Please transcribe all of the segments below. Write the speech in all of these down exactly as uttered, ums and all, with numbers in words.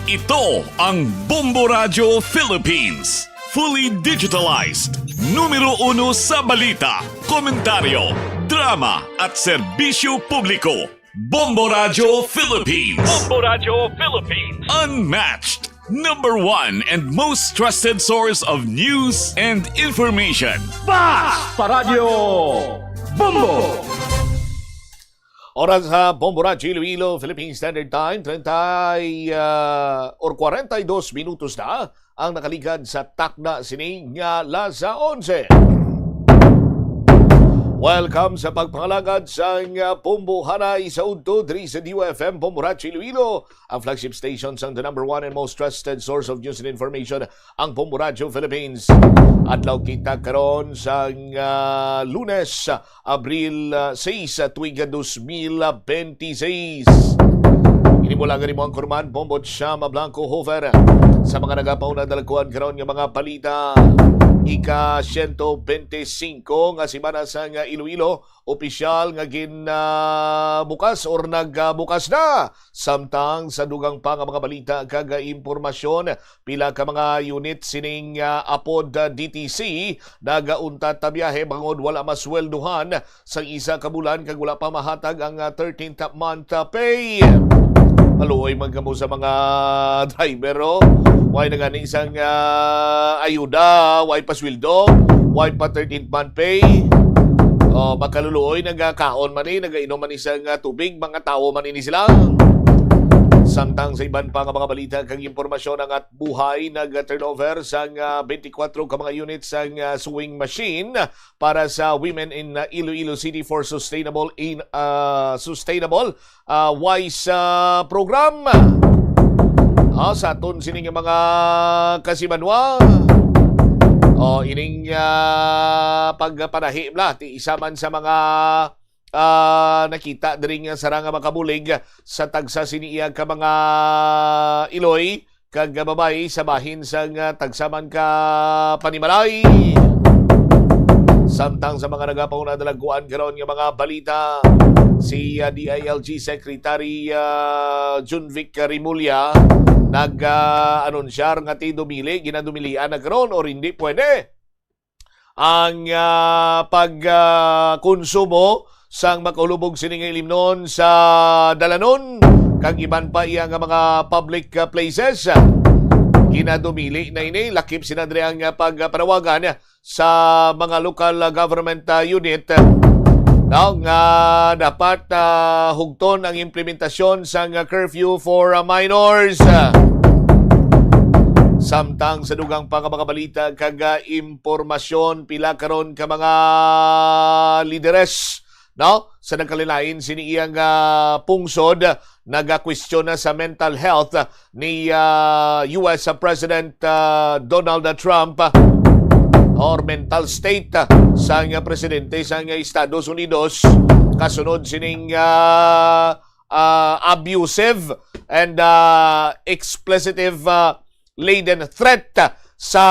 Ito ang Bombo Radyo Philippines. Fully digitalized. Numero uno sa balita, komentaryo, drama, at serbisyo publiko. Bombo Radyo Philippines. Bombo Radyo Philippines. Unmatched. Number one and most trusted source of news and information. Basta Radyo Bombo! Oras sa Bombo Radyo Iloilo, Philippine Standard Time, treinta, ah, or kwarenta y dos minutos na ang nakaligad sa takna sini nga alas onse. Welcome sa pagpangalagad sa, ah, Bombo Hanay sa udto diri sa D Y F M, Bombo Radyo Iloilo, ang flagship station sang the number one and most trusted source of news and information, ang Bombo Radyo Philippines. Adlaw kita karon sang, ah, Lunes, Abril, ah, sais, ah, tuig, ah, dos mil benti seis. Ini mo lang mo ang kurman, Bombo Chama Blanco Hofer. Sa mga nagapauna dalagkuan karon nga mga balita, ika siyento benti singko nga semana sang Iloilo, opisyal nga gin, ah, bukas or nagbukas na. Samtang sa dugang pa nga mga balita kag impormasyon, pila ka mga unit sining, ah, Apod, ah, D T C nagauntat ta biyahe bangod wala masweldohan sang isa ka bulan kag wala pa mahatag ang, ah, thirteenth month, ah, pay. Maluoy man kamo sa mga driver, oh. Way na gani sang, ah, ayuda, way pa sweldo, way pa thirteenth month pay. Oh, makaluluoy, nagakaon man ni, nagainom man ni sang, ah, tubig, mga tawo man ini sila. Samtang sa iban pa nga mga balita kag impormasyon, ang At Buhay nag-turnover sang, ah, twenty-four ka mga units sang, ah, sewing machine para sa Women in, ah, Iloilo City for Sustainable in, ah, Sustainable, ah, Wise, ah, Program. Ah, sa aton sini nga mga kasimanwa, oh, ining, ah, pagpanahi bla, ti isa man sa mga, ah, nakita diri nga sarang nga makabulig sa tagsa sini iya ka mga iloy kag babayi sa bahin sang, ah, tagsa man ka panimalay. Samtang sa mga nagapauna dalagkuan karon nga mga balita, si, ah, D I L G Secretary, ah, Junvic Remulla nag, ah, anunsyar nga ti dumili, ginadumilian na karon or hindi pwede ang, ah, pag, ah, konsumo sang makahulubog sini nga ilimnon sa dalanon kag iban pa iya nga mga public, ah, places. Ginadumili na ini, lakip sina diri ang, ah, pagpanawagan sa mga local, ah, government, ah, unit, ah, no, nga dapat, ah, hugton ang implementasyon sang, ah, curfew for, ah, minors. Samtang sa dugang pa nga mga balita kag, ah, impormasyon, pila karon ka mga lideres, no, sa nagkalain-lain sini iyang, ah, pungsod, nagakwestiyon na sa mental health ni, ah, U S President, ah, Donald Trump, ah, or mental state, ah, sang presidente sang Estados Unidos kasunod sining, ah, ah, abusive and, ah, explicitive, ah, laden threat sa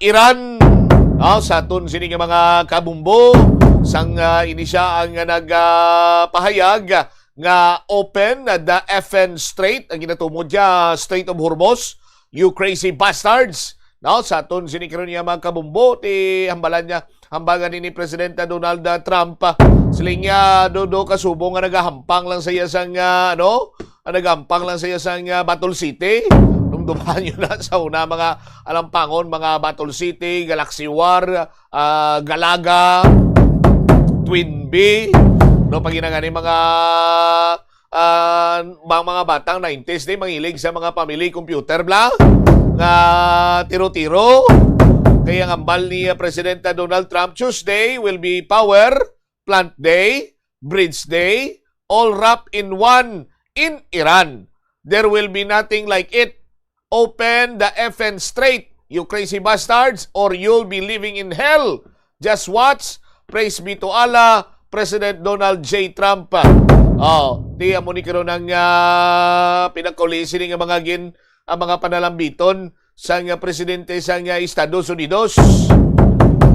Iran. Ah, sa aton sini nga mga kabumbo, sang, ah, ini siya ang nagapahayag nga open the F N Strait, ang ginatumod niya Strait of Hormuz, you crazy bastards. No, sa aton sini karon nga mga kabumbo, ti hambalan niya, hambagan ni Presidente Donald, ah, Trump, ah, siling niya, do, do ka subong nga nagahampang lang sa iya sang, ah, ano, ang nagahampang lang sa iya sang, ah, Batol City. Dumduman niyo na sa una, mga alampangon, mga Batol City, Galaxy War, ah, Galaga, Twin B, no, pag ginagani mga, ah, bang mga batang nineties, di, mangilig sa mga family computer, bla, nga tiro-tiro. Kaya ang ambal ni, ah, Presidente Donald Trump, Tuesday will be power plant day, bridge day, all wrapped in one in Iran. There will be nothing like it. Open the F N Strait, you crazy bastards, or you'll be living in hell. Just watch. Praise be to Allah, President Donald J. Trump. Oh, ti amo ni karon ang, ah, pinakauli sini nga mga gin-, ang mga panalambiton sang, ah, presidente sang, ah, Estados Unidos.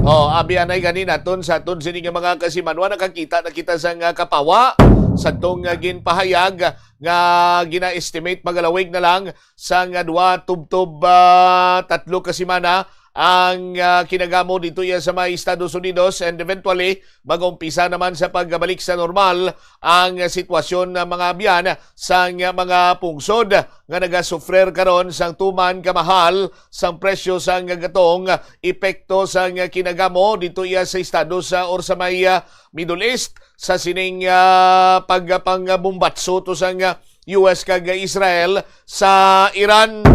Oh, abi anay gani naton sa aton sini nga mga kasimanwa, nakakita na kita sa nga kapawa sa tong, ah, ginpahayag nga gina-estimate magalawig na lang sa nga duwa tubtob, ah, tatlo ka semana ang, ah, kinagamo dito iya sa may Estados Unidos, and eventually mag-umpisa naman sa pagbalik sa normal ang sitwasyon ng mga abyan sang mga pungsod nga nagasufrer karon sang tuman kamahal sang presyo sang gatong, epekto sang kinagamo dito iya sa Estados, ah, or sa may, ah, Middle East sa sining, ah, pagpangbombatso to sang, ah, U S kag Israel sa Iran.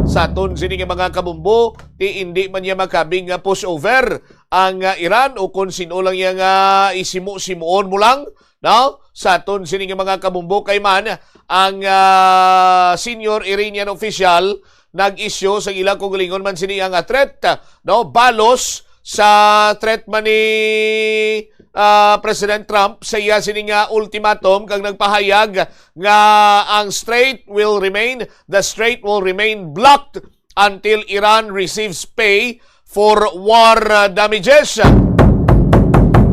Sa aton sini nga mga kabumbo, ti indi man niya makabig nga pushover ang, ah, Iran, o kung sino lang iya nga isimo-simoon mo lang, no? Sa aton sini nga mga kabumbo, kay man ang, ah, senior Iranian official nag-issue sa ila, kung galingon man sini ang, ah, threat, no? Balos sa threat man ni, ah, President Trump sa iya sini nga ultimatum, kag nagpahayag nga ang strait will remain, the strait will remain blocked until Iran receives pay for war, uh, damages.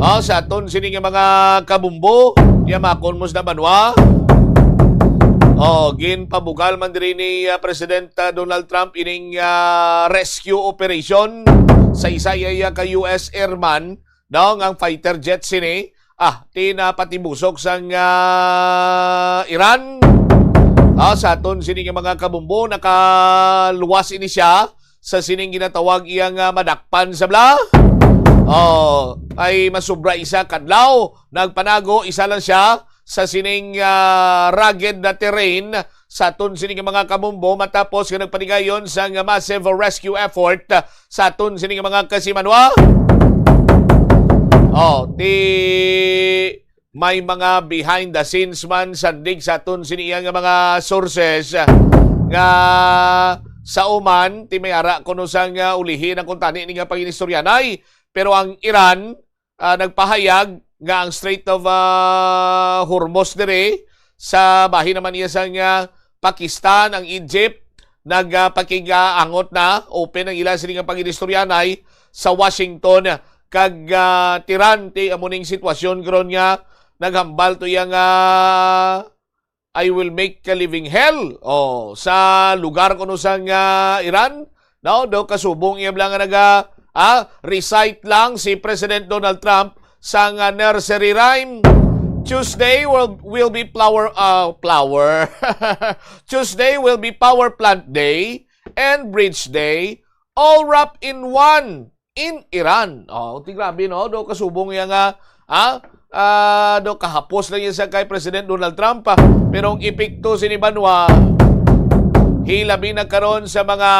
Ah, sa aton sini nga mga kabumbo, yamakon mo sa banwa. Oh, ginpabugal man diri ni, uh, President, uh, Donald Trump ining, uh, rescue operation sa isa iya ka U S airman, daw nga ang fighter jet sini, ah, ti napatibusok sang, ah, Iran. Ah, sa aton sini nga mga kabumbo, nakaluwas ini siya sa sining ginatawag iya nga madakpan sa bala. Oh, ay masubra isa kadlaw, nagpanago isa lang siya sa sining, ah, rugged na terrain sa aton sini nga mga kabumbo, matapos nga nagpanigayon sang massive rescue effort, ah, sa aton sini nga mga kasimanwa. Oh, ti may mga behind the scenes man sandig sa aton sini nga mga sources, ah, nga sa Oman, ti may ara kuno sang, ah, ulihi na kuntani ni nga panginistoryanay. Pero ang Iran, ah, nagpahayag nga ang Strait of, ah, Hormuz diri sa bahin naman niya sang, ah, Pakistan, ang Egypt, nagpakig-angot na, open ang ila sini nga panginistoryanay sa Washington, kag, ah, Tehran, ti amo ning sitwasyon karon nga naghambal to iya nga I will make a living hell. Oh, sa lugar kuno sang, ah, Iran, no, do kasubong iya lang nga naga, ah, recite lang si President Donald Trump sang, ah, nursery rhyme. Tuesday will, will be flower, ah, flower. Tuesday will be power plant day and bridge day, all wrapped in one in Iran. Oh, ti grabe, no? Do kasubong iya nga, ah, ah, do kahapos lang iya sa kay President Donald Trump, ah. Pero ang epekto sini banwa, hilabi na karon sa mga,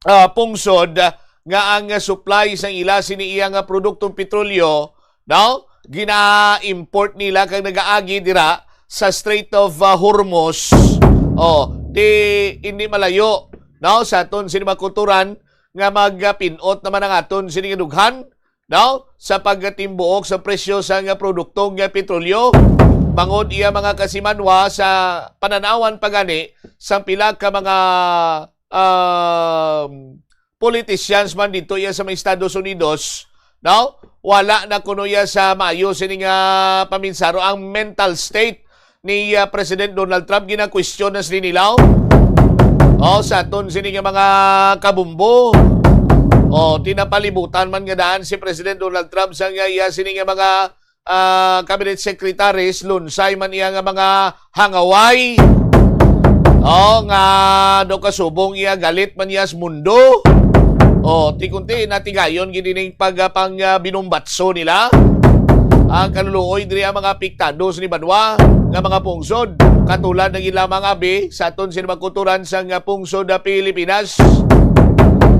ah, pungsod, ah, nga ang, ah, supply sang ila sini iya nga produktong petrolyo, no? Gina-import nila kag nagaagi dira sa Strait of, ah, Hormuz. Oh, ti hindi malayo, no? Sa aton sini mga kulturan, nga magpin-ot naman ang aton sini nga dughan, no? Sa pagtimbuok sa presyo sa nga produktong nga petrolyo, bangod iya mga kasimanwa sa pananawan pa gani sa pila ka mga, um, politicians man dito iya sa mga Estados Unidos, no? Wala na kuno iya sa maayo sini nga paminsaro. Ang mental state ni, ah, President Donald Trump, gina-question na sini nila, oh. Oh, sa aton sini nga mga kabumbo. Oh, ti napalibutan man nga daan si President Donald Trump sa nga iya sini nga mga, ah, cabinet secretaries, lunsay man iya nga mga hangaway. Oh, nga do kasubong iya, galit man iya sa mundo. Oh, ti kunti natigayon gid ining pag, ah, pang, ah, binumbatso nila. Ang kaluluoy diri ang mga apektado sini banwa nga mga pungsod, katulad ng ilang mga abi sa aton sini mga kulturan sa nga pungsod, ah, Pilipinas.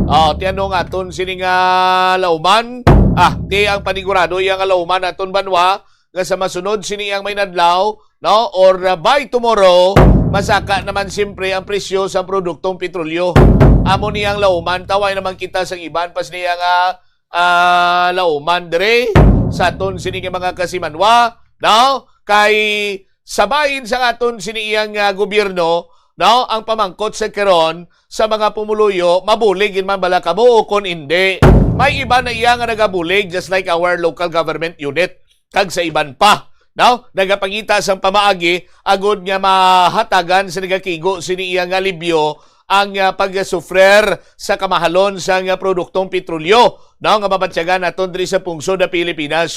Oh, ti ano nga aton sini nga lauman? Ah, ti ang panigurado iya nga lauman aton banwa nga sa masunod sini ang may nadlaw, no, or, uh, by tomorrow, masaka naman siyempre ang presyo sa produktong petrolyo. Amo ni ang lauman, taway naman kita sa iban pas niya nga, ah, lauman dire sa aton sini nga mga kasimanwa, no? Kay sa bahin sa aton sini iyang, ah, gobyerno, no? Ang pamangkot sa karon sa mga pumuluyo, mabulig gid man bala kamo o kon hindi. May iba na iya nga nagabulig, just like our local government unit, kag sa iban pa, no? Nagapangita sang pamaagi agud nga mahatagan sa nagakigo sini iya nga alibyo ang, ah, pagsufrer sa kamahalon sang, ah, produktong petrolyo, no, nga mabatyagan naton diri sa pungsod na Pilipinas.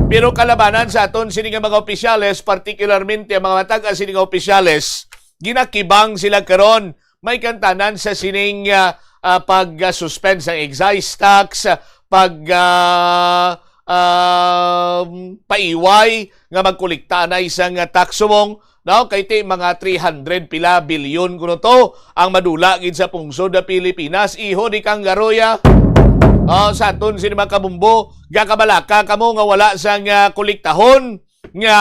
Pero kalabanan sa aton sini nga mga opisyales, partikularmente ang mga matag-as sini nga opisyales, ginakibang sila karon may kantanan sa sining, ah, ah, pag-suspend sa excise tax, pag, ah, ah, paiway nga magkolekta na isang, ah, tax subong, no? Kay ti mga three hundred pila bilyon kuno to ang madula gid sa pungsod na Pilipinas. Iho ni Kangaroya, ah, sa aton sini mga kabumbo, gakabalaka kamo nga wala sang, ah, kolektahon nga,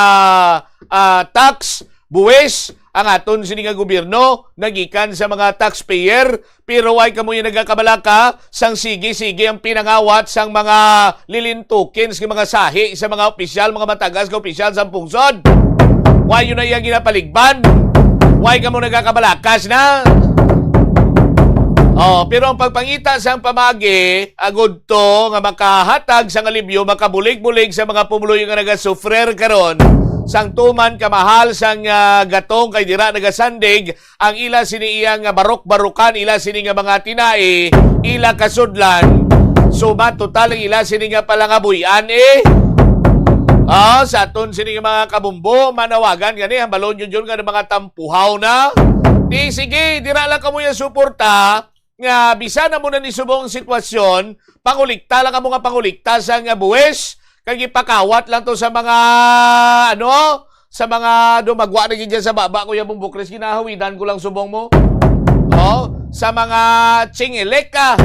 ah, tax, buwis, ang aton sini nga gobyerno nagikan sa mga taxpayer, pero why kamo yung nagakabalaka sang sige-sige ang pinangawat sang mga lilintukins nga mga sahi sa mga opisyal, mga matagas nga opisyal sa pungsod? Why yun na iyang ginapaligban? Why kamo nagakabalakas na? Oh, pero ang pagpangita sang pamagi, agud to nga makahatag sang alibyo, makabulig-bulig sa mga pumuluyo nga nagasufrer karon sang tuman kamahal sang, ah, gatong kay dira nagasandig ang ila sini iya nga barok-barukan, ila sini nga mga tinai, ila kasudlan. Suma total ang ila sini nga palangabuy-an, eh. Ah, sa aton sini nga mga kabumbo, manawagan gani, hambalon yun yun nga mga tampuhaw na. Di sige, dira lang kamo yung suporta. Nga bisan na mo na ni subong ang sitwasyon, pangulikta lang kamo nga pangulikta sa nga buwis, kag ipakawat lang to sa mga, ano, sa mga dumagwa na gid dyan sa baba, Kuya Bong Bukris, ginahawidan ko lang subong mo. Oh, sa mga chingilek ka.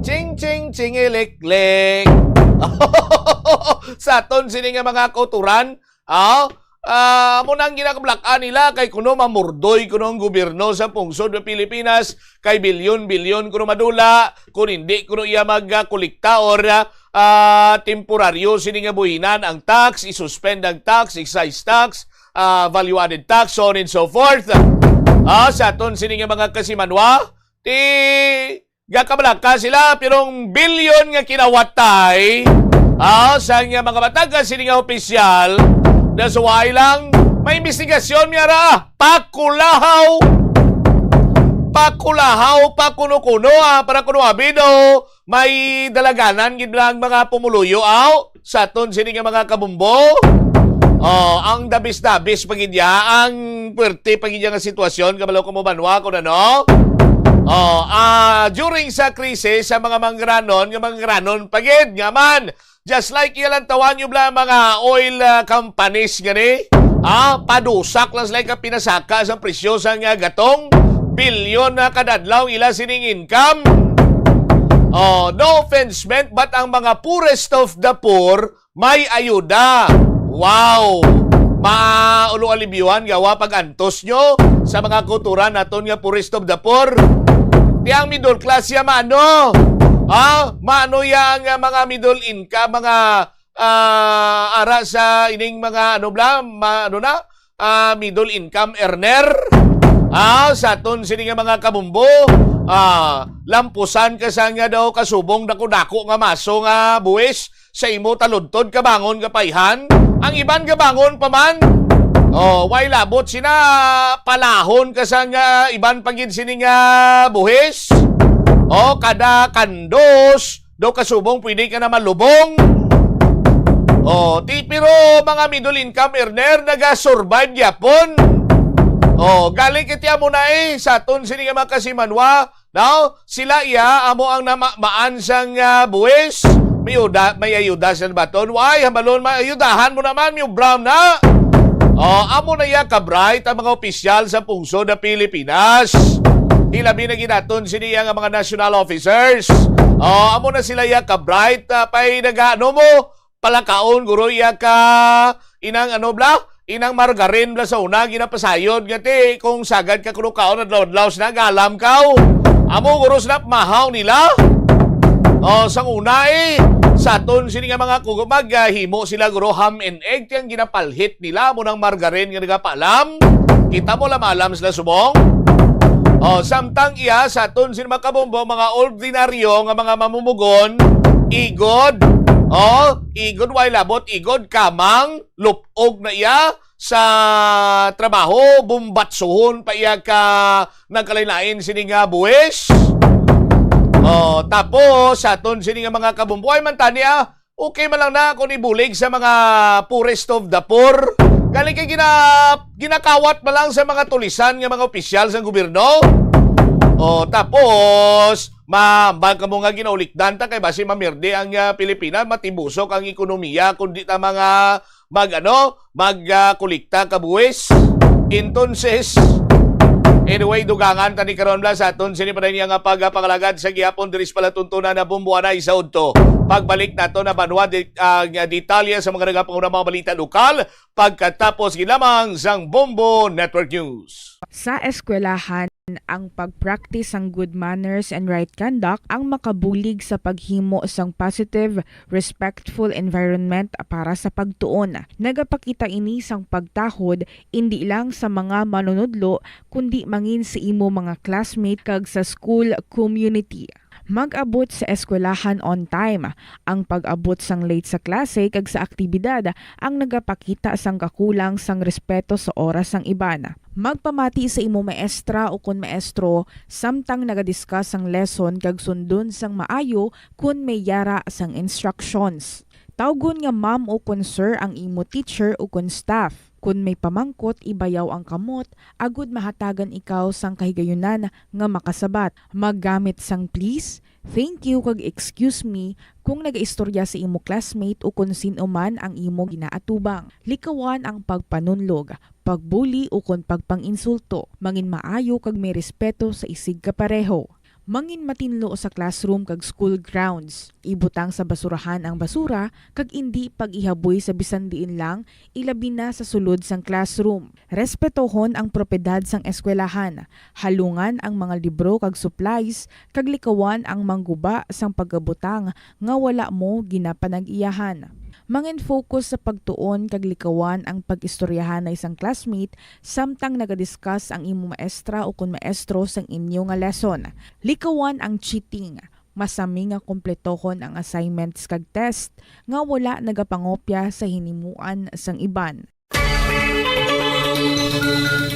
Ching, ching, chingilek-lek. Sa aton sini nga mga kauturan, ah, ah, mo nang ginakablakan nila kay kuno mamurdoy kuno ang gobyerno sa pungsod ng Pilipinas, kay bilyon-bilyon kuno madula, kung hindi kuno iya magkolekta or, ah, ah, temporaryo sini nga buhinan ang tax, isuspend ang tax, excise tax, ah, value-added tax, so on and so forth. Ah, sa aton sini nga mga kasimanwa, ti gakabalaka sila, pero ang bilyon nga kinawatay, ah, sa nga mga matag sini nga opisyal, nasuway lang, may investigasyon, miyara, pakulahaw, pakulahaw, pakuno-kuno, ah, para kuno abi daw may dalaganan gid lang mga pumuluyo, aw, sa aton sini nga mga kabumbo. Oh, ang dabis-dabis pa gid ya, ang puwerte pa gid ya nga sitwasyon, kabalo ko mo banwa kung ano. Oh, ah, during sa krisis, sa mga mangranon, nga mangranon pa gid, nga man, just like iya lang tawan nyo bla, mga oil, ah, companies gani, ah, padusak lang sila ka pinasaka sa presyo sa nga gatong, bilyon na kada adlaw ila sining income. Oh, no offense meant, but ang mga poorest of the poor may ayuda. Wow! Maulo alibyuhan gawa pag-antos nyo sa mga kultura naton nga poorest of the poor. Ti ang middle class ya maano? Ah, maano ya ang, ah, mga middle income, mga, ah, ara sa ining mga ano bla, ma-, ano na? Ah, middle income earner. Ah, sa aton sini nga mga kabumbo, ah, lampusan ka sa nga daw kasubong dako-dako nga maso nga buwis sa imo taludtod kabangon kapayhan. Ang iban kabangon pa man, oh, way labot sina palahon ka sa nga iban pa gid sini nga buhis. Oh, kada kandos, daw kasubong pwede ka na malubong. Oh, ti, pero mga middle income earner, naga-survive gyapon. Oh, galing kiti amo na eh, sa aton sini nga mga kasimanwa, no? Sila iya, amo ang namamaan sang, ah, buwis. May, uda, may ayuda sa baton. Why? Hambalon, may ayudahan mo naman, may brown na. Oh, amo na iya ka-bright ang mga opisyal sa pungsod na Pilipinas. Ilabi na ginaton sini nga mga national officers. Oh, amo na sila iya ka-bright, ah, pay nagaano mo, palakaon guro iya ka inang ano bla, inang margarine bla sa una ginapasayod nga ti kung sagad ka kuno kaon adlaw-adlaw sina galam kaw. Amo guro sina mahaw nila. Oh, sang una eh, sa aton sini nga mga kugumag, ah, himo sila guro ham and egg, ti ang ginapalhit nila mo nang margarine nga nagapaalam. Kita mo, lamalam sila subong. Oh, samtang iya sa aton sin mga kabombo, mga ordinaryo nga mga mamumugon, igod, oh, igod, way labot, igod, kamang, lupog na iya sa trabaho, bumbatsuhon pa iya ka nagkalain-lain sini nga buwis. Oh, tapos sa aton sini nga mga kabombo, ay man tani, ah, okay man lang na kung ibulig sa mga poorest of the poor. Galing kay gina-, ginakawat man lang sa mga tulisan nga mga opisyal sa gobyerno. Oh, tapos, ma-, bag kamo nga ginaulikdan ta kay basi mamirdi ang, ah, Pilipinas, matibusok ang ekonomiya, kundi ta mga mag, ano, mag, ah, kolekta ka buwis. Entonces, anyway, dugangan tani karon bala sa aton sini pa niya nga pagapangalagad sa gihapon diri sa palatuntunan na Bombo Anay sa udto. Pagbalik nato na banwa di, ah, nga detalye sa mga nagapanguna mga balita lokal pagkatapos gid lamang sang Bombo Network News. Sa eskwelahan, ang pag-practice sang good manners and right conduct ang makabulig sa paghimo sang positive, respectful environment para sa pagtuon. Nagapakita ini sang pagtahod indi lang sa mga manunudlo, kundi mangin sa imo mga classmate kag sa school community. Mag-abot sa eskwelahan on time. Ang pag-abot sang late sa klase kag sa aktibidad ang nagapakita sang kakulang sang respeto sa oras sang iban. Magpamati sa imo maestra ukon maestro samtang nagadiscuss sang lesson kag sundon sang maayo kon may yara sang instructions. Tawgon nga ma'am ukon sir ang imo teacher ukon staff. Kon may pamangkot, ibayaw ang kamot agod mahatagan ikaw sang kahigayunan nga makasabat. Maggamit sang please, thank you, kag excuse me kung nagaistorya sa imo classmate ukon sin-o man ang imo ginaatubang. Likawan ang pagpanunlog, pagbuli, ukon pagpang-insulto. Mangin maayo kag may respeto sa isigkapareho. Mangin matinlo sa classroom kag school grounds. Ibutang sa basurahan ang basura kag indi pag-ihaboy sa bisan diin lang, ilabi na sa sulod sang classroom. Respetohon ang propiedad sang eskwelahan. Halungan ang mga libro kag supplies, kag likawan ang mangguba sang pagabutang nga wala mo ginapanag-iyahan. Mangin-focus sa pagtuon kag likawan ang pag-istoryahanay sang classmate samtang nagadiscuss ang imo maestra ukon maestro sang inyo nga lesson. Likawan ang cheating. Masami nga kumpletohon ang assignments kag test nga wala nagapangopya sa hinimuan sang iban.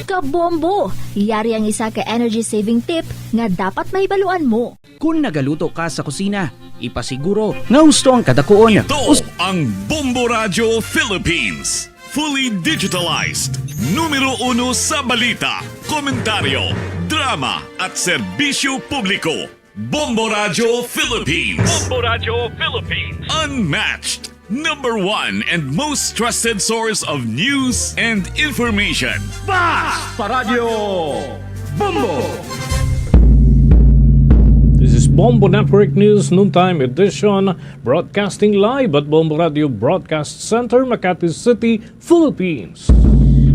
Kabombo! Yari ang isa ka energy saving tip nga dapat mahibaluan mo. Kung nagaluto ka sa kusina, ipasiguro nga husto ang kadakuon. Ito ang Bombo Radyo Philippines. Fully digitalized. Numero uno sa balita, komentaryo, drama, at serbisyo publiko. Bombo Radyo Philippines. Bombo Radyo Philippines. Unmatched. Number one and most trusted source of news and information. Bas Paradyo Bombo! This is Bombo Network News Noontime Edition, broadcasting live at Bombo Radio Broadcast Center, Makati City, Philippines.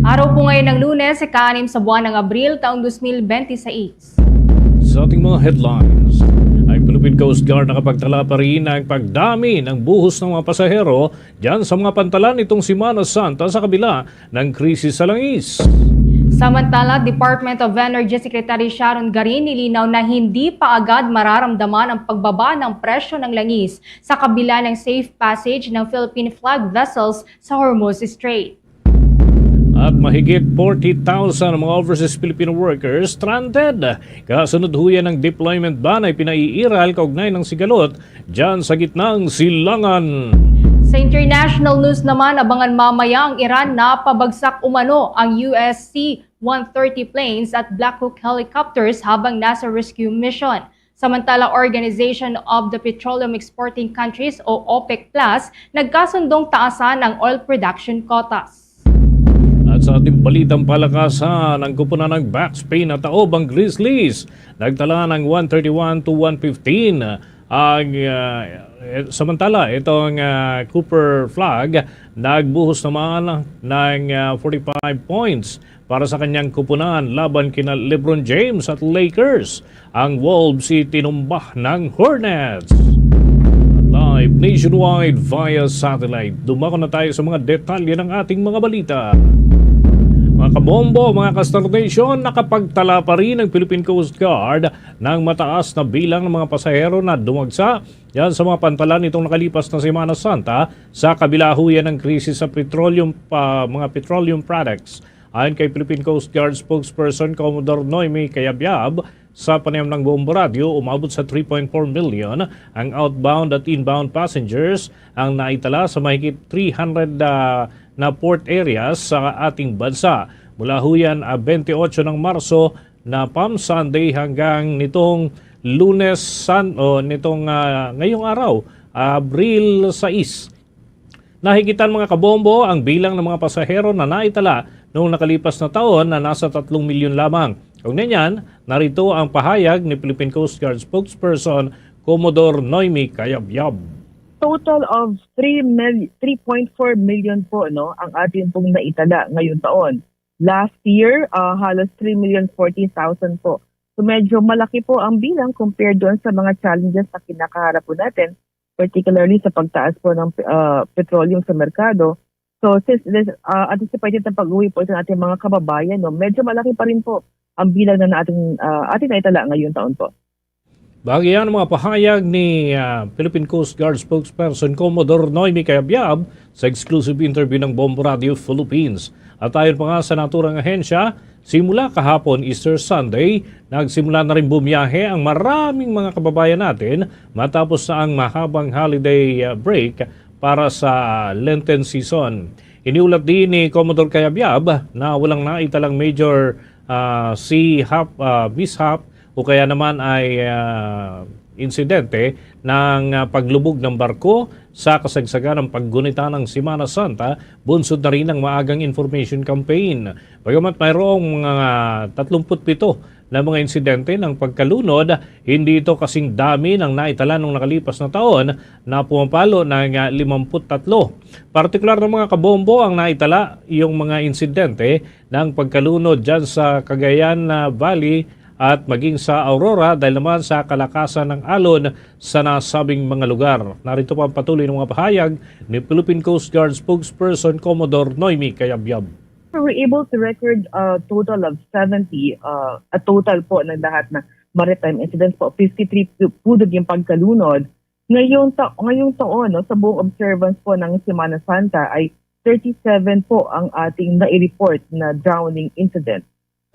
Araw po ngayon ng Lunes, ika-anim sa buwan ng Abril, taong dos mil bente seis. Sa ating mga headlines, ang Philippine Coast Guard nakapagtala pa rin ng pagdami ng buhos ng mga pasahero dyan sa mga pantalan nitong Semana Santa sa kabila ng krisis sa langis. Samantala, Department of Energy Secretary Sharon Garin nilinaw na hindi pa agad mararamdaman ang pagbaba ng presyo ng langis sa kabila ng safe passage ng Philippine flag vessels sa Hormuz Strait. At mahigit forty thousand mga overseas Filipino workers stranded kasunod huya ng deployment ban ay pinaiiral kaugnay ng sigalot dyan sa gitnang silangan. Sa international news naman, abangan mamaya ang Iran na pabagsak umano ang U S C one thirty planes at Black Hawk helicopters habang nasa rescue mission. Samantala, Organization of the Petroleum Exporting Countries o OPEC Plus nagkasundong taasan ang oil production quotas. At sa ating balitang palakasan, ang kupunan ng Back Spain nataob ang Grizzlies. Nagtala ng one thirty-one to one fifteen ang, ah, eh, samantala, itong, ah, Cooper Flag nagbuhos naman ng, ah, forty-five points para sa kanyang kupunan laban kina LeBron James at Lakers. Ang Wolves itinumba ng Hornets. Live nationwide via satellite. Dumako na tayo sa mga detalye ng ating mga balita. Mga kabombo, mga ka-Star Nation, nakapagtala pa rin ang Philippine Coast Guard ng mataas na bilang ng mga pasahero na dumagsa yan sa mga pantalan nitong nakalipas na Semana Santa sa kabila ho yan ng krisis sa petroleum pa, mga petroleum products. Ayon kay Philippine Coast Guard spokesperson Commodore Noemi Cayabyab, sa panayam ng Bombo Radyo, umabot sa three point four million ang outbound at inbound passengers ang naitala sa mahigit three hundred, ah, na port areas sa ating bansa. Mula ho yan, ah, twenty-eight ng Marso na Palm Sunday hanggang nitong Lunes San-, o nitong, ah, ngayong araw, Abril sais. Nahigitan, mga kabombo, ang bilang ng mga pasahero na naitala noong nakalipas na taon na nasa tatlong milyon lamang. Kaugnay niyan, narito ang pahayag ni Philippine Coast Guard spokesperson Commodore Noemi Cayabyab. Total of three mil-, three point four million po, no, ang ating pong naitala ngayong taon. Last year, ah, halos three million forty thousand po. So medyo malaki po ang bilang compared doon sa mga challenges na kinakaharap po natin, particularly sa pagtaas po ng, ah, petroleum sa merkado. So since this, ah, anticipated na pag-uwi po ito ng ating mga kababayan, no, medyo malaki pa rin po ang bilang na ating, ah, ating naitala ngayong taon po. Bahagi yan ang mga pahayag ni, ah, Philippine Coast Guard spokesperson Commodore Noemi Cayabyab sa exclusive interview ng Bombo Radio Philippines. At ayon pa nga sa naturang ahensya, simula kahapon, Easter Sunday, nagsimula na rin bumiyahe ang maraming mga kababayan natin matapos na ang mahabang holiday, ah, break para sa Lenten season. Iniulat din ni Commodore Cayabyab na walang naitalang major, ah, sea hap-, ah, mishap o kaya naman ay, ah, insidente ng, ah, paglubog ng barko sa kasagsagan ng paggunita ng Semana Santa, bunsod na rin ang maagang information campaign. Bagamat mayroong mga tatlumpu't pito na mga insidente ng pagkalunod, hindi ito kasing dami ng naitala nung nakalipas na taon na pumapalo ng, ah, limampu't tatlo. Partikular ng mga kabombo ang naitala, yung mga insidente ng pagkalunod dyan sa Cagayan, ah, Valley at maging sa Aurora dahil naman sa kalakasan ng alon sa nasabing mga lugar. Narito pa ang patuloy ng mga pahayag ni Philippine Coast Guard spokesperson Commodore Noemi Cayabyab. We were able to record a total of seventy, uh, a total po ng lahat na maritime incidents po, fifty-three pu-, pudod yung pagkalunod. Ngayong ta-, ngayong taon, no, sa buong observance po ng Semana Santa ay thirty-seven po ang ating nai-report na drowning incident.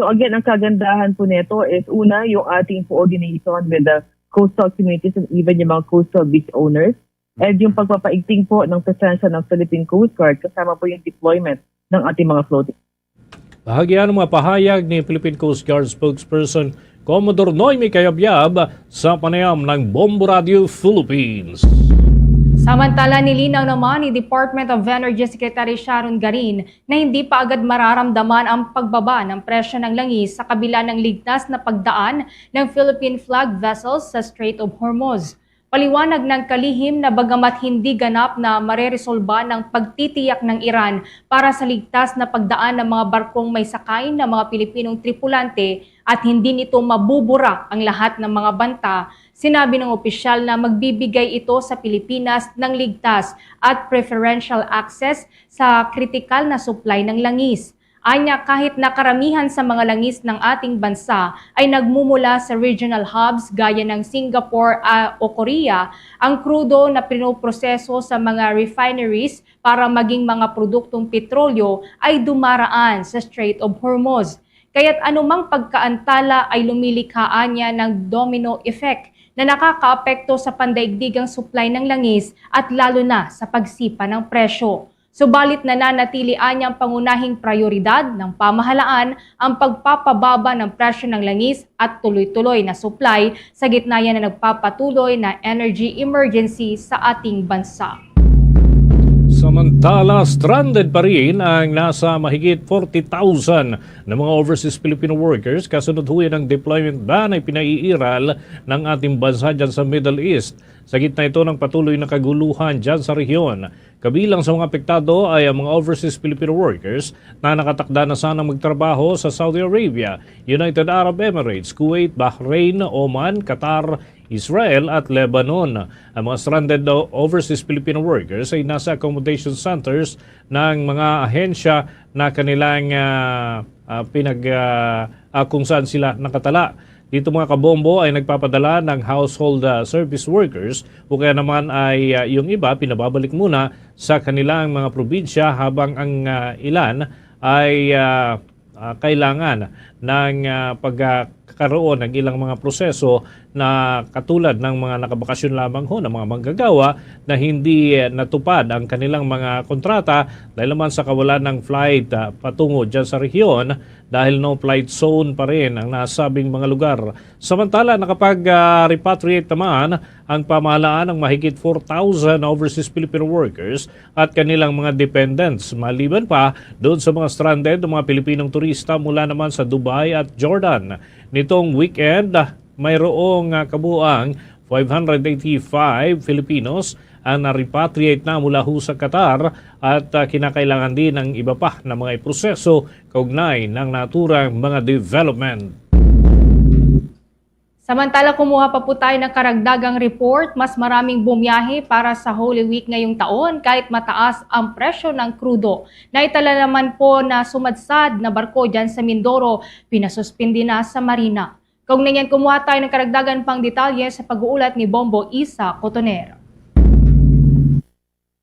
So again, ang kagandahan po nito is una, yung ating coordination with the coastal communities and even yung mga coastal beach owners. And yung pagpapaigting po ng presensya ng Philippine Coast Guard kasama po yung deployment ng ating mga floating. Bahagi ang mga pahayag ni Philippine Coast Guard spokesperson Commodore Noemi Cayabyab sa panayam ng Bombo Radio Philippines. Samantala, nilinaw naman ni Department of Energy Secretary Sharon Garin na hindi pa agad mararamdaman ang pagbaba ng presyo ng langis sa kabila ng ligtas na pagdaan ng Philippine flag vessels sa Strait of Hormuz. Paliwanag ng kalihim na bagamat hindi ganap na mareresolba ng pagtitiyak ng Iran para sa ligtas na pagdaan ng mga barkong may sakay ng mga Pilipinong tripulante at hindi nito mabubura ang lahat ng mga banta, sinabi ng opisyal na magbibigay ito sa Pilipinas ng ligtas at preferential access sa kritikal na supply ng langis. Anya, kahit na karamihan sa mga langis ng ating bansa ay nagmumula sa regional hubs gaya ng Singapore, ah, o Korea, ang krudo na pinoproseso sa mga refineries para maging mga produktong petrolyo ay dumaraan sa Strait of Hormuz. Kaya't anumang pagkaantala ay lumilikha anya ng domino effect na nakakaapekto sa pandaigdigang supply ng langis at lalo na sa pagsipa ng presyo. Subalit nananatili anya ang pangunahing prayoridad ng pamahalaan ang pagpapababa ng presyo ng langis at tuloy-tuloy na supply sa gitna yan na nagpapatuloy na energy emergency sa ating bansa. Samantala, stranded pa rin ang nasa mahigit forty thousand na mga overseas Filipino workers kasunod huya ng deployment ban ay pinaiiral ng ating bansa dyan sa Middle East. Sa gitna ito ng patuloy na kaguluhan dyan sa rehiyon, Kabilang sa mga apektado ay ang mga overseas Filipino workers na nakatakda na sanang magtrabaho sa Saudi Arabia, United Arab Emirates, Kuwait, Bahrain, Oman, Qatar, Israel at Lebanon. Ang mga stranded o-, overseas Filipino workers ay nasa accommodation centers ng mga ahensya na kanilang, ah, ah, pinag-, ah, ah, kung saan sila nakatala. Dito, mga kabombo, ay nagpapadala ng household, ah, service workers o kaya naman ay, ah, yung iba pinababalik muna sa kanilang mga probinsya habang ang, ah, ilan ay, ah, ah, kailangan ng, ah, pagkakaroon ng ilang mga proseso na katulad ng mga nakabakasyon lamang ho, ng mga manggagawa na hindi, eh, natupad ang kanilang mga kontrata dahil naman sa kawalan ng flight, ah, patungo dyan sa rehiyon dahil no flight zone pa rin ang nasabing mga lugar. Samantala, nakapag, ah, repatriate naman ang pamahalaan ng mahigit four thousand overseas Filipino workers at kanilang mga dependents, maliban pa doon sa mga stranded na mga Pilipinong turista mula naman sa Dubai at Jordan. Nitong weekend, mayroong, ah, kabuang five hundred eighty-five Filipinos ang na-repatriate na mula ho sa Qatar at, ah, kinakailangan din ang iba pa na mga proseso kaugnay ng naturang mga development. Samantala, kumuha pa po tayo ng karagdagang report, mas maraming bumiyahe para sa Holy Week ngayong taon kahit mataas ang presyo ng krudo. Naitala naman po na sumadsad na barko dyan sa Mindoro, pinasuspindi na sa marina. Kaugnay niyan, kumuha tayo ng karagdagan pang detalye sa pag-uulat ni Bombo Isa Cotoner.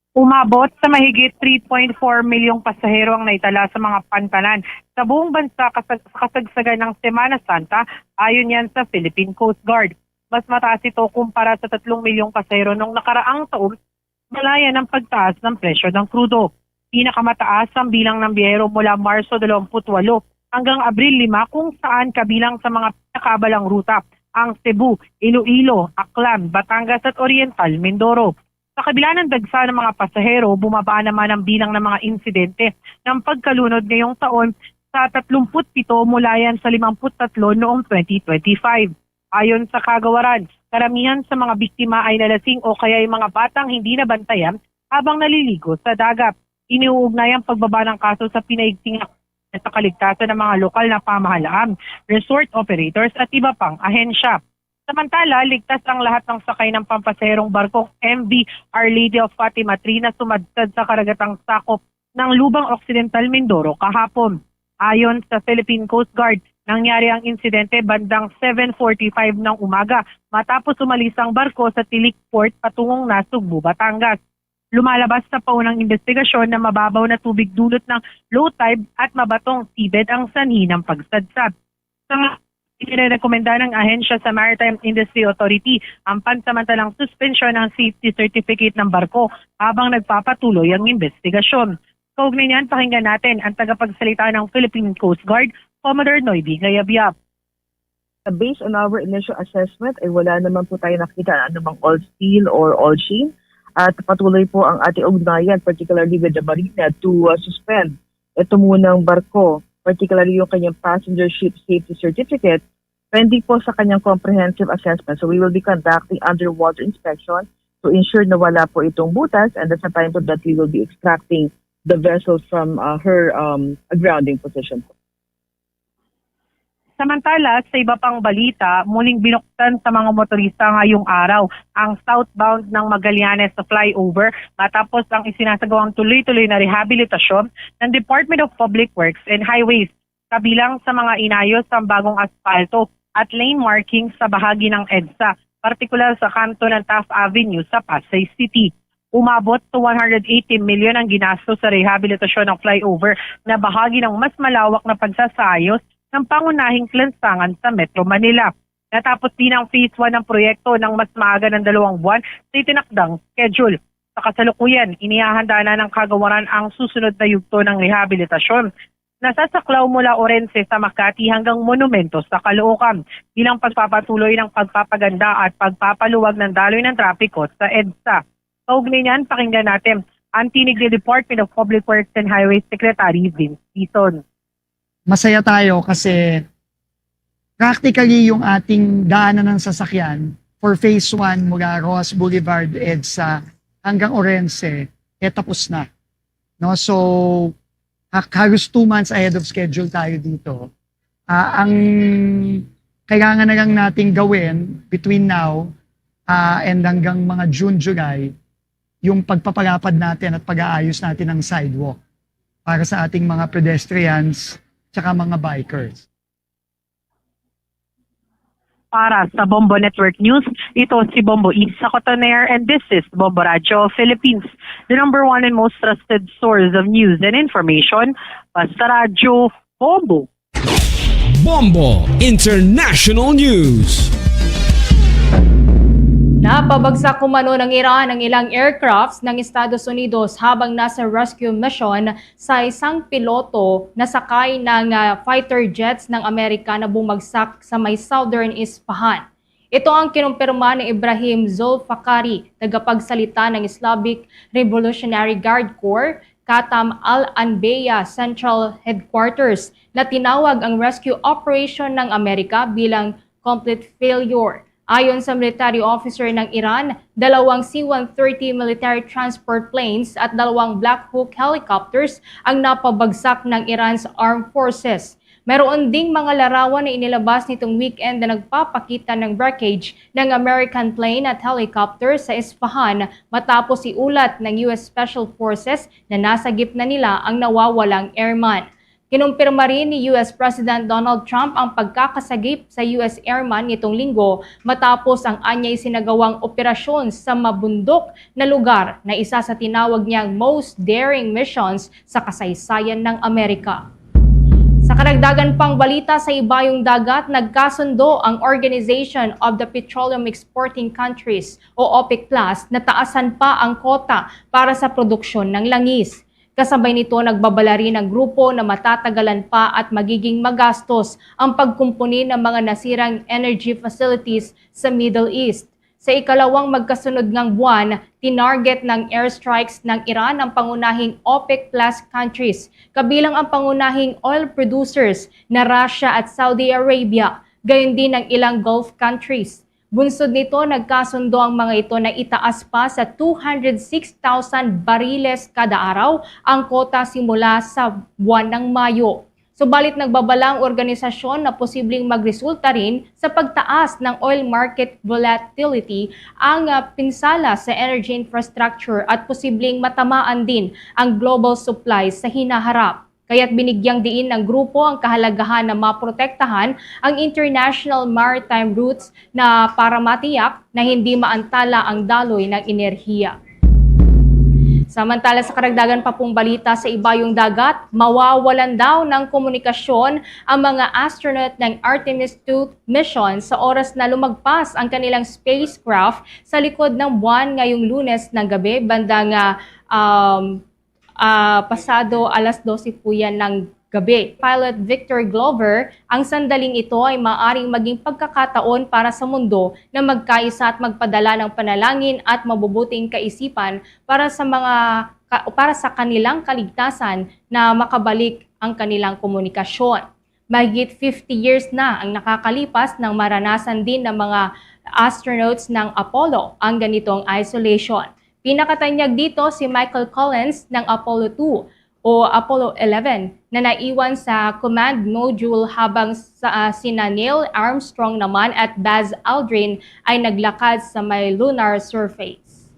Umabot sa mahigit three point four milyong pasahero ang naitala sa mga pantanan sa buong bansa kasag-, sa kasagsagan ng Semana Santa, ayon yan sa Philippine Coast Guard. Mas mataas ito kumpara sa tatlong milyong pasahero noong nakaraang taon, malayan ang pagtaas ng presyo ng krudo. Pinakamataas ang bilang ng biyahero mula Marso dalawampu't walo hanggang Abril lima, kung saan kabilang sa mga pinakaabalang ruta ang Cebu, Iloilo, Aklan, Batangas at Oriental Mindoro. Sa kabila ng dagsa ng mga pasahero, bumaba naman ang bilang ng mga insidente ng pagkalunod ngayong taon sa tatlumpu't pito mula yan sa limampu't tatlo noong twenty twenty-five. Ayon sa kagawaran, karamihan sa mga biktima ay nalasing o kaya ay mga batang hindi nabantayan habang naliligo sa dagat. Iniuugnay ang pagbaba ng kaso sa pinaigting sa kaligtasan ng mga lokal na pamahalaan, resort operators at iba pang ahensya. Samantala, ligtas ang lahat ng sakay ng pampasaherong barkong M V Our Lady of Fatima three na sumadsad sa karagatang sakop ng Lubang Occidental Mindoro kahapon. Ayon sa Philippine Coast Guard, nangyari ang insidente bandang seven forty-five ng umaga matapos umalis ang barko sa Tilic Port patungong Nasugbu, Batangas. Lumalabas sa paunang investigasyon na mababaw na tubig dulot ng low tide at mabatong seabed ang sanhi ng pagsadsad. Sa nga, inirekomenda ng ahensya sa Maritime Industry Authority ang pansamantalang suspensyon ng safety certificate ng barko habang nagpapatuloy ang investigasyon. Kaugnay niyan, pakinggan natin ang tagapagsalita ng Philippine Coast Guard, Commodore Noy B. Gayabyab. Based on our initial assessment, ay wala naman po tayo nakita na anumang oil spill or oil sheen. At patuloy po ang ating ugnayan, particularly with the Marina, to, uh, suspend ito munang barko, particularly yung kanyang passenger ship safety certificate, pending po sa kanyang comprehensive assessment. So we will be conducting underwater inspection to ensure na wala po itong butas, and that's the time po that we will be extracting the vessel from, uh, her, um, grounding position po. Samantala, sa iba pang balita, muling binuksan sa mga motorista ngayong araw ang southbound ng Magallanes flyover matapos ang isinasagawang tuloy-tuloy na rehabilitasyon ng Department of Public Works and Highways, kabilang sa mga inayos sa bagong asfalto at lane marking sa bahagi ng EDSA, partikular sa kanto ng Taft Avenue sa Pasay City. Umabot sa one hundred eighty million ang ginasto sa rehabilitasyon ng flyover na bahagi ng mas malawak na pagsasaayos ng pangunahing lansangan sa Metro Manila. Natapos din ang phase one ng proyekto ng mas maaga ng dalawang buwan sa itinakdang schedule. Sa kasalukuyan, inihahanda na ng kagawaran ang susunod na yugto ng rehabilitasyon. Nasasaklaw mula Orense sa Makati hanggang Monumento sa Caloocan bilang pagpapatuloy ng pagpapaganda at pagpapaluwag ng daloy ng trapiko sa EDSA. Kaugnay niyan, pakinggan natin ang tinig ni Department of Public Works and Highways Secretary Vince Dizon. Masaya tayo kasi practically yung ating daanan ng sasakyan for phase one mula Roxas Boulevard, EDSA hanggang Orense, eh, tapos na. No? So, ha- halos two months ahead of schedule tayo dito. Ah, ang kailangan na lang nating gawin between now, ah, and hanggang mga June, July, yung pagpapalapad natin at pag-aayos natin ng sidewalk para sa ating mga pedestrians tsaka mga bikers. Para sa Bombo Network News, ito si Bombo Isa Cotoner, and this is Bombo Radyo Philippines, the number one and most trusted source of news and information. Basta Radyo, Bombo. Bombo International News. Napabagsak kumano ng Iran ang ilang aircrafts ng Estados Unidos habang nasa rescue mission sa isang piloto na sakay ng, ah, fighter jets ng Amerika na bumagsak sa may southern Isfahan. Ito ang kinumpirma ni Ibrahim Zulfakari, tagapagsalita ng Islamic Revolutionary Guard Corps, Katam al-Anbeya Central Headquarters, na tinawag ang rescue operation ng Amerika bilang complete failure. Ayon sa military officer ng Iran, dalawang C one thirty military transport planes at dalawang Black Hawk helicopters ang napabagsak ng Iran's armed forces. Meron ding mga larawan na inilabas nitong weekend na nagpapakita ng wreckage ng American plane at helicopter sa Isfahan matapos iulat ng U S Special Forces na nasagip na nila ang nawawalang airman. Kinumpirma rin ni U S President Donald Trump ang pagkakasagip sa U S airman nitong linggo matapos ang anyay sinagawang operasyon sa mabundok na lugar na isa sa tinawag niyang most daring missions sa kasaysayan ng Amerika. Sa karagdagan pang balita, sa ibayong dagat, nagkasundo ang Organization of the Petroleum Exporting Countries o OPEC Plus na taasan pa ang kota para sa produksyon ng langis. Kasabay nito, nagbabala rin ang grupo na matatagalan pa at magiging magastos ang pagkumpuni ng mga nasirang energy facilities sa Middle East. Sa ikalawang magkasunod ngang buwan, tinarget ng airstrikes ng Iran ang pangunahing OPEC Plus countries, kabilang ang pangunahing oil producers na Russia at Saudi Arabia, gayon din ang ilang Gulf countries. Bunsod nito, nagkasundo ang mga ito na itaas pa sa two hundred six thousand bariles kada araw ang kota simula sa buwan ng Mayo. Subalit, nagbabala ang organisasyon na posibleng magresulta rin sa pagtaas ng oil market volatility ang, ah, pinsala sa energy infrastructure at posibleng matamaan din ang global supply sa hinaharap. Kaya't binigyang diin ng grupo ang kahalagahan na maprotektahan ang international maritime routes na para matiyak na hindi maantala ang daloy ng enerhiya. Samantala, sa karagdagan pa pong balita, sa ibayong dagat, mawawalan daw ng komunikasyon ang mga astronaut ng Artemis two mission sa oras na lumagpas ang kanilang spacecraft sa likod ng buwan ngayong Lunes ng gabi, bandang, ah, um, ah, pasado alas dose po yan ng gabi. Pilot Victor Glover, ang sandaling ito ay maaaring maging pagkakataon para sa mundo na magkaisa at magpadala ng panalangin at mabubuting kaisipan para sa mga ka- para sa kanilang kaligtasan na makabalik ang kanilang komunikasyon. Mahigit fifty years na ang nakakalipas nang maranasan din ng mga astronauts ng Apollo ang ganitong isolation. Pinakatanyag dito si Michael Collins ng Apollo two o Apollo eleven na naiwan sa command module habang sa, ah, sina Neil Armstrong naman at Buzz Aldrin ay naglakad sa may lunar surface.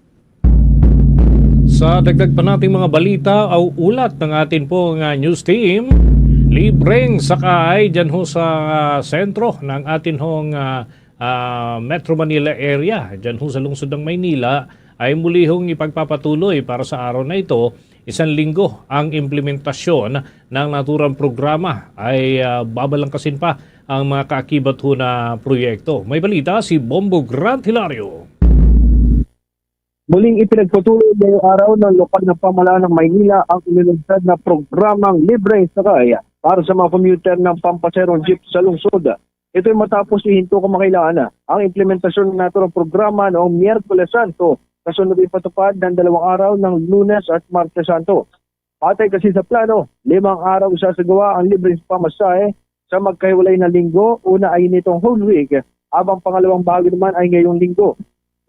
Sa dagdag pa nating mga balita, ang ulat ng atin po nga news team, libreng sakay dyan ho sa, ah, sentro ng atin hong, ah, ah, Metro Manila area, dyan ho sa lungsod ng Maynila, ay muli hong ipagpapatuloy para sa araw na ito, isang linggo ang implementasyon ng naturang programa ay, ah, babalangkasin pa ang mga kaakibat ho na proyekto. May balita si Bombo Grant Hilario. Muling ipinagpatuloy ngayong araw ng lokal na pamahalaan ng Maynila ang inilunsad na programang libreng sakay para sa mga commuter ng pampaserong jeep sa lungsod. Ito'y matapos ihinto kamakailan ang implementasyon ng naturang programa noong Miyerkules Santo, kasunod ipatupad ng dalawang araw ng Lunes at Martes Santo. Patay kasi sa plano, limang araw isasagawa ang libreng pamasahe sa magkahiwalay na linggo, una ay nitong Holy Week, habang pangalawang bahagi naman ay ngayong linggo.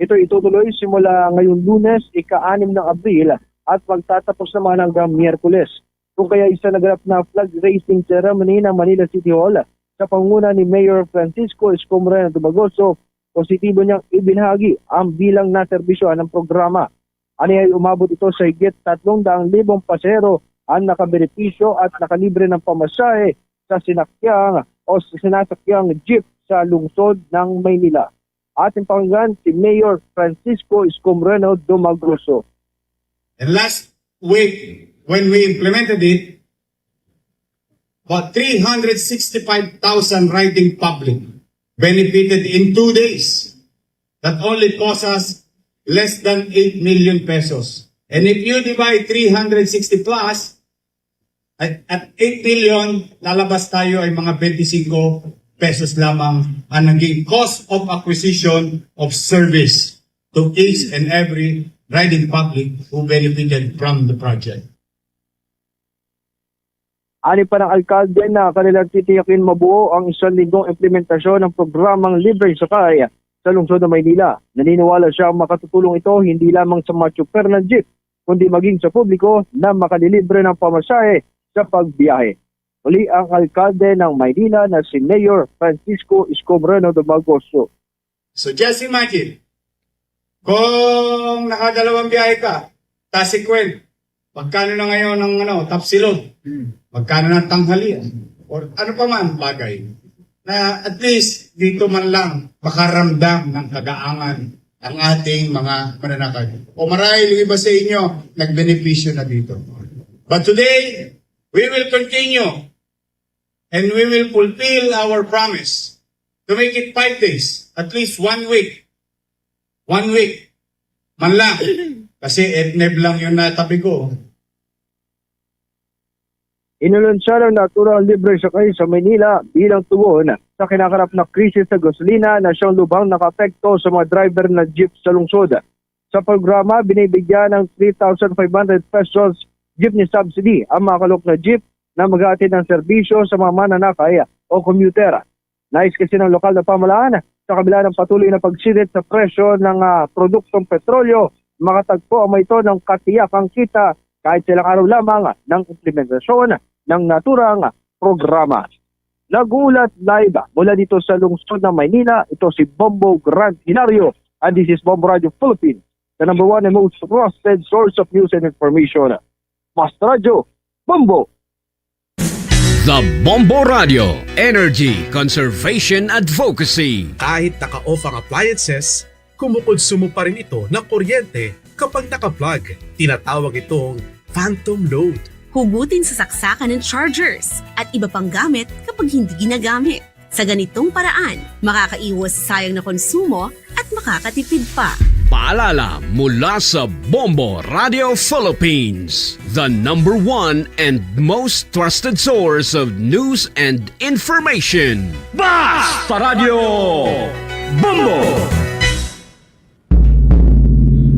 Ito itutuloy simula ngayong Lunes, ika-anim ng Abril, at magtatapos naman hanggang Miyerkules. Kung kaya isa naganap na flag raising ceremony ng Manila City Hall sa panguna ni Mayor Francisco Escombrero Dumagoso, positibo niyang ibinahagi ang bilang naserbisyohan ng programa. Aniya ay umabot ito sa higit tatlong daang libong pasahero ang nakabenepisyo at nakalibre ng pamasahe sa sinakyang o sa sinasakyang jeep sa lungsod ng Maynila. Ating pakinggan si Mayor Francisco Escombrero Dumagoso. And last week, when we implemented it, about three hundred sixty-five thousand riding public benefited in two days. That only cost us less than eight million pesos. And if you divide three hundred sixty plus, at, at eight million, lalabas tayo ay mga twenty-five pesos lamang ang naging cost of acquisition of service to each and every riding public who benefited from the project. Ani pa ng alkalde na kanilang titiyakin mabuo ang isang linggong implementasyon ng programang libreng sakay sa lungsod ng Maynila. Naniniwala siya makatutulong ito hindi lamang sa mga tsuper ng jeep, kundi maging sa publiko na makalilibre ng pamasahe sa pagbiyahe. Muli ang alkalde ng Maynila na si Mayor Francisco Escombrero Dumagoso. So just imagine, kung nakadalawang biyahe ka, Tasikwen, magkano na ngayon ang ano, Tapsilog? Hmm. Magkano na ang tanghalian? Or ano pa man bagay na at least dito man lang makaramdam ng kagaangan ang ating mga mananakay. O marahil yung iba sa inyo, nagbenepisyo na dito. But today, we will continue and we will fulfill our promise to make it five days, at least one week. One week. Man lang. Kasi etneb lang yun na tabi ko. Inulunsad ang naturang libre sakay sa Maynila bilang tugon sa kinakarap na krisis sa gasolina na siyang lubhang nakaapekto sa mga driver ng jeep sa lungsod. Sa programa, binibigyan ng three thousand five hundred pesos jeepney subsidy ang mga kalok na jeep na maghatid ng serbisyo sa mga mananakay o commuter. Nais kasi ng lokal na pamahalaan, sa kabila ng patuloy na pagsirit sa presyo ng, ah, produktong petrolyo, makatagpo ang mga ito ng katiyakang kita kahit sa ilang araw lamang ng implementasyon ng naturang programa. Nag-uulat live mula dito sa lungsod ng Maynila, ito si Bombo Grant Hilario, and this is Bombo Radio Philippines, the number one and most trusted source of news and information. Mas Radyo, Bombo! The Bombo Radio, Energy Conservation Advocacy. Kahit naka-off ang appliances, kumukonsumo pa rin ito ng kuryente kapag naka-plug. Tinatawag itong phantom load. Hugutin sa saksakan ng chargers at iba pang gamit kapag hindi ginagamit. Sa ganitong paraan, makakaiwas sa sayang na konsumo at makakatipid pa. Paalala mula sa Bombo Radio Philippines, the number one and most trusted source of news and information. Basta Radio Bombo!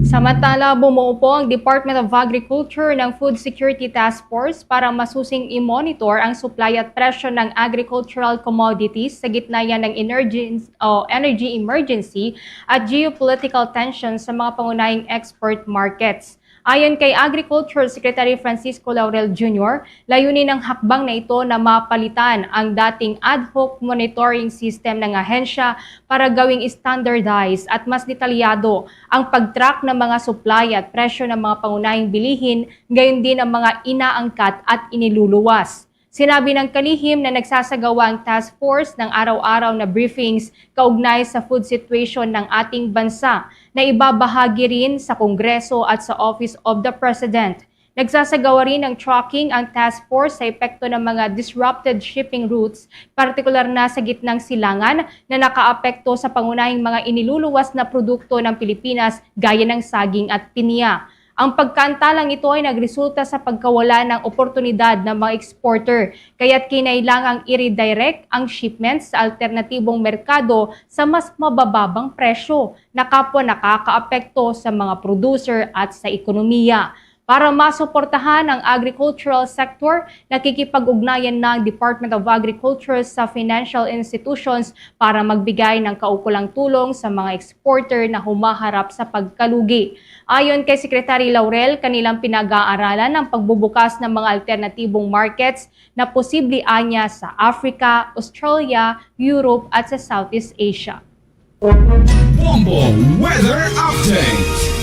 Samantala, bumuo po ang Department of Agriculture ng Food Security Task Force para masusing i-monitor ang supply at presyo ng agricultural commodities sa gitna yan ng energy, o energy emergency at geopolitical tensions sa mga pangunahing export markets. Ayon kay Agriculture Secretary Francisco Laurel Junior, layunin ng hakbang na ito na mapalitan ang dating ad hoc monitoring system ng ahensya para gawing standardized at mas detalyado ang pag-track ng mga supply at presyo ng mga pangunahing bilihin, gayon din ang mga inaangkat at iniluluwas. Sinabi ng kalihim na nagsasagawa ang task force ng araw-araw na briefings kaugnay sa food situation ng ating bansa na ibabahagi rin sa Kongreso at sa Office of the President. Nagsasagawa rin ng tracking ang task force sa epekto ng mga disrupted shipping routes, partikular na sa gitnang silangan na nakaapekto sa pangunahing mga iniluluwas na produkto ng Pilipinas gaya ng saging at pinya. Ang pagkaantalang ito ay nagresulta sa pagkawala ng oportunidad ng mga exporter, kaya't kinailangang i-redirect ang shipments sa alternatibong merkado sa mas mabababang presyo na kapwa nakakaapekto sa mga producer at sa ekonomiya. Para masuportahan ang agricultural sector, nakikipag-ugnayan na ang Department of Agriculture sa financial institutions para magbigay ng kaukulang tulong sa mga exporter na humaharap sa pagkalugi. Ayon kay Secretary Laurel, kanilang pinag-aaralan ang pagbubukas ng mga alternatibong markets na posible anya sa Africa, Australia, Europe at sa Southeast Asia. Bombo Weather Update.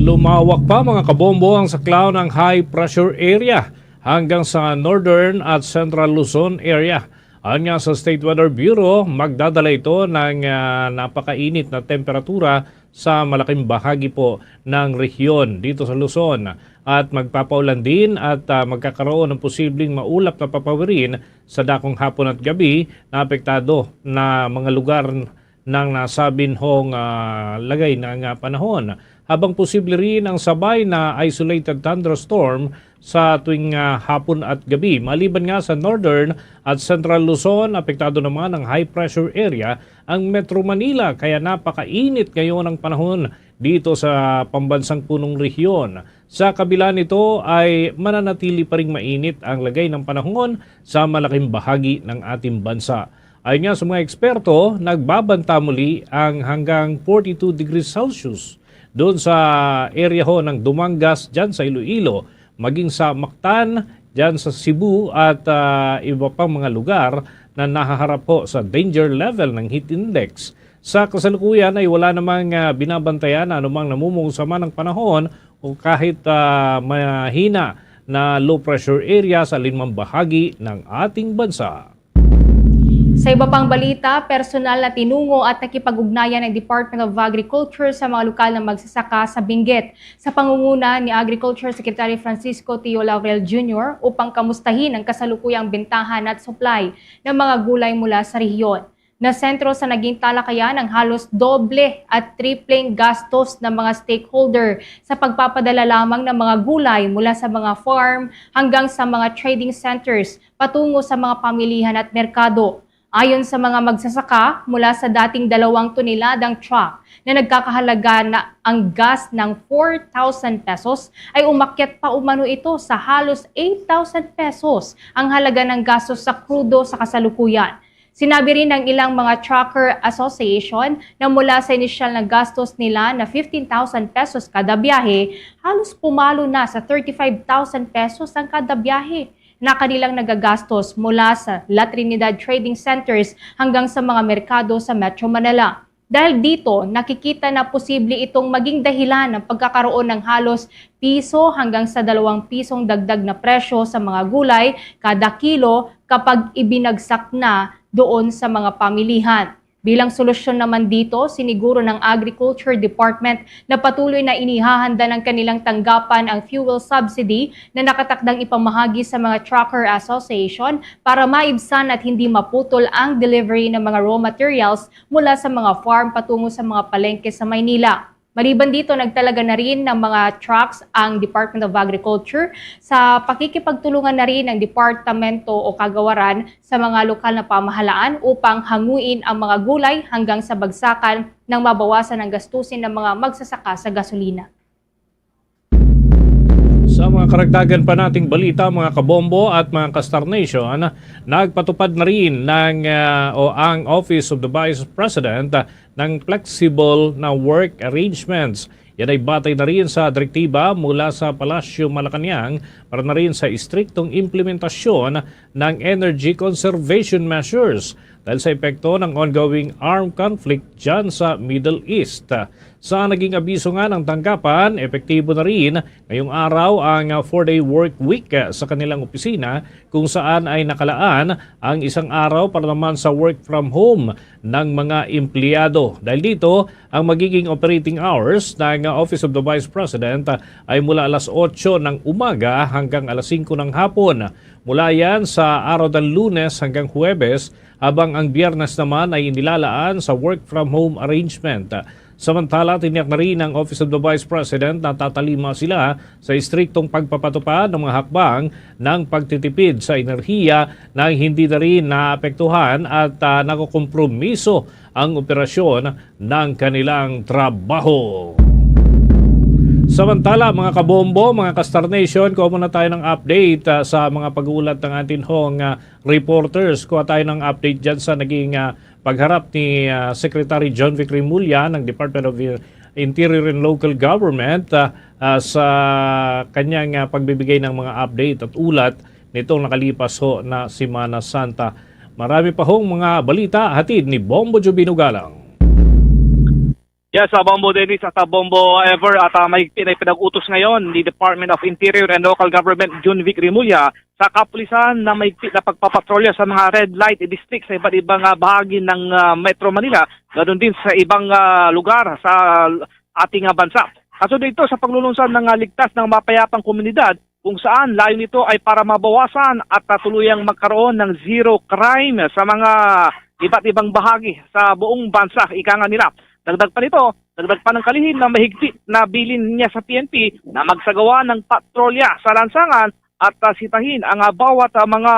Lumawak pa, mga kabombo, ang saklaw ng high pressure area hanggang sa northern at central Luzon area. Ayon nga sa State Weather Bureau, magdadala ito ng ah, napakainit na temperatura sa malaking bahagi po ng rehiyon dito sa Luzon, at magpapaulan din at ah, magkakaroon ng posibleng maulap na papawirin sa dakong hapon at gabi na apektado na mga lugar ng nasabing ah, lagay ng ah, panahon, habang posible rin ang sabay na isolated thunderstorm sa tuwing ah, hapon at gabi. Maliban nga sa northern at central Luzon, apektado naman ang high pressure area ang Metro Manila, kaya napakainit ngayon ang panahon dito sa pambansang punong rehiyon. Sa kabila nito ay mananatili pa ring mainit ang lagay ng panahon sa malaking bahagi ng ating bansa. Ayon nga sa mga eksperto, nagbabanta muli ang hanggang forty-two degrees Celsius doon sa area ho ng Dumangas dyan sa Iloilo, maging sa Mactan dyan sa Cebu at ah, iba pang mga lugar na nahaharap ho sa danger level ng heat index. Sa kasalukuyan ay wala namang ah, binabantayan na anumang namumong sama ng panahon o kahit ah, mahina na low pressure area sa alinmang bahagi ng ating bansa. Sa iba pang balita, personal na tinungo at nakipag-ugnayan ang Department of Agriculture sa mga lokal na magsasaka sa Benguet, sa pangunguna ni Agriculture Secretary Francisco Tio Laurel Junior, upang kamustahin ang kasalukuyang bentahan at supply ng mga gulay mula sa rehiyon. Nasentro sa naging talakayan ang halos doble at tripleng gastos ng mga stakeholder sa pagpapadala lamang ng mga gulay mula sa mga farm hanggang sa mga trading centers patungo sa mga pamilihan at merkado. Ayon sa mga magsasaka, mula sa dating dalawang toneladang truck na nagkakahalaga na ang gas ng four thousand pesos, ay umakyat pa umano ito sa halos eight thousand pesos ang halaga ng gastos sa krudo sa kasalukuyan. Sinabi rin ng ilang mga trucker association na mula sa inisyal na gastos nila na fifteen thousand pesos kada biyahe, halos pumalo na sa thirty-five thousand pesos ang kada biyahe na kanilang nagagastos mula sa La Trinidad Trading Centers hanggang sa mga merkado sa Metro Manila. Dahil dito, nakikita na posible itong maging dahilan ng pagkakaroon ng halos piso hanggang sa dalawang pisong dagdag na presyo sa mga gulay kada kilo kapag ibinagsak na doon sa mga pamilihan. Bilang solusyon naman dito, siniguro ng Agriculture Department na patuloy na inihahanda ng kanilang tanggapan ang fuel subsidy na nakatakdang ipamahagi sa mga trucker association para maibsan at hindi maputol ang delivery ng mga raw materials mula sa mga farm patungo sa mga palengke sa Maynila. Maliban dito, nagtalaga na rin ng mga trucks ang Department of Agriculture sa pakikipagtulungan na rin ng departamento o kagawaran sa mga lokal na pamahalaan upang hanguin ang mga gulay hanggang sa bagsakan nang mabawasan ang gastusin ng mga magsasaka sa gasolina. Sa mga karagdagan pa nating balita, mga kabombo at mga ka-Star Nation, nagpatupad na rin ng, ah, o ang Office of the Vice President, ah, ng flexible na work arrangements. Yan ay batay na rin sa direktiba mula sa Palasyo Malacañang para na rin sa istriktong implementasyon ng energy conservation measures dahil sa epekto ng ongoing armed conflict dyan sa Middle East. Sa naging abiso nga ng tanggapan, epektibo na rin ngayong araw ang four-day work week sa kanilang opisina, kung saan ay nakalaan ang isang araw para naman sa work from home ng mga empleyado. Dahil dito, ang magiging operating hours ng Office of the Vice President ay mula alas otso ng umaga hanggang alas singko ng hapon. Mula yan sa araw ng Lunes hanggang Huwebes, habang ang Biyernes naman ay inilalaan sa work from home arrangement. Samantala, tiniyak na rin ng Office of the Vice President na tatalima sila sa istriktong pagpapatupad ng mga hakbang ng pagtitipid sa enerhiya na hindi na rin naapektuhan at ah, nakukompromiso ang operasyon ng kanilang trabaho. Samantala, mga kabombo, mga ka-Star Nation, kuha muna tayo ng update, ah, sa mga pag-uulat ng ating hong, ah, reporters. Kuha tayo ng update dyan sa naging, ah, pagharap ni, ah, Secretary John Vic Remulla ng Department of Interior and Local Government, ah, ah, sa kanyang, ah, pagbibigay ng mga update at ulat nitong nakalipas ho na Semana Santa. Marami pa hong mga balita hatid ni Bombo Jubino Galang. Yes, ah, Bombo Dennis at, ah, Bombo Ever, at, ah, mahigpit na pinag-utos ngayon ni Department of Interior and Local Government Jun Vic Remulla sa kapulisan na mahigpit na pagpapatrolya sa mga red light district sa iba't ibang, ah, bahagi ng, ah, Metro Manila, ganun din sa ibang, ah, lugar sa ating, ah, bansa. Kasunod ito sa paglulunsad ng, ah, Ligtas ng Mapayapang Komunidad, kung saan layo nito ay para mabawasan at, ah, tuluyang magkaroon ng zero crime sa mga iba't ibang bahagi sa buong bansa, ika nga nila. Dagdag pa nito, dagdag pa ng kalihim na mahigpit na bilin niya sa P N P na magsagawa ng patrolya sa lansangan at, ah, sitahin ang, ah, bawat, ah, mga,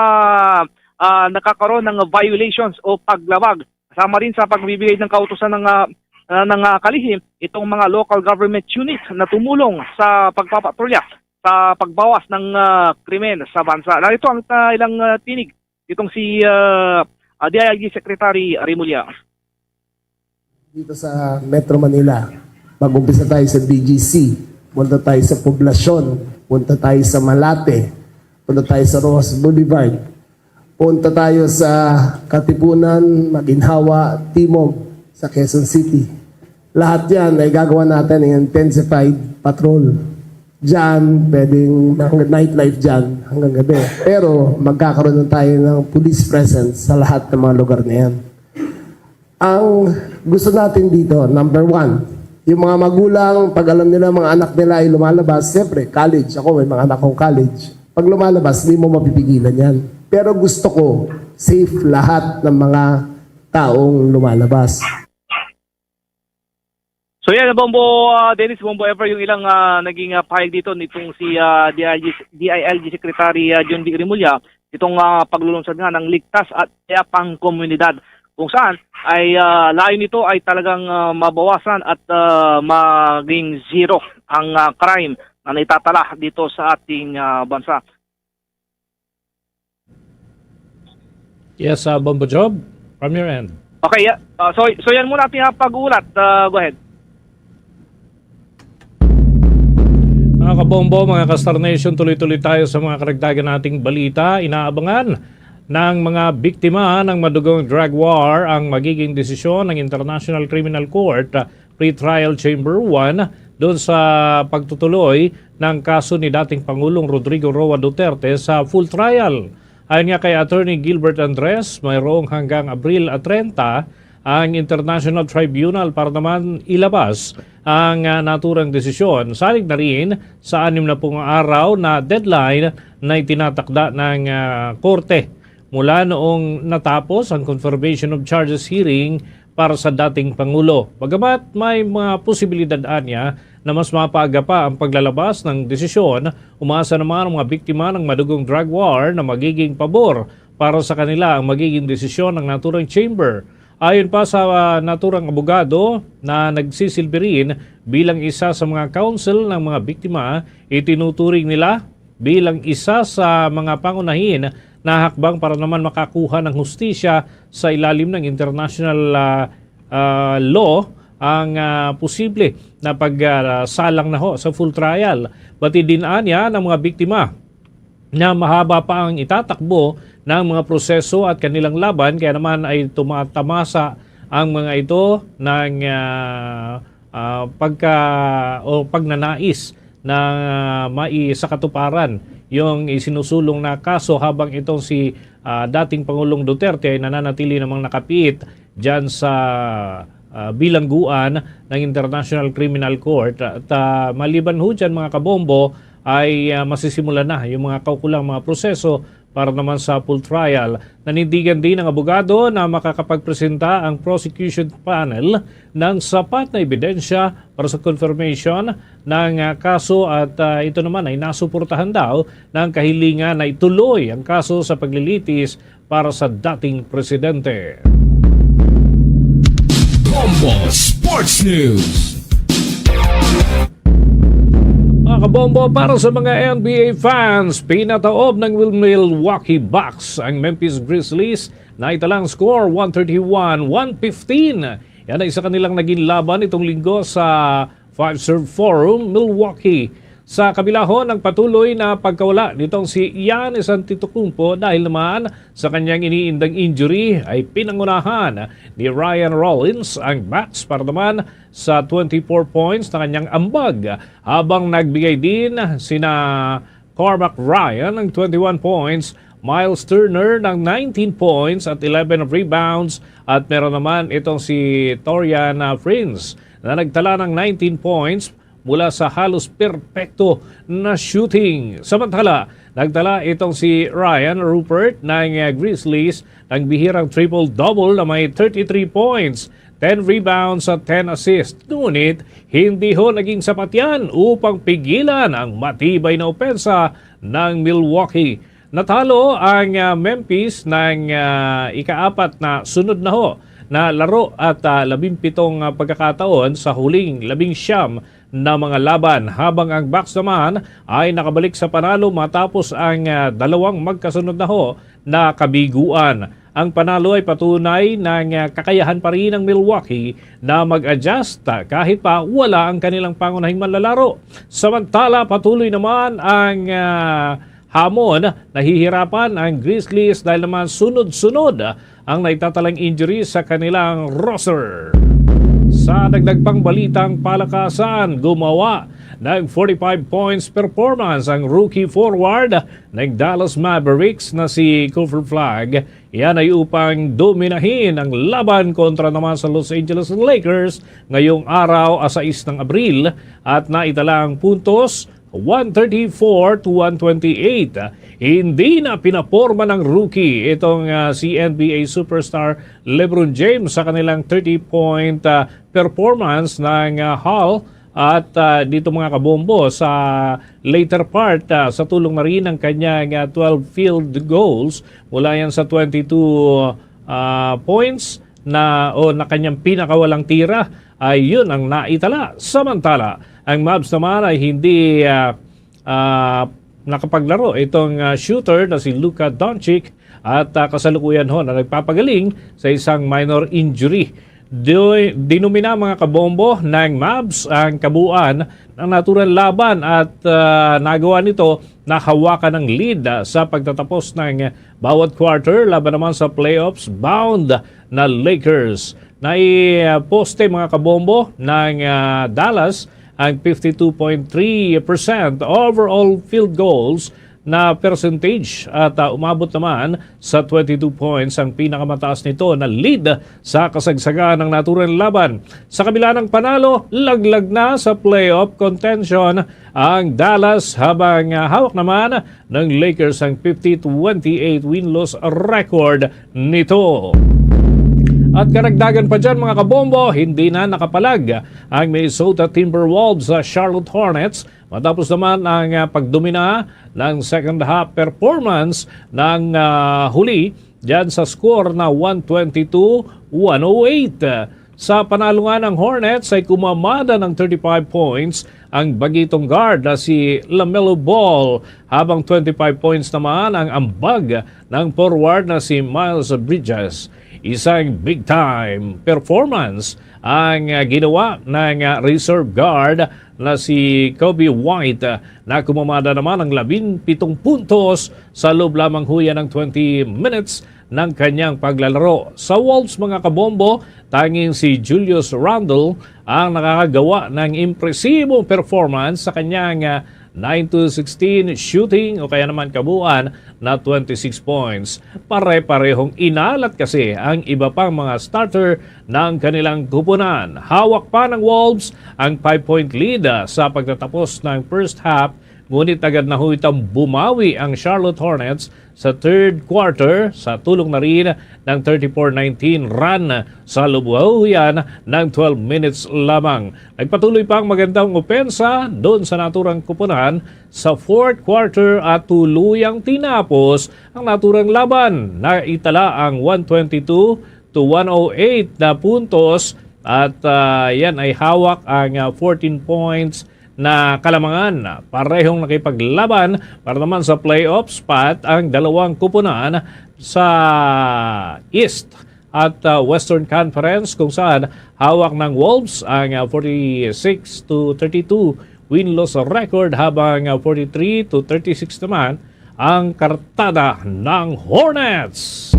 ah, nakakaroon ng violations o paglabag. Kasama rin sa pagbibigay ng kautusan ng, ah, ah, ng, ah, kalihim itong mga local government unit na tumulong sa pagpapatrolya sa pagbawas ng, ah, krimen sa bansa. Narito ang, ah, ilang, ah, tinig itong si, ah, ah, D I L G Secretary Remulla. Dito sa Metro Manila, mag-umpisa tayo sa B G C, punta tayo sa Poblacion, punta tayo sa Malate, punta tayo sa Roxas Boulevard, punta tayo sa Katipunan, Maginhawa, Timog, sa Quezon City. Lahat yan ay gagawa natin ng intensified patrol. Diyan, pwedeng mga nightlife diyan hanggang gabi. Pero magkakaroon na tayo ng police presence sa lahat ng mga lugar na yan. Ang gusto natin dito, number one, yung mga magulang, pag alam nila mga anak nila ay lumalabas, siyempre, college. Ako, may mga anak kong college. Pag lumalabas, hindi mo mapipigilan yan. Pero gusto ko, safe lahat ng mga taong lumalabas. So yan, Bombo, ah, Dennis, Bombo Ever, yung ilang, ah, naging, ah, pahayag dito nitong si, ah, D I L G, D I L G Secretary, ah, John D. Remulla, itong, ah, paglulunsad nga ng ligtas at mayapang komunidad, kung saan ay, ah, layo nito ay talagang, ah, mabawasan at, ah, maging zero ang, ah, crime na naitatala dito sa ating, ah, bansa. Yes, uh, Bombo Job, from your end. Okay, yeah. Uh, so, so yan muna ating, uh, pag-uulat. Uh, go ahead. Mga kabombo, mga ka-Star Nation, tuloy-tuloy tayo sa mga karagdagan nating balita. Inaabangan ng mga biktima ng madugong drug war ang magiging desisyon ng International Criminal Court, uh, Pre-Trial Chamber one, doon sa pagtutuloy ng kaso ni dating Pangulong Rodrigo Roa Duterte sa full trial. Ayon nga kay Attorney Gilbert Andres, mayroong hanggang Abril treinta ang International Tribunal para naman ilabas ang, ah, naturang desisyon. Salig na rin sa anim na pung araw na deadline na itinatakda ng, ah, korte mula noong natapos ang confirmation of charges hearing para sa dating Pangulo. Bagamat may mga posibilidad anya na mas mapaaga pa ang paglalabas ng desisyon, umasa naman ang mga biktima ng madugong drug war na magiging pabor para sa kanila ang magiging desisyon ng naturang chamber. Ayon pa sa, ah, naturang abogado na nagsisilbi rin bilang isa sa mga counsel ng mga biktima, itinuturing nila bilang isa sa mga pangunahin na hakbang para naman makakuha ng hustisya sa ilalim ng international, ah, ah, law ang, ah, posible na pagsalang na ho sa full trial. Batid din anya ng mga biktima na mahaba pa ang itatakbo ng mga proseso at kanilang laban, kaya naman ay tumatamasa ang mga ito ng, ah, ah, pagka, o pagnanais na maisakatuparan yung isinusulong na kaso, habang itong si, ah, dating Pangulong Duterte ay nananatili namang nakapiit dyan sa, ah, bilangguan ng International Criminal Court. At, ah, maliban ho dyan, mga kabombo, ay, ah, masisimulan na yung mga kaukulang mga proseso para naman sa full trial. Nanindigan din ang abogado na makakapagpresenta ang prosecution panel ng sapat na ebidensya para sa confirmation ng, ah, kaso, at, ah, ito naman ay nasuportahan daw ng kahilingan na ituloy ang kaso sa paglilitis para sa dating presidente. Bombo Sports News. Bombo para sa mga N B A fans, pinataob ng Mil- Milwaukee Bucks ang Memphis Grizzlies na italang score one thirty-one one fifteen. Yan ay sa kanilang naging laban itong linggo sa Fiserv Forum, Milwaukee. Sa kabilahon ng patuloy na pagkawala nitong si Giannis Antetokounmpo dahil naman sa kanyang iniindang injury, ay pinangunahan ni Ryan Rollins ang Bucks para naman sa twenty-four points na kanyang ambag, habang nagbigay din sina Cormac Ryan ng twenty-one points, Miles Turner ng nineteen points at eleven rebounds, at meron naman itong si Taurean, ah, Prince na nagtala ng nineteen points mula sa halos perpekto na shooting. Samantala, nagtala itong si Ryan Rupert ng, ah, Grizzlies ng bihirang triple-double na may thirty-three points, ten rebounds at ten assists. Ngunit, hindi ho naging sapat yan upang pigilan ang matibay na opensa ng Milwaukee. Natalo ang, ah, Memphis ng, ah, ikaapat na sunod na ho na laro at, ah, labimpitong, ah, pagkakataon sa huling labing siyam na mga laban, habang ang Bucks naman ay nakabalik sa panalo matapos ang, ah, dalawang magkasunod na ho na kabiguan. Ang panalo ay patunay ng, ah, kakayahan pa rin ng Milwaukee na mag-adjust, ah, kahit pa wala ang kanilang pangunahing manlalaro. Samantala, patuloy naman ang, ah, hamon. Nahihirapan ang Grizzlies dahil naman sunod-sunod ang naitatalang injury sa kanilang roster. Sa dagdag pang balitang palakasan, gumawa ng forty-five points performance ang rookie forward ng Dallas Mavericks na si Cooper Flagg. Yan ay upang dominahin ang laban kontra naman sa Los Angeles Lakers ngayong araw, a sais ng Abril, at naitala ang puntos, one thirty-four to one twenty-eight. Hindi na pinaporma ng rookie itong, ah, si N B A superstar LeBron James sa kanilang thirty-point, ah, performance ng, ah, Hall. At, ah, dito, mga kabombo, sa later part, ah, sa tulong na rin ng kanyang, ah, twelve field goals, mula yan sa twenty-two, ah, points na, o na kanyang pinakawalang tira, ay yun ang naitala. Samantala, ang Mavs naman ay hindi, ah, ah, nakapaglaro itong, ah, shooter na si Luka Doncic, at, ah, kasalukuyan ho na nagpapagaling sa isang minor injury. Di-, dinumina, mga kabombo, ng Mavs ang kabuuan ng naturang laban at, ah, nagawa nito na hawakan ang lead, ah, sa pagtatapos ng bawat quarter laban naman sa playoffs bound na Lakers. Naiposte, mga kabombo, ng, ah, Dallas ang fifty-two point three percent overall field goals na percentage at, ah, umabot naman sa twenty-two points ang pinakamataas nito na lead sa kasagsagan ng naturang laban. Sa kabila ng panalo, laglag na sa playoff contention ang Dallas, habang, ah, hawak naman ng Lakers ang fifty twenty-eight win-loss record nito. At karagdagan pa dyan, mga kabombo, hindi na nakapalag ang Minnesota Timberwolves sa Charlotte Hornets matapos naman ang, ah, pagdomina ng second half performance ng, ah, huli dyan sa score na one twenty-two one oh eight. Sa panalo nga ng Hornets ay kumamada ng thirty-five points ang bagitong guard na si LaMelo Ball, habang twenty-five points naman ang ambag ng forward na si Miles Bridges. Isang big-time performance ang, ah, ginawa ng, ah, reserve guard na si Coby White, ah, na kumamada naman ang labing pitong puntos sa loob lamang huya ng twenty minutes ng kanyang paglalaro. Sa Wolves, mga kabombo, tanging si Julius Randle ang nakakagawa ng impresibong performance sa kanyang, ah, nine to sixteen shooting, o kaya naman kabuuan na twenty-six points. Pare-parehong inalat kasi ang iba pang mga starter ng kanilang kupunan. Hawak pa ng Wolves ang five-point lead, ah, sa pagtatapos ng first half, ngunit agad na ho itang bumawi ang Charlotte Hornets sa third quarter sa tulong na rin ng thirty-four nineteen run sa loob huyan ng twelve minutes lamang. Nagpatuloy pa ang magandang opensa doon sa naturang kupunan sa fourth quarter at tuluyang tinapos ang naturang laban. Naitala ang one twenty-two to one oh eight na puntos at, ah, yan ay hawak ang, ah, fourteen points na kalamangan. Parehong nakipaglaban para naman sa playoff spot ang dalawang kupunan sa East at, ah, Western Conference, kung saan hawak ng Wolves ang, ah, forty-six to thirty-two win-loss record, habang, ah, forty-three to thirty-six naman ang kartada ng Hornets.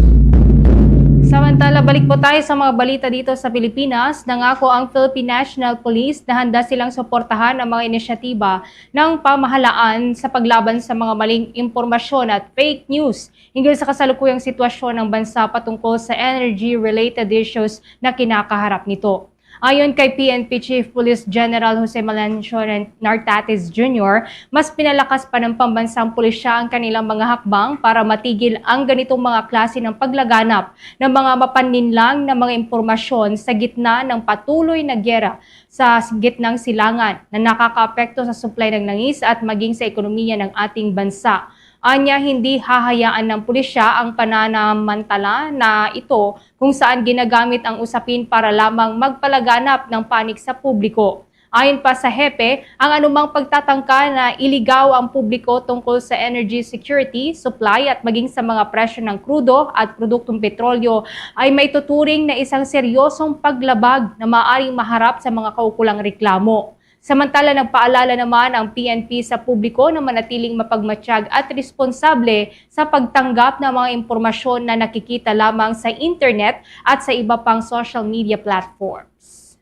Samantala, balik po tayo sa mga balita dito sa Pilipinas. Nangako ang Philippine National Police na handa silang suportahan ang mga inisyatiba ng pamahalaan sa paglaban sa mga maling impormasyon at fake news hinggil sa kasalukuyang sitwasyon ng bansa patungkol sa energy-related issues na kinakaharap nito. Ayon kay P N P Chief Police General Jose Melencio Nartates Junior, mas pinalakas pa ng pambansang pulisya ang kanilang mga hakbang para matigil ang ganitong mga klase ng paglaganap ng mga mapanlinlang na mga impormasyon sa gitna ng patuloy na giyera sa gitnang silangan na nakakaapekto sa supply ng langis at maging sa ekonomiya ng ating bansa. Anya, hindi hahayaan ng pulisya ang pananamantala na ito kung saan ginagamit ang usapin para lamang magpalaganap ng panik sa publiko. Ayon pa sa hepe, ang anumang pagtatangka na iligaw ang publiko tungkol sa energy security, supply at maging sa mga presyo ng krudo at produktong petrolyo ay may tuturing na isang seryosong paglabag na maaring maharap sa mga kaukulang reklamo. Samantala, nagpaalala naman ang P N P sa publiko na manatiling mapagmatyag at responsable sa pagtanggap ng mga impormasyon na nakikita lamang sa internet at sa iba pang social media platforms.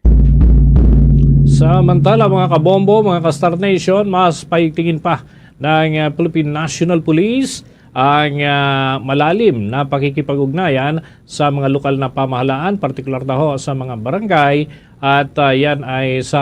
Samantala, mga kabombo, mga ka-Star Nation, mas paigtingin pa ng, uh, Philippine National Police ang, uh, malalim na pakikipag-ugnayan sa mga lokal na pamahalaan, partikular na ho sa mga barangay, at, uh, yan ay sa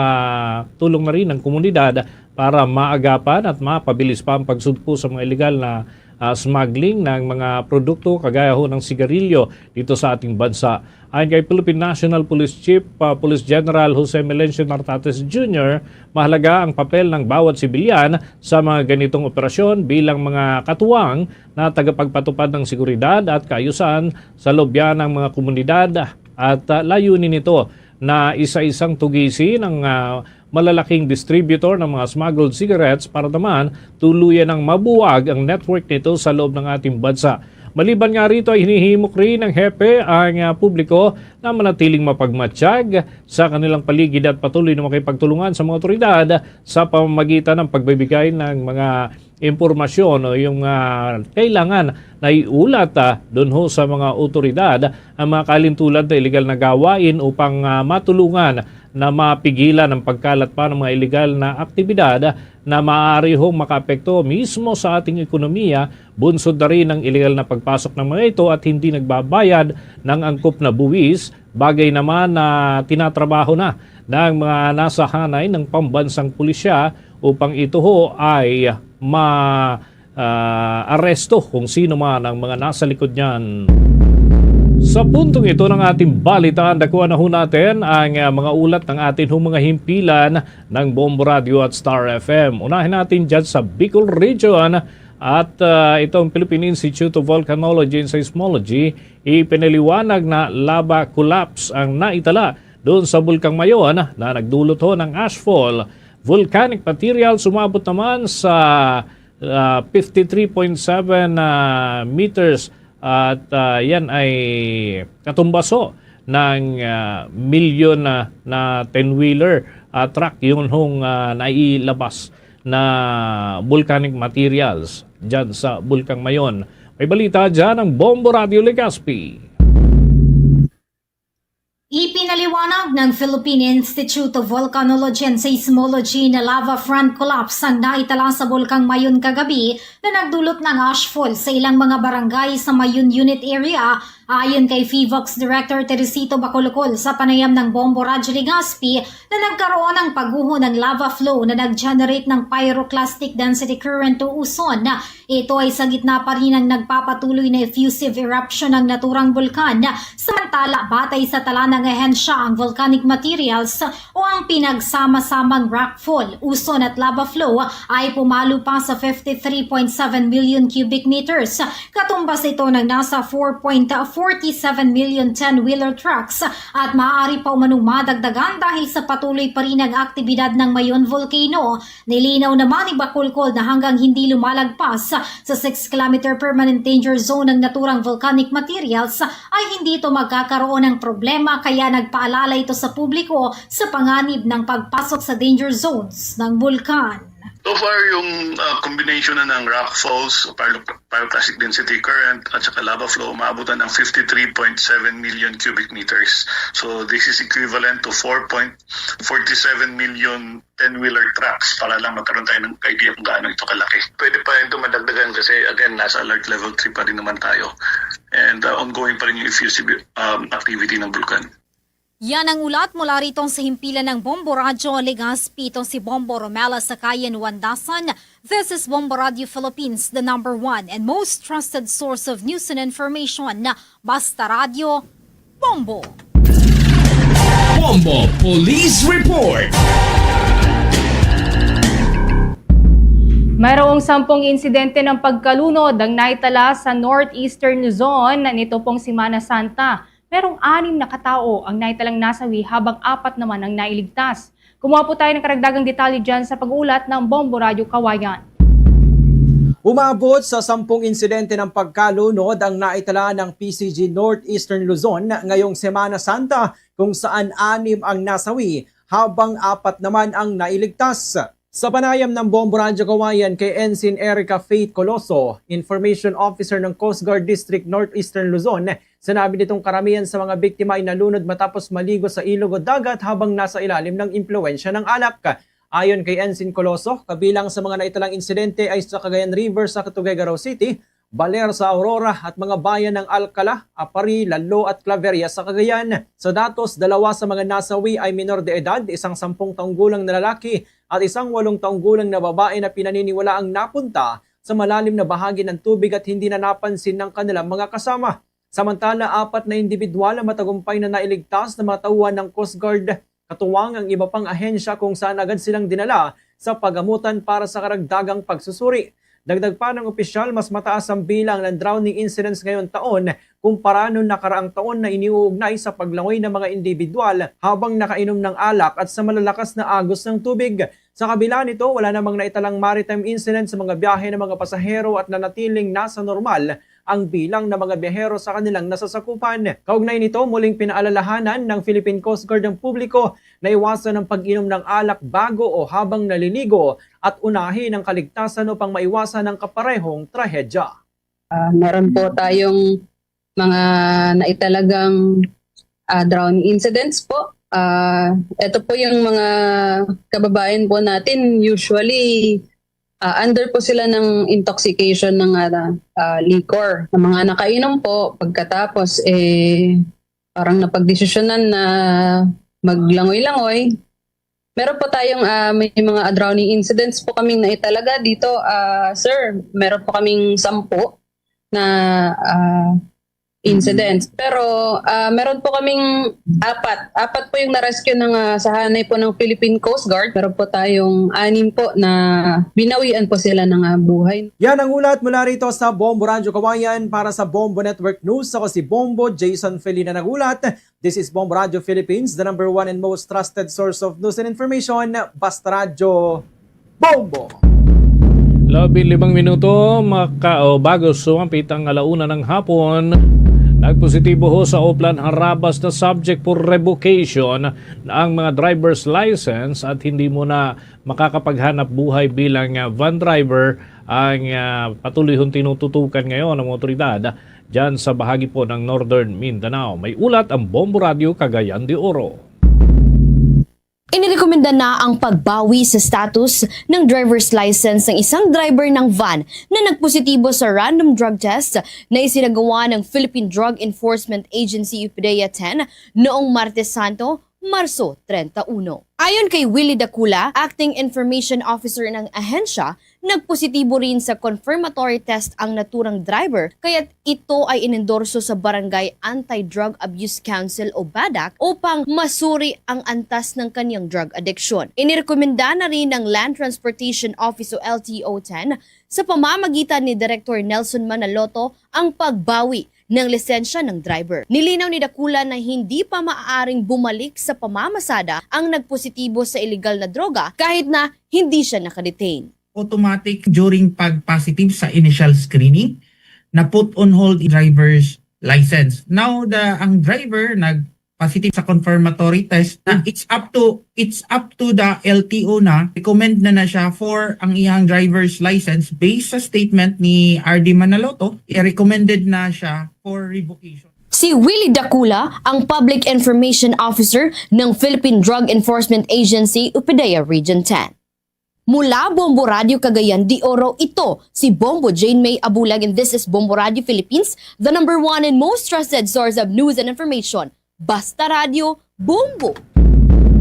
tulong na rin ng komunidad para maagapan at mapabilis pa ang pagsugpo sa mga illegal na, uh, smuggling ng mga produkto kagaya ho ng sigarilyo dito sa ating bansa. Ayon kay Philippine National Police Chief, uh, Police General Jose Melencio Nartates Junior, mahalaga ang papel ng bawat sibilyan sa mga ganitong operasyon bilang mga katuwang na tagapagpatupad ng seguridad at kaayusan sa loob yan ng mga komunidad, at, ah, layunin nito na isa-isang tugisin ang, ah, malalaking distributor ng mga smuggled cigarettes para naman tuluyan ang mabuwag ang network nito sa loob ng ating bansa. Maliban nga rito ay hinihimok rin ng hepe ang, ah, publiko na manatiling mapagmatyag sa kanilang paligid at patuloy na makipagtulungan sa mga otoridad sa pamamagitan ng pagbibigay ng mga impormasyon o yung, ah, kailangan na iulat, ah, dun ho sa mga otoridad ang mga kalintulan na illegal na gawain upang, ah, matulungan na mapigilan ang pagkalat pa ng mga illegal na aktibidad na maaari hong makaapekto mismo sa ating ekonomiya, bunsod na rin ang illegal na pagpasok ng mga ito at hindi nagbabayad ng angkop na buwis, bagay naman na tinatrabaho na ng mga nasa hanay ng pambansang pulisya upang ito ho ay ma, ah, aresto kung sino man ang mga nasa likod niyan. Sa puntong ito ng ating balitaan, dakuan na ho natin ang, ah, mga ulat ng atin hong mga himpilan ng Bombo Radio at Star F M. Unahin natin dyan sa Bicol Region at, ah, itong Philippine Institute of Volcanology and Seismology, ipinaliwanag na lava collapse ang naitala doon sa Bulkang Mayon na nagdulot ho ng ashfall. Volcanic material sumabot naman sa, ah, fifty-three point seven, ah, meters at, ah, yan ay katumbas ho ng, ah, milyon na, na ten-wheeler, ah, truck yun hong, ah, nailabas na volcanic materials dyan sa Bulkang Mayon. May balita dyan ang Bombo Radio Legazpi. Ipinaliwanag ng Philippine Institute of Volcanology and Seismology na lava front collapse ang naitala sa Bulkang Mayon kagabi na nagdulot ng ashfall sa ilang mga barangay sa Mayon Unit Area, ayon kay PHIVOLCS Director Teresito Bacolcol sa panayam ng Bombo Radyo Legazpi na nagkaroon ng paguho ng lava flow na nag-generate ng pyroclastic density current o uson. Ito ay sa gitna pa rin ng nagpapatuloy na effusive eruption ng naturang bulkan. Samantala, batay sa tala ng ahensya, ang volcanic materials o Ang pinagsama-samang rockfall, uson at lava flow ay pumalo pa sa fifty-three point seven million cubic meters. Katumbas ito ng nasa four point forty-seven million ten-wheeler trucks at maaari pa umanong madagdagan dahil sa patuloy pa rin ang aktibidad ng Mayon Volcano. Nilinaw naman ni Bacolcol na hanggang hindi lumalagpas sa six kilometer permanent danger zone ang naturang volcanic materials ay hindi ito magkakaroon ng problema, kaya nagpaalala ito sa publiko sa panganib ng pagpasok sa danger zones ng bulkan. So far, yung ah, combination na ng rock falls, pyro- pyroclastic density current, at saka lava flow, umaabot na ng fifty-three point seven million cubic meters. So this is equivalent to four point forty-seven million ten-wheeler trucks para lang magkaroon tayo ng idea kung gaano ito kalaki. Pwede pa ito madagdagan kasi, again, nasa alert level three pa rin naman tayo. And uh, ongoing pa rin yung effusive um, activity ng bulkan. Yan ang ulat mula rito sa himpilan ng Bombo Radyo Legazpi. Itong si Bombo Romela Sakayan Wandasan. This is Bombo Radio Philippines, the number one and most trusted source of news and information. Basta Radyo, Bombo! Bombo Police Report. Mayroong sampung insidente ng pagkalunod ang naitala sa Northeastern Luzon nito pong Semana Santa. Merong anim na katao ang naitalang nasawi habang apat naman ang nailigtas. Kumuha po tayo ng karagdagang detalye dyan sa pag-uulat ng Bombo Radyo Kawayan. Umabot sa sampung insidente ng pagkalunod ang naitala ng P C G Northeastern Luzon ngayong Semana Santa, kung saan anim ang nasawi habang apat naman ang nailigtas. Sa panayam ng Bombo Radyo Kawayan kay Ensign Erica Faith Coloso, Information Officer ng Coast Guard District Northeastern Luzon, sinabi nitong karamihan sa mga biktima ay nalunod matapos maligo sa ilog o dagat habang nasa ilalim ng impluwensya ng alak. Ayon kay Ensign Coloso, kabilang sa mga naitalang insidente ay sa Cagayan River sa Tuguegarao City, Baler sa Aurora at mga bayan ng Alcala, Aparri, Lalo at Claveria sa Cagayan. Sa datos, dalawa sa mga nasawi ay minor de edad, isang sampung taong gulang na lalaki at isang walong taong gulang na babae na pinaniniwalaang napunta sa malalim na bahagi ng tubig at hindi na napansin ng kanilang mga kasama. Samantala, apat na individual ang matagumpay na nailigtas na mga tauhan ng Coast Guard, katuwang ang iba pang ahensya kung saan agad silang dinala sa pagamutan para sa karagdagang pagsusuri. Dagdag pa ng opisyal, mas mataas ang bilang ng drowning incidents ngayon taon kumpara noong nakaraang taon na iniuugnay sa paglangoy ng mga individual habang nakainom ng alak at sa malalakas na agos ng tubig. Sa kabila nito, wala namang naitalang maritime incident sa mga biyahe ng mga pasahero at nanatiling nasa normal ang bilang ng mga biyahero sa kanilang nasasakupan. Kaugnay nito, muling pinaalalahanan ng Philippine Coast Guard ang publiko na iwasan ang pag-inom ng alak bago o habang naliligo at unahin ang kaligtasan upang maiwasan ang kaparehong trahedya. Ah, meron po tayong mga naitalagang ah, drowning incidents po. Ah, ito po yung mga kababayan po natin, usually ah, under po sila ng intoxication ng ah, ah, liquor. Ang mga nakainom po, pagkatapos, eh, parang napagdesisyonan na maglangoy-langoy. Meron po tayong ah, may mga drowning incidents po kaming naitalaga dito, ah, sir. Meron po kaming sampu na ah, incidents. Pero ah, meron po kaming apat. Apat po yung na-rescue ng ah, sahanay po ng Philippine Coast Guard. Meron po tayong anim po na binawian po sila ng ah, buhay. Yan ang ulat mula rito sa Bombo Radyo Kawayan. Para sa Bombo Network News, ako si Bombo Jason Felina nagulat. This is Bombo Radyo Philippines, the number one and most trusted source of news and information. Basta Radyo, Bombo! Labing limang minuto maka o bago sumapit ang alauna ng hapon, nagpositibo ho sa Oplan Harabas na subject for revocation ang mga driver's license at hindi mo na makakapaghanap buhay bilang ah, van driver ang ah, patuloy hong tinututukan ngayon ng mga otoridad dyan sa bahagi po ng Northern Mindanao. May ulat ang Bombo Radyo Cagayan de Oro. Inirekomenda na ang pagbawi sa status ng driver's license ng isang driver ng van na nagpositibo sa random drug test na isinagawa ng Philippine Drug Enforcement Agency o PDEA ten noong Martes Santo, Marso treinta y uno. Ayon kay Willie Dacula, Acting Information Officer ng ahensya, nagpositibo rin sa confirmatory test ang naturang driver, kaya't ito ay inendorso sa Barangay Anti-Drug Abuse Council o BADAC upang masuri ang antas ng kanyang drug addiction. Inirekomenda na rin ng Land Transportation Office o L T O ten sa pamamagitan ni Director Nelson Manaloto ang pagbawi ng lisensya ng driver. Nilinaw ni Dacula na hindi pa maaaring bumalik sa pamamasada ang nagpositibo sa iligal na droga kahit na hindi siya nakadetain. Automatic during pag-positive sa initial screening, na-put on hold driver's license. Now, the, ang driver nag-positive sa confirmatory test, na it's up to it's up to the L T O na recommend na na siya for ang iyang driver's license. Based sa statement ni R D Manaloto, i-recommended na siya for revocation. Si Willie Dacula ang Public Information Officer ng Philippine Drug Enforcement Agency o PDEA Region ten. Mula Bombo Radio Cagayan de Oro, ito si Bombo Jane May Abulag, and this is Bombo Radio Philippines, the number one and most trusted source of news and information. Basta Radio, Bombo!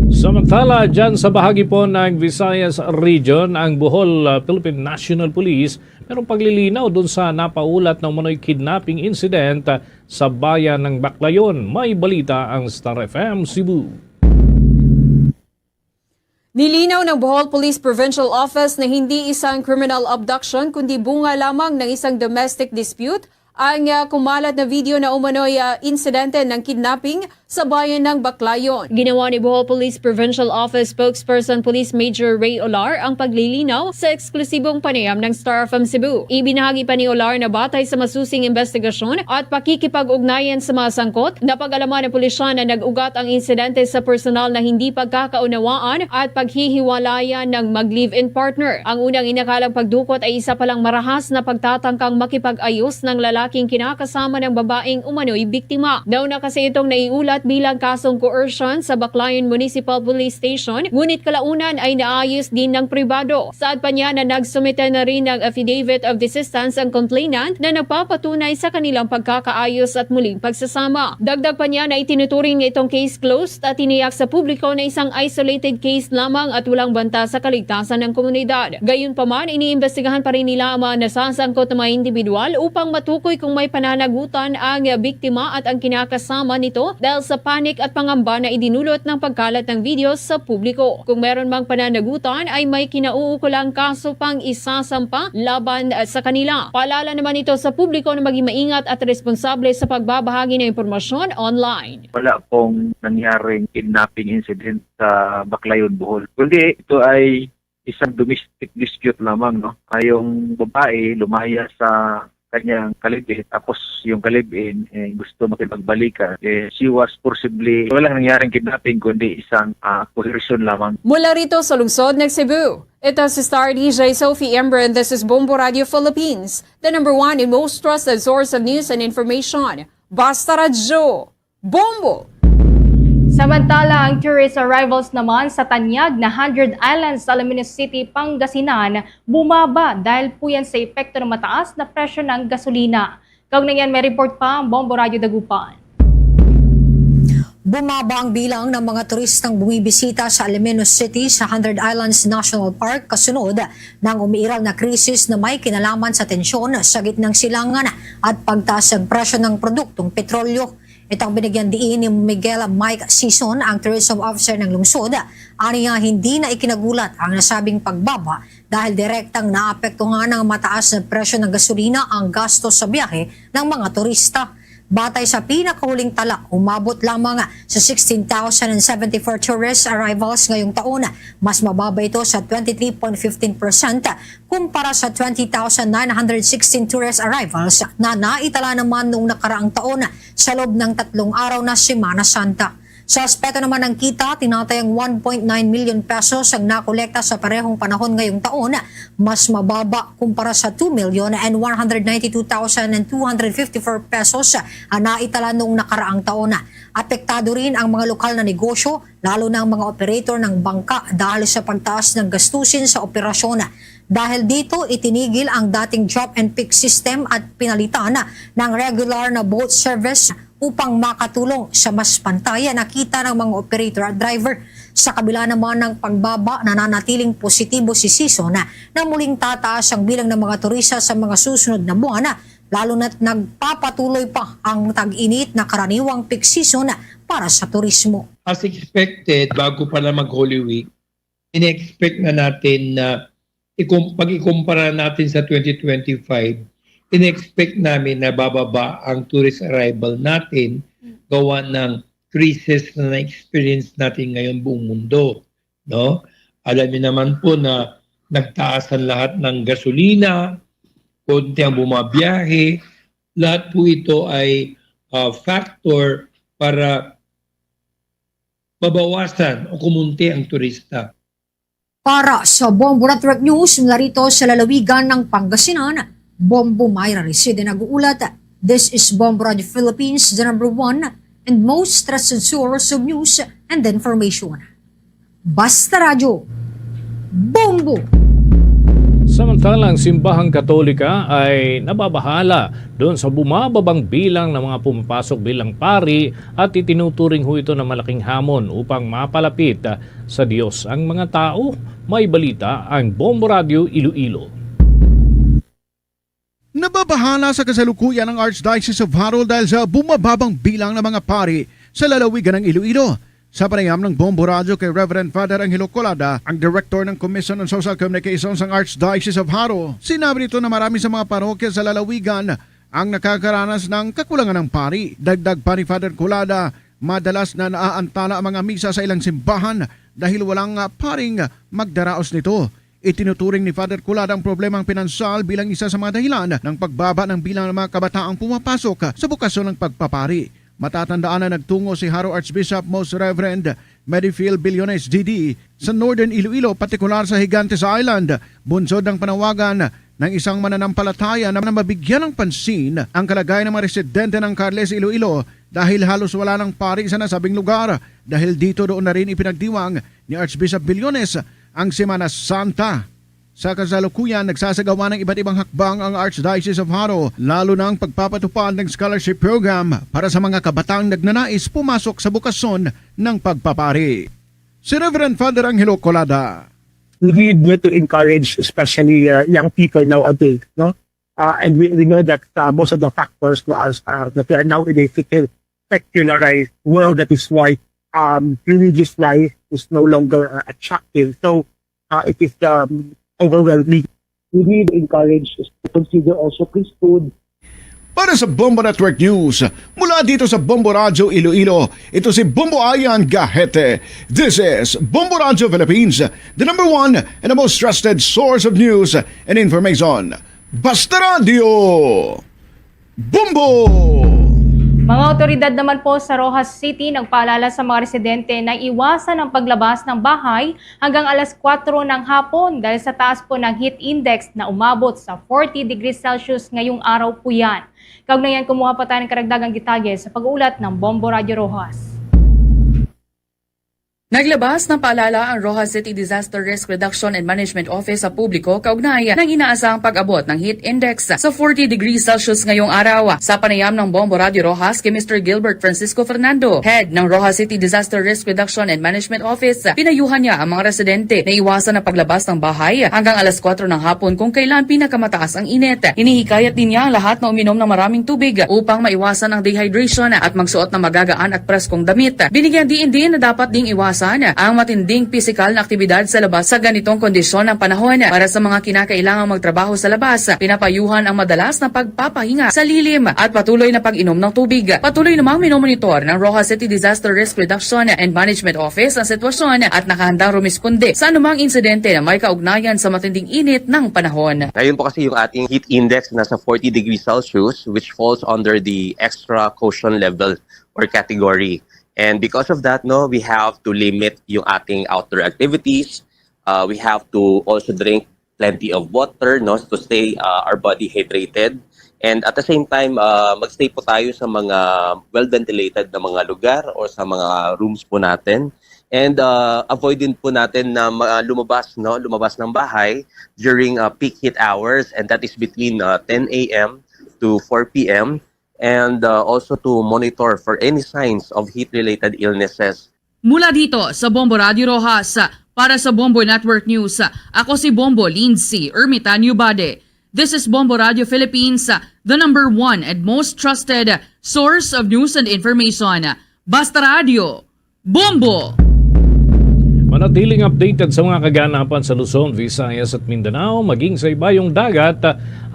Samantala, dyan sa bahagi po ng Visayas Region, ang Bohol, uh, Philippine National Police, merong paglilinaw dun sa napaulat ng umano'y kidnapping incident, uh, sa bayan ng Baclayon. May balita ang Star F M Cebu. Nilinaw ng Bohol Police Provincial Office na hindi isang criminal abduction kundi bunga lamang ng isang domestic dispute ang, ah, kumalat na video na umano'y, ah, insidente ng kidnapping sa bayan ng Baclayon. Ginawa ni Bohol Police Provincial Office Spokesperson Police Major Ray Olar ang paglilinaw sa eksklusibong panayam ng Star F M Cebu. Ibinahagi pa ni Olar na batay sa masusing investigasyon at pakikipag-ugnayan sa mga sangkot, napag-alaman ng pulisya na nag-ugat ang insidente sa personal na hindi pagkakaunawaan at paghihiwalayan ng mag-live-in partner. Ang unang inakalang pagdukot ay isa palang marahas na pagtatangkang makipag-ayos ng lalaking kinakasama ng babaeng umano'y biktima. Nauna kasi itong naiulat bilang kasong coercion sa Baclayon Municipal Police Station, ngunit kalaunan ay naayos din ng pribado. Saad pa niya na nagsumite na rin ng affidavit of desistance ang complainant na nagpapatunay sa kanilang pagkakaayos at muling pagsasama. Dagdag pa niya na itinuturing niya itong case closed at tiniyak sa publiko na isang isolated case lamang at walang banta sa kaligtasan ng komunidad. Gayunpaman, iniimbestigahan pa rin nila ang mga nasasangkot na mga individual upang matukoy kung may pananagutan ang biktima at ang kinakasama nito dahil sa panic at pangamba na idinulot ng pagkalat ng video sa publiko. Kung meron mang pananagutan, ay may kinauukulang kaso pang isasampa laban, ah, sa kanila. Paalala naman ito sa publiko na maging maingat at responsable sa pagbabahagi ng impormasyon online. Wala pong nangyaring kidnapping incident sa Baclayon, Bohol. Kundi ito ay isang domestic dispute lamang, no? Ay yung babae lumaya sa kanyang ka-live-in, tapos yung ka-live-in, eh, gusto makipagbalikan. Eh, she was forcibly, wala nangyaring kidnapping kundi isang, ah, coercion lamang. Mula rito sa lungsod ng Cebu, ito si Star D J Sophie Ember, and this is Bombo Radio Philippines, the number one and most trusted source of news and information. Basta Radyo, Bombo! Samantala, ang tourist arrivals naman sa tanyag na Hundred Islands sa Alaminos City, Pangasinan, bumaba dahil po yan sa epekto ng mataas na presyo ng gasolina. Kaugnay niyan, may report pa ang Bombo Radyo Dagupan. Bumaba ang bilang ng mga turistang bumibisita sa Alaminos City sa Hundred Islands National Park kasunod ng umiiral na krisis na may kinalaman sa tensyon sa gitnang silangan at pagtaas ng presyo ng produktong petrolyo. Itong binigyan diin ni Miguel Mike Sison, ang tourism officer ng lungsod. Aniya, hindi na ikinagulat ang nasabing pagbaba dahil direktang naapektuhan ng mataas na presyo ng gasolina ang gastos sa biyahe ng mga turista. Batay sa pinakahuling tala, umabot lamang sa sixteen thousand and seventy-four tourist arrivals ngayong taon. Mas mababa ito sa twenty-three point fifteen percent kumpara sa twenty thousand nine hundred sixteen tourist arrivals na naitala naman noong nakaraang taon sa loob ng tatlong araw na Semana Santa. Sa aspeto naman ng kita, tinatayang one point nine million pesos ang nakolekta sa parehong panahon ngayong taon, mas mababa kumpara sa two million and one hundred ninety-two thousand and two hundred fifty-four pesos ang naitala noong nakaraang taon. Apektado rin ang mga lokal na negosyo lalo na ang mga operator ng bangka dahil sa pagtaas ng gastusin sa operasyon. Dahil dito, itinigil ang dating drop and pick system at pinalitan ng regular na boat service upang makatulong sa mas pantay na kita ng mga operator at driver. Sa kabila naman ng pagbaba, nananatiling positibo si Season na muling tataas ang bilang ng mga turista sa mga susunod na buwan, lalo na't nagpapatuloy pa ang tag-init na karaniwang peak season para sa turismo. As expected, bago pa lang mag-Holy Week, in-expect na natin na ikum-, pag ikumpara natin sa twenty twenty-five, in-expect namin na bababa ang tourist arrival natin gawa ng crisis na na-experience natin ngayon buong mundo, no? Alam niyo naman po na nagtaas ang lahat ng gasolina, konti ang bumabiyahe, lahat po ito ay, ah, factor para mabawasan o kumunti ang turista. Para sa Bombo Network News, mula rito sa lalawigan ng Pangasinan, Bombo Myra Reside nag-uulat. This is Bombo Radio Philippines, the number one and most trusted source of news and information. Basta Radyo, Bombo! Samantala, ang Simbahang Katolika ay nababahala doon sa bumababang bilang ng mga pumapasok bilang pari at itinuturing ho ito na malaking hamon upang mapalapit sa Diyos ang mga tao. May balita ang Bombo Radio Iloilo. Nababahala sa kasalukuyan ang Archdiocese of Jaro dahil sa bumababang bilang ng mga pari sa lalawigan ng Iloilo. Sa panayam ng Bombo Radyo kay Reverend Father Angelo Colada, ang director ng Commission on Social Communications ng Archdiocese of Jaro, sinabi nito na marami sa mga parokya sa lalawigan ang nakakaranas ng kakulangan ng pari. Dagdag pa ni Father Colada, madalas na naaantala ang mga misa sa ilang simbahan dahil walang, ah, paring magdaraos nito. Itinuturing ni Father Colada ang problemang pinansyal bilang isa sa mga dahilan ng pagbaba ng bilang ng mga kabataang pumapasok sa bokasyon ng pagpapari. Matatandaan na nagtungo si Jaro Archbishop Most Reverend Medifield Billones, D D, sa Northern Iloilo, partikular sa Gigantes Island, bunsod ng panawagan ng isang mananampalataya na mabigyan ng pansin ang kalagayan ng mga residente ng Carles, Iloilo, dahil halos wala ng pari sa nasabing lugar. Dahil dito, doon na rin ipinagdiwang ni Archbishop Billones ang Semana Santa. Sa kasalukuyan, nagsasagawa ng iba't ibang hakbang ang Archdiocese of Jaro, lalo na ang pagpapatupad ng scholarship program para sa mga kabatang nagnanais pumasok sa bokasyon ng pagpapari. Si Reverend Father Angelo Colada. We need to encourage, especially, uh, young people nowadays, no? Uh, and we, we know that, uh, most of the factors, no, as, uh, that we are nowadays in a secularized world, that is why, um, religious life is no longer, uh, attractive. So, uh, it is, um, overwhelming. We need to encourage, consider also priesthood. Para sa Bombo Network News, mula dito sa Bombo Radyo Iloilo, ito si Bombo Ayan Gahete. This is Bombo Radyo Philippines, the number one and the most trusted source of news and information. Basta Radyo, Bombo! Mga awtoridad naman po sa Roxas City nagpaalala sa mga residente na iwasan ang paglabas ng bahay hanggang alas kwatro ng hapon dahil sa taas po ng heat index na umabot sa forty degrees Celsius ngayong araw po yan. Kaugnayan, kumuha pa tayo ng karagdagang detalye sa pag-uulat ng Bombo Radyo Roxas. Naglabas ng paalala ang Roxas City Disaster Risk Reduction and Management Office sa publiko kaugnay ng inaasahang pag-abot ng heat index sa forty degrees Celsius ngayong araw. Sa panayam ng Bombo Radyo Roxas kay Mister Gilbert Francisco Fernando, head ng Roxas City Disaster Risk Reduction and Management Office, pinayuhan niya ang mga residente na iwasan ang paglabas ng bahay hanggang alas kwatro ng hapon kung kailan pinakamataas ang init. Hinihikayat din niya ang lahat na uminom ng maraming tubig upang maiwasan ang dehydration at magsuot ng magagaan at preskong damit. Binigyan diin din na dapat ding iwasan ang matinding pisikal na aktibidad sa labas sa ganitong kondisyon ng panahon. Para sa mga kinakailangang magtrabaho sa labas, pinapayuhan ang madalas na pagpapahinga sa lilim at patuloy na pag-inom ng tubig. Patuloy namang minomonitor ng Roxas City Disaster Risk Reduction and Management Office ang sitwasyon at nakahandang rumisponde sa anumang insidente na may kaugnayan sa matinding init ng panahon. Ngayon po kasi yung ating heat index nasa forty degrees Celsius, which falls under the extra caution level or category. And because of that, no, we have to limit yung ating outdoor activities. Uh, we have to also drink plenty of water, no, to stay, uh, our body hydrated. And at the same time, uh, magstay po tayo sa mga well-ventilated na mga lugar or sa mga rooms po natin. And uh, avoid din po natin na ma- lumabas, no, lumabas ng bahay during uh, peak heat hours, and that is between uh, ten a m to four p m, and uh, also to monitor for any signs of heat-related illnesses. Mula dito sa Bombo Radio Roxas, para sa Bombo Network News, ako si Bombo Lindsay Ermitanio Bade. This is Bombo Radio Philippines, the number one and most trusted source of news and information. Basta Radio, Bombo! Manatiling updated sa mga kaganapan sa Luzon, Visayas at Mindanao, maging sa ibayong dagat,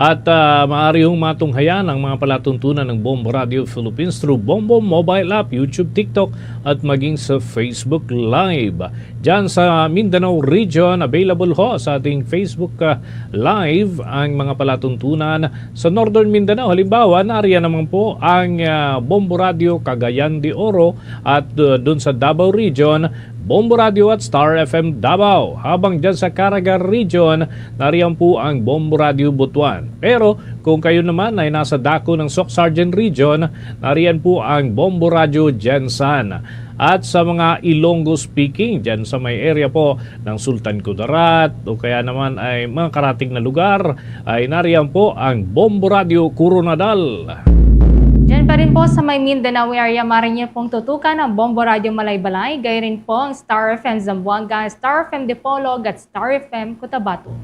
at ah, maaari hong matunghayan ang mga palatuntunan ng Bombo Radio Philippines through Bombo mobile app, YouTube, TikTok, at maging sa Facebook Live. Diyan sa Mindanao region, available ho sa ating Facebook ah, Live ang mga palatuntunan. Sa Northern Mindanao, halimbawa, nariyan naman po ang ah, Bombo Radio Cagayan de Oro, at uh, dun sa Davao Region, Bombo Radio at Star F M Davao. Habang dyan sa Caraga Region, nariyan po ang Bombo Radio Butuan. Pero kung kayo naman ay nasa dako ng Soc Sargent Region, nariyan po ang Bombo Radio Gensan. At sa mga Ilonggo speaking, dyan sa may area po ng Sultan Kudarat o kaya naman ay mga karating na lugar, ay nariyan po ang Bombo Radio Coronadal. Diyan pa rin po sa may Mindanao area, maaari niyo pong tutukan ang Bombo Radio Malaybalay, gayon rin po ang Star F M Zamboanga, Star F M Dipolog at Star F M Cotabato.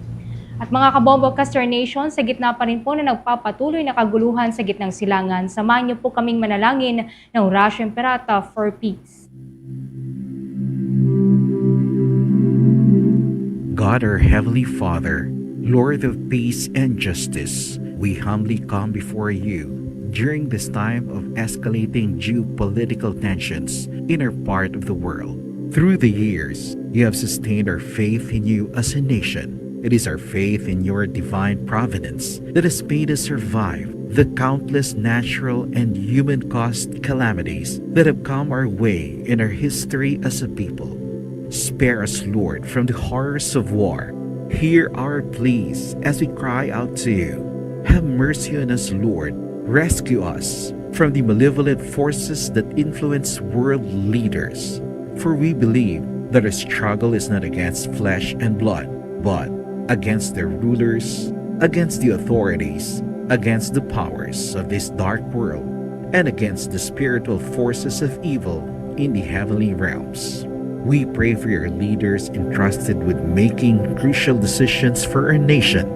At mga kabombo, Caster Nation, sa gitna pa rin po na nagpapatuloy na kaguluhan sa gitnang silangan, samahan niyo po kaming manalangin ng Oración Imperata for Peace. God, our Heavenly Father, Lord of peace and justice, we humbly come before you during this time of escalating geopolitical tensions in our part of the world. Through the years, you have sustained our faith in you as a nation. It is our faith in your divine providence that has made us survive the countless natural and human caused calamities that have come our way in our history as a people. Spare us, Lord, from the horrors of war. Hear our pleas as we cry out to you. Have mercy on us, Lord. Rescue us from the malevolent forces that influence world leaders. For we believe that our struggle is not against flesh and blood, but against their rulers, against the authorities, against the powers of this dark world, and against the spiritual forces of evil in the heavenly realms. We pray for your leaders entrusted with making crucial decisions for our nation.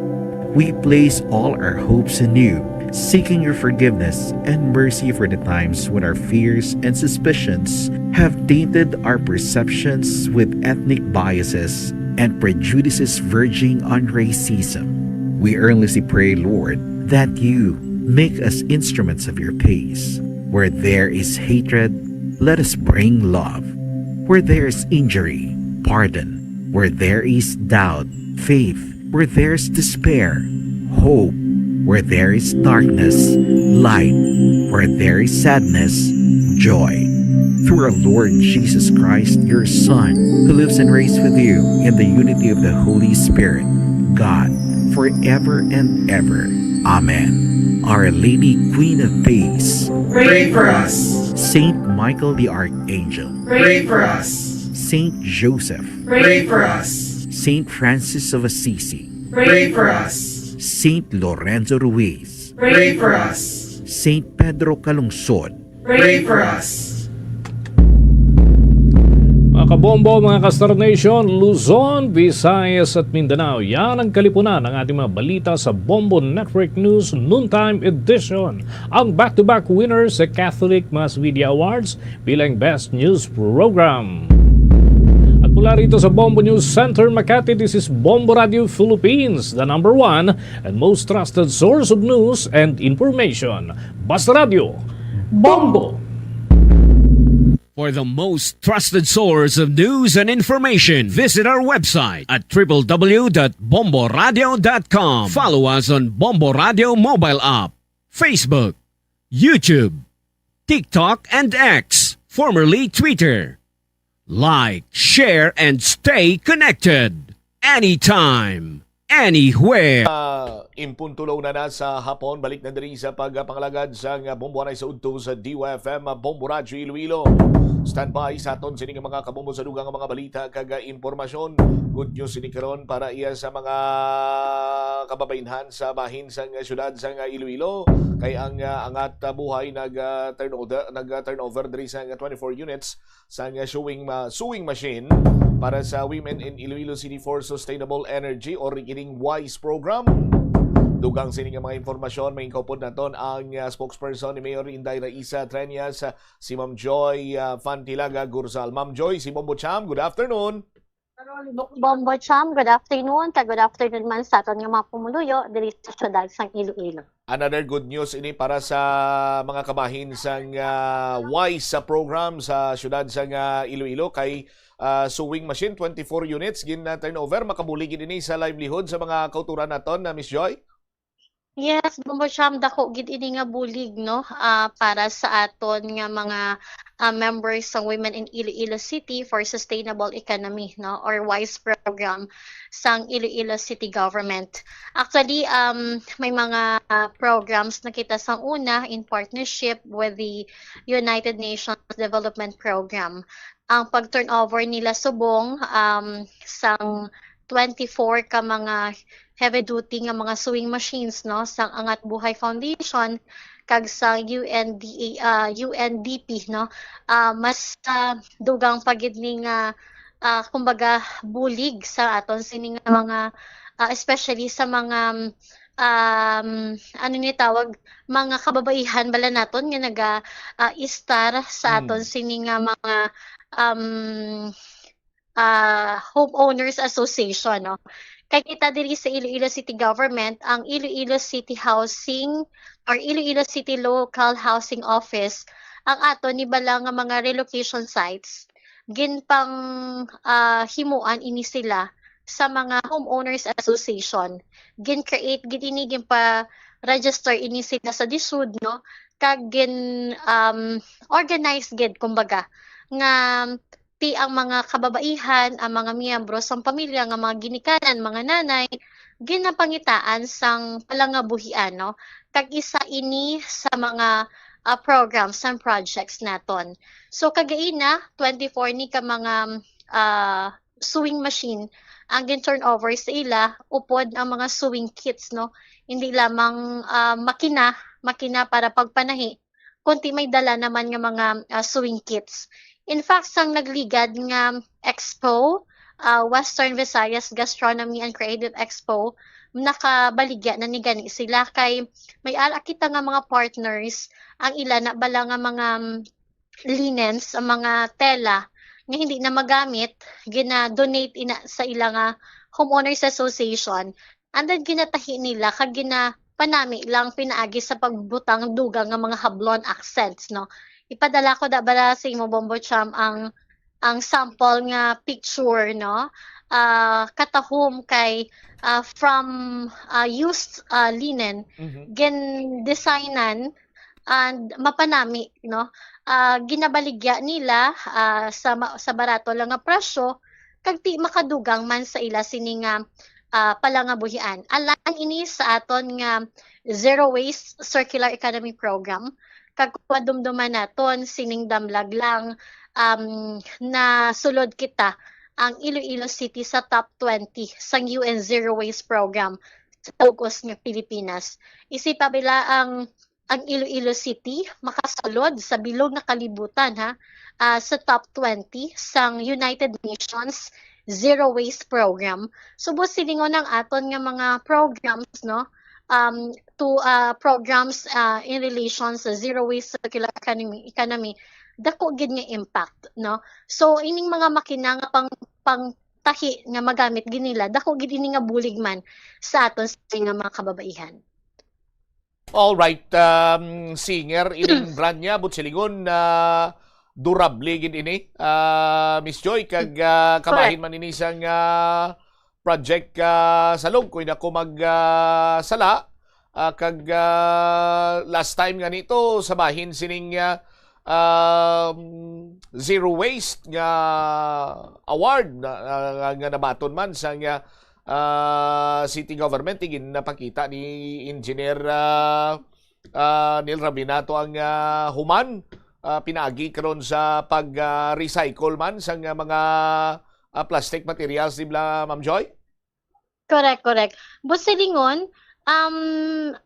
We place all our hopes in you, seeking your forgiveness and mercy for the times when our fears and suspicions have tainted our perceptions with ethnic biases and prejudices verging on racism. We earnestly pray, Lord, that you make us instruments of your peace. Where there is hatred, let us bring love. Where there is injury, pardon. Where there is doubt, faith. Where there is despair, hope. Where there is darkness, light. Where there is sadness, joy. Through our Lord Jesus Christ, your Son, who lives and reigns with you in the unity of the Holy Spirit, God, forever and ever. Amen. Our Lady, Queen of Peace, pray for us. Saint Michael the Archangel, pray for us. Saint Joseph, pray for us. Saint Francis of Assisi, pray for us. Saint Lorenzo Ruiz, pray for us. Saint Pedro Calungsod, pray for us. Mga kabombo, mga ka-Star Nation, Luzon, Visayas at Mindanao, yan ang kalipunan ng ating mga balita sa Bombo Network News Noontime Edition. Ang back-to-back winners sa Catholic Mass Media Awards bilang Best News Program. At mula rito sa Bombo News Center, Makati, this is Bombo Radio Philippines, the number one and most trusted source of news and information. Basta Radio, Bombo! For the most trusted source of news and information, visit our website at w w w dot bomboradio dot com. Follow us on Bombo Radio mobile app, Facebook, YouTube, TikTok, and X, formerly Twitter. Like, share, and stay connected anytime, anywhere. Impuntulo na na sa hapon, balik na diri sa pagpangalagad sang Bombo Anay sa udto sa D Y F M Bombo Radyo Iloilo. Standby sa aton sini nga mga kabombo sa dugang nga mga balita kag impormasyon. Good news ini karon para iya sa mga kababaynhan sa bahin sang siyudad sang Iloilo, kay ang, ah, angat, ah, buhay nag, ah, turnover, nag, ah, turnover diri sa twenty-four units sang, ah, sewing ma-, sewing machine para sa Women in Iloilo City for Sustainable Energy or kining WISE program. Dugang sini nga mga impormasyon, may kaupod naton ang, ah, spokesperson ni Mayor Inday Raisa Treñas, ah, si Ma'am Joy, ah, Fantilaga Gurzal. Ma'am Joy, si Bombo Cham, good afternoon. Bombo Cham, good afternoon, kag good afternoon man sa aton nga mga pumuluyo diri sa siyudad sang Iloilo. Another good news ini para sa mga kabahin sang, ah, WISE sa program sa siyudad sang, ah, Iloilo, kay, ah, sewing machine, twenty-four units gin, ah, turnover. Makabulig gid ini sa livelihood sa mga kauturan naton, na Miss Joy? Yes, Bombo Cham, dako gid ini nga bulig, no, ah, para sa aton nga mga, ah, members sang Women in Iloilo City for Sustainable Economy, no, or WISE program sang Iloilo City Government. Actually, um, may mga, ah, programs na kita sang una in partnership with the United Nations Development Program. Ang pag-turnover nila subong, um, sang twenty-four ka mga heavy duty nga mga sewing machines, no, sang Angat Buhay Foundation kag sa U N D A, ah, U N D P, no. Ah, mas, ah, dugang pa gid ni nga, ah, kumbaga, bulig sa aton sini nga mga, ah, especially sa mga, um, ano ni tawag, mga kababaihan bala naton nga naga, ah, istar sa aton Mm. sini nga mga, um, ah, Homeowners Association, no? Kay kita diri sa Iloilo City Government, ang Iloilo City Housing or Iloilo City Local Housing Office, ang ato ni bala nga mga relocation sites, ginpang, ah, himuan ini sila sa mga Homeowners Association. Gin-create gid ini, ginpa-register ini sila sa DESUD, no? Kag gin, um, organize gid, kumbaga, nga ti ang mga kababaihan, ang mga miyembro sang pamilya nga mga ginikanan, mga nanay, ginapangitaan sang palangabuhian, no? Kag isa ini sa mga, ah, programs and projects naton. So, kagaina, twenty-four ni ka mga, ah, sewing machine ang gin-turnover sa ila, upod ang mga sewing kits, no? Hindi lamang, ah, makina, makina para pagpanahi, kundi may dala naman nga mga, ah, sewing kits. In fact, sang nagligad nga expo, ah, Western Visayas Gastronomy and Creative Expo, nakabaligya na ni gani sila kay may ara kita nga mga partners, ang ila na bala nga mga, mm, linens, ang mga tela nga hindi na magamit, gina-donate ina sa ila nga Homeowners Association. And then ginatahi nila kag ginapanami lang pinaagi sa pagbutang dugang nga mga hablon, accents, no? Ipadala ko da bala sa imo, Bombo Cham, ang, ang sample nga picture, no? Ah, katahom kay, ah, from, ah, used, ah, linen, Mhm. gin-designan and mapanami, no? Ah, ginabaligya nila, ah, sa ma-, sa barato lang nga presyo, kag ti makadugang man sa ila sini nga, ah, palangabuhian. Alang ini sa aton nga Zero Waste Circular Economy Program, kag kung madumduman naton sining damlag lang, um, nasulod kita ang Iloilo City sa top twenty sang U N Zero Waste Program sa tug-os nga Pilipinas. Isip pa bala ang ang Iloilo City makasulod sa bilog nga kalibutan, ha, ah, sa top twenty sang United Nations Zero Waste Program. Subot silingon ang aton nga mga programs, no, um, to, ah, programs, ah, in relation sa zero waste circular economy, economy, dako gid nga impact, no? So, ining mga makina nga pang, pangtahi nga magamit gid nila, dako gid ini nga bulig man sa aton sa nga mga kababaihan. All right, um, Singer, ining brand niya, but silingon, ah, durable gid ini. Ah, Miss Joy, kag, ah, kabahin Correct. man ini sang, ah, project, ah, sa Log, kung ako mag, ah, sala, ah, kag, ah, last time nga nito, sa bahin sining, ah, um, Zero Waste nga award na, ah, nga nabaton man sang, ah, ah, city government, ginapakita ni Engineer, ah, ah, Neil Rabinato ang, ah, human, ah, pinaagi karon sa pag, ah, recycle man sang, ah, mga, ah, plastic materials, di ba, Ma'am Joy? Correct, correct. Busilingon, um,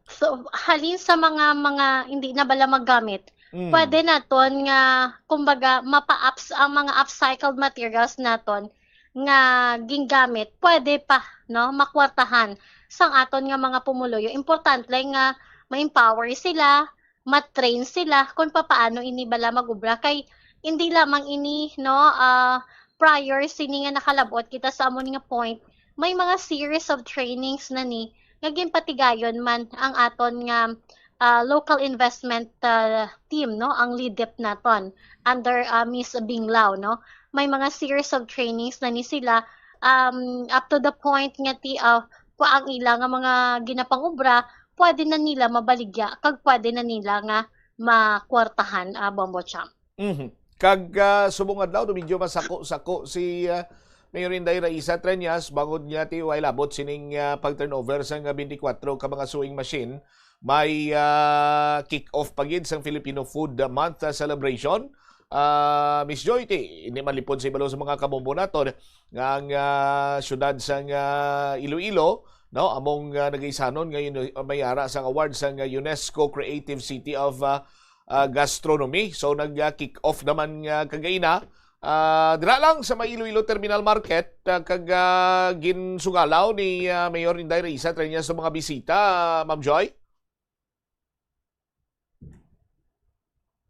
so, halin sa mga, mga hindi na bala magamit, Mm. pwede naton nga, kumbaga, mapa-ups-, ang mga upcycled materials naton nga gingamit, pwede pa, no, makwartahan sang aton nga mga pumuluyo. Importante nga ma-empower sila, ma-train sila kung papaano ini bala mag-obra. Kay hindi lamang ini, no, ah, prior sini nga nakalabot kita sa amo ni nga point, may mga series of trainings na ni nga ginpatigayon man ang aton nga, ah, local investment, ah, team, no, ang LIDIP naton under, ah, Miss Bing Lao, no. May mga series of trainings na ni sila, um, up to the point nga ti, ah, kung ang ila nga mga ginapangobra, pwede na nila mabaligya kag pwede na nila nga makwartahan, ah, Bombo Champ. Mhm. Kag, ah, subong adlaw, no, medyo masako-sako si, ah, Mayor Inday Raisa Treñas bangod nga ti way labot sining, ah, pag-turnover sang, ah, twenty-four ka mga sewing machine. May, ah, kick-off pa gid sang Filipino Food Month, ah, celebration. Ah, Miss Joy, ti, hindi malipod sa ibalo sa mga kabombo naton nga ang, ah, syudad sang, ah, Iloilo, no, among, ah, nagaisanon nga yun, may ara sang award sang, ah, UNESCO Creative City of, ah, ah, Gastronomy. So, nag, ah, kick off naman nga kagaina. Ah, dira lang sa may Iloilo Terminal Market, ah, kag, ah, ginsugalaw ni, ah, Mayor Inday Raisa Treñas sa mga bisita, ah, Ma'am Joy?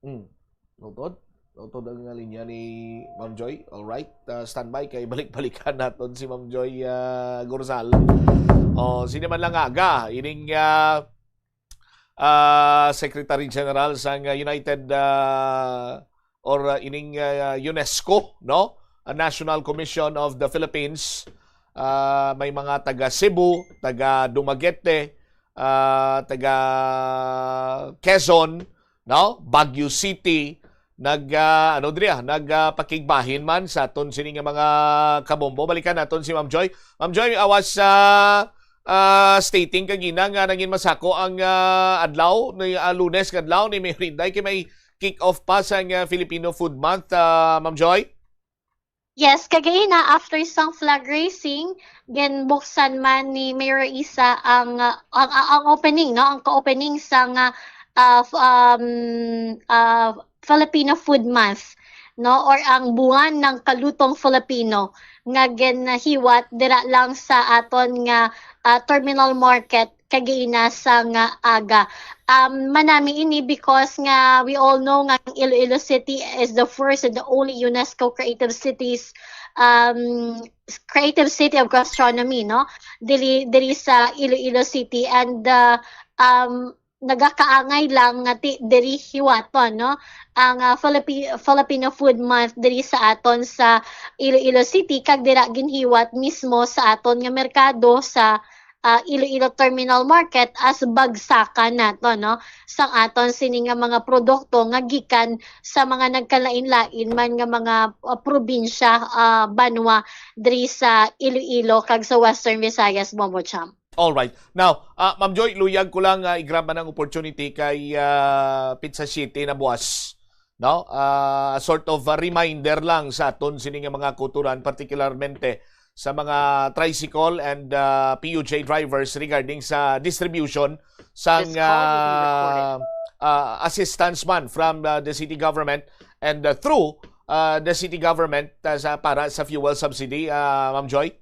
Hmm. Nautod? Nautod ang linya ni Ma'am Joy. All right. Ah, standby kay balik-balikan naton si Ma'am Joy, ah, Gorzal. Oh, sino man lang aga, ining, ah, ah, Secretary General sang, ah, United, ah, or, ah, ining, ah, UNESCO, no? A National Commission of the Philippines. Ah, may mga taga Cebu, taga Dumaguete, ah, taga Quezon, no? Baguio City, nag, ah, ano diri, ah, nag, ah, pakigbahin man sa aton sini nga mga kabombo. Balikan naton si Ma'am Joy. Ma'am Joy, I was, ah, ah, stating kagina nga nangin masako ang, ah, adlaw ni, ah, Lunes nga adlaw ni Mayor Inday kay may kick-off pa sang, ah, Filipino Food Month, ah, Ma'am Joy. Yes, kagaina, after sang flag raising, ginbuksan man ni Mayor Raisa ang, ah, ang, ang, ang opening, no? Ang ka-opening sang, ah, ah, f-, um, ah, Filipino Food Month, no? Or ang Buwan ng Kalutong Filipino nga ginahiwat dira lang sa aton nga, ah, terminal market kagaina sang aga. Um, manami ini because nga we all know nga ang Iloilo City is the first and the only UNESCO Creative Cities, um, Creative City of Gastronomy, no? Diri, diri sa Iloilo City, and, uh, um, nagakaangay lang nga ti-, diri hiwaton, no? Ang, uh, Philippi-, Filipino Food Month diri sa aton sa Iloilo City, kag dira ginhiwat mismo sa aton nga merkado sa, ah, Iloilo Terminal Market as bagsakan nato, no, sang aton sini nga mga produkto nga gikan sa mga nagkalain-lain man nga mga, ah, probinsya, ah, banwa diri sa Iloilo kag sa Western Visayas, Bombo Champ. All right. Now, ah, Ma'am Joy, luyag ko lang, ah, i-grab man ang opportunity kay, ah, Pizza City na buwas, no? Ah, sort of a reminder lang sa aton sini nga mga kauturan, particularmente sa mga tricycle and, ah, P U J drivers regarding sa distribution sang, This call will be recorded. ah, ah, assistance man from, ah, the city government and, ah, through, ah, the city government, ah, sa, para sa fuel subsidy, ah, Ma'am Joy?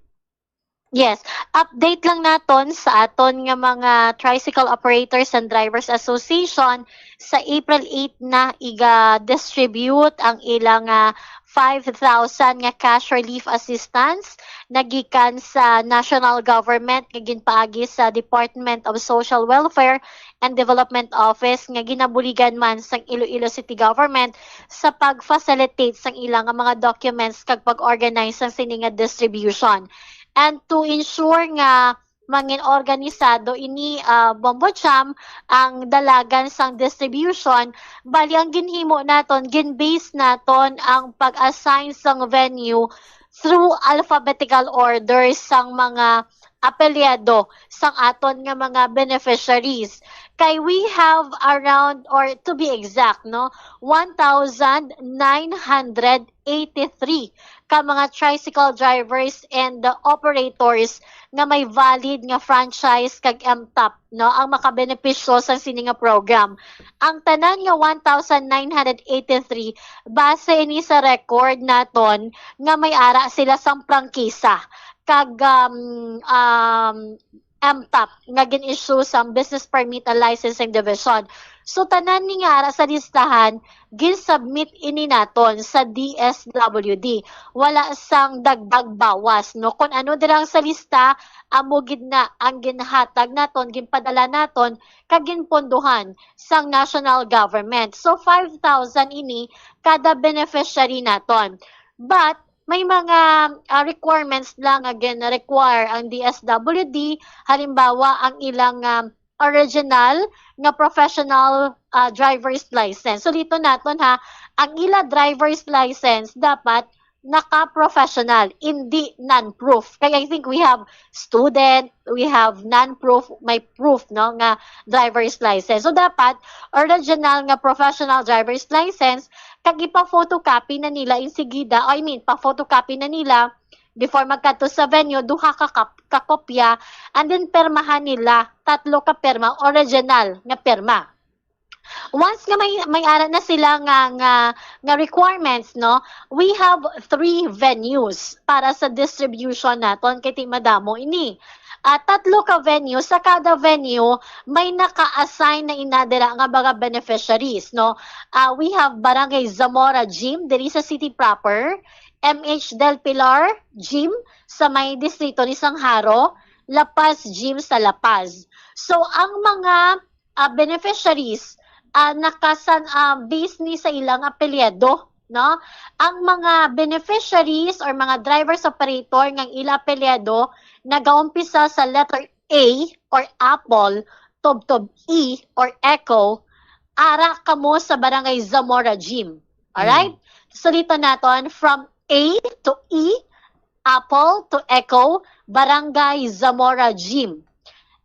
Yes. Update lang naton sa aton nga mga Tricycle Operators and Drivers Association. Sa April eight na iga-distribute ang ilang, ah, five thousand nga cash relief assistance nagikan sa national government nga ginpaagi sa Department of Social Welfare and Development Office nga ginabuligan man sang Iloilo City Government sa pag-facilitate sang ila nga mga documents kag pag-organize sang sini nga distribution. And to ensure nga mangin organisado ini, ah, Bombo Jam, ang dalagan sang distribution, bali ang ginhimo naton, gin-base naton ang pag-assign sang venue through alphabetical order sang mga apelyido sang aton nga mga beneficiaries. Kay we have around, or to be exact, no, one thousand nine hundred eighty-three ka mga tricycle drivers and the operators nga may valid nga franchise kag M top, no, ang makabenepisyo sa sini nga program. Ang tanan nga one thousand nine hundred eighty-three, base ini sa record naton nga may ara sila sang prangkisa kag, um, um, M top nga gin-issue sang Business Permit and Licensing Division. So, tanan ni nga ara sa listahan, gin-submit ini naton sa D S W D. Wala sang dagdag bawas, no? Kung ano dirang sa lista, amo gid na ang ginhatag naton, ginpadala naton, kag ginpondohan sang national government. So, five thousand ini kada beneficiary naton. But, may mga, ah, requirements lang nga gin-require ang D S W D, halimbawa, ang ilang, um, original nga professional, ah, driver's license. So, dito naton, ha, ang ila driver's license dapat naka-professional, hindi non-prof. Kaya I think we have student, we have non-prof, may proof, no, nga driver's license. So, dapat original nga professional driver's license, kag ipa-photocopy na nila insigida, I mean, pa-photocopy na nila before magkadto sa venue, duha ka kap-, ka kopya, and then permahan nila, tatlo ka perma, original nga perma. Once nga may, may ara na sila nga, nga, nga requirements, no, we have three venues para sa distribution naton, kay ti madamo ini. Ah, tatlo ka venue, sa kada venue may naka-assign na ina dira nga mga beneficiaries, no. Ah, we have Barangay Zamora Gym diri sa city proper, M H Del Pilar Gym sa may distrito ni Sanjaro, La Paz Gym sa La Paz. So, ang mga, ah, beneficiaries, ah, nakasan-, ah, base ni sa ilang apelyido, no? Ang mga beneficiaries or mga driver's operator nga ang ila apelyido nagaumpisa sa letter A or apple, tubtob E or echo, ara kamo sa Barangay Zamora Gym. Alright? Mm. So, dito naton, from A to E, apple to echo, Barangay Zamora Gym.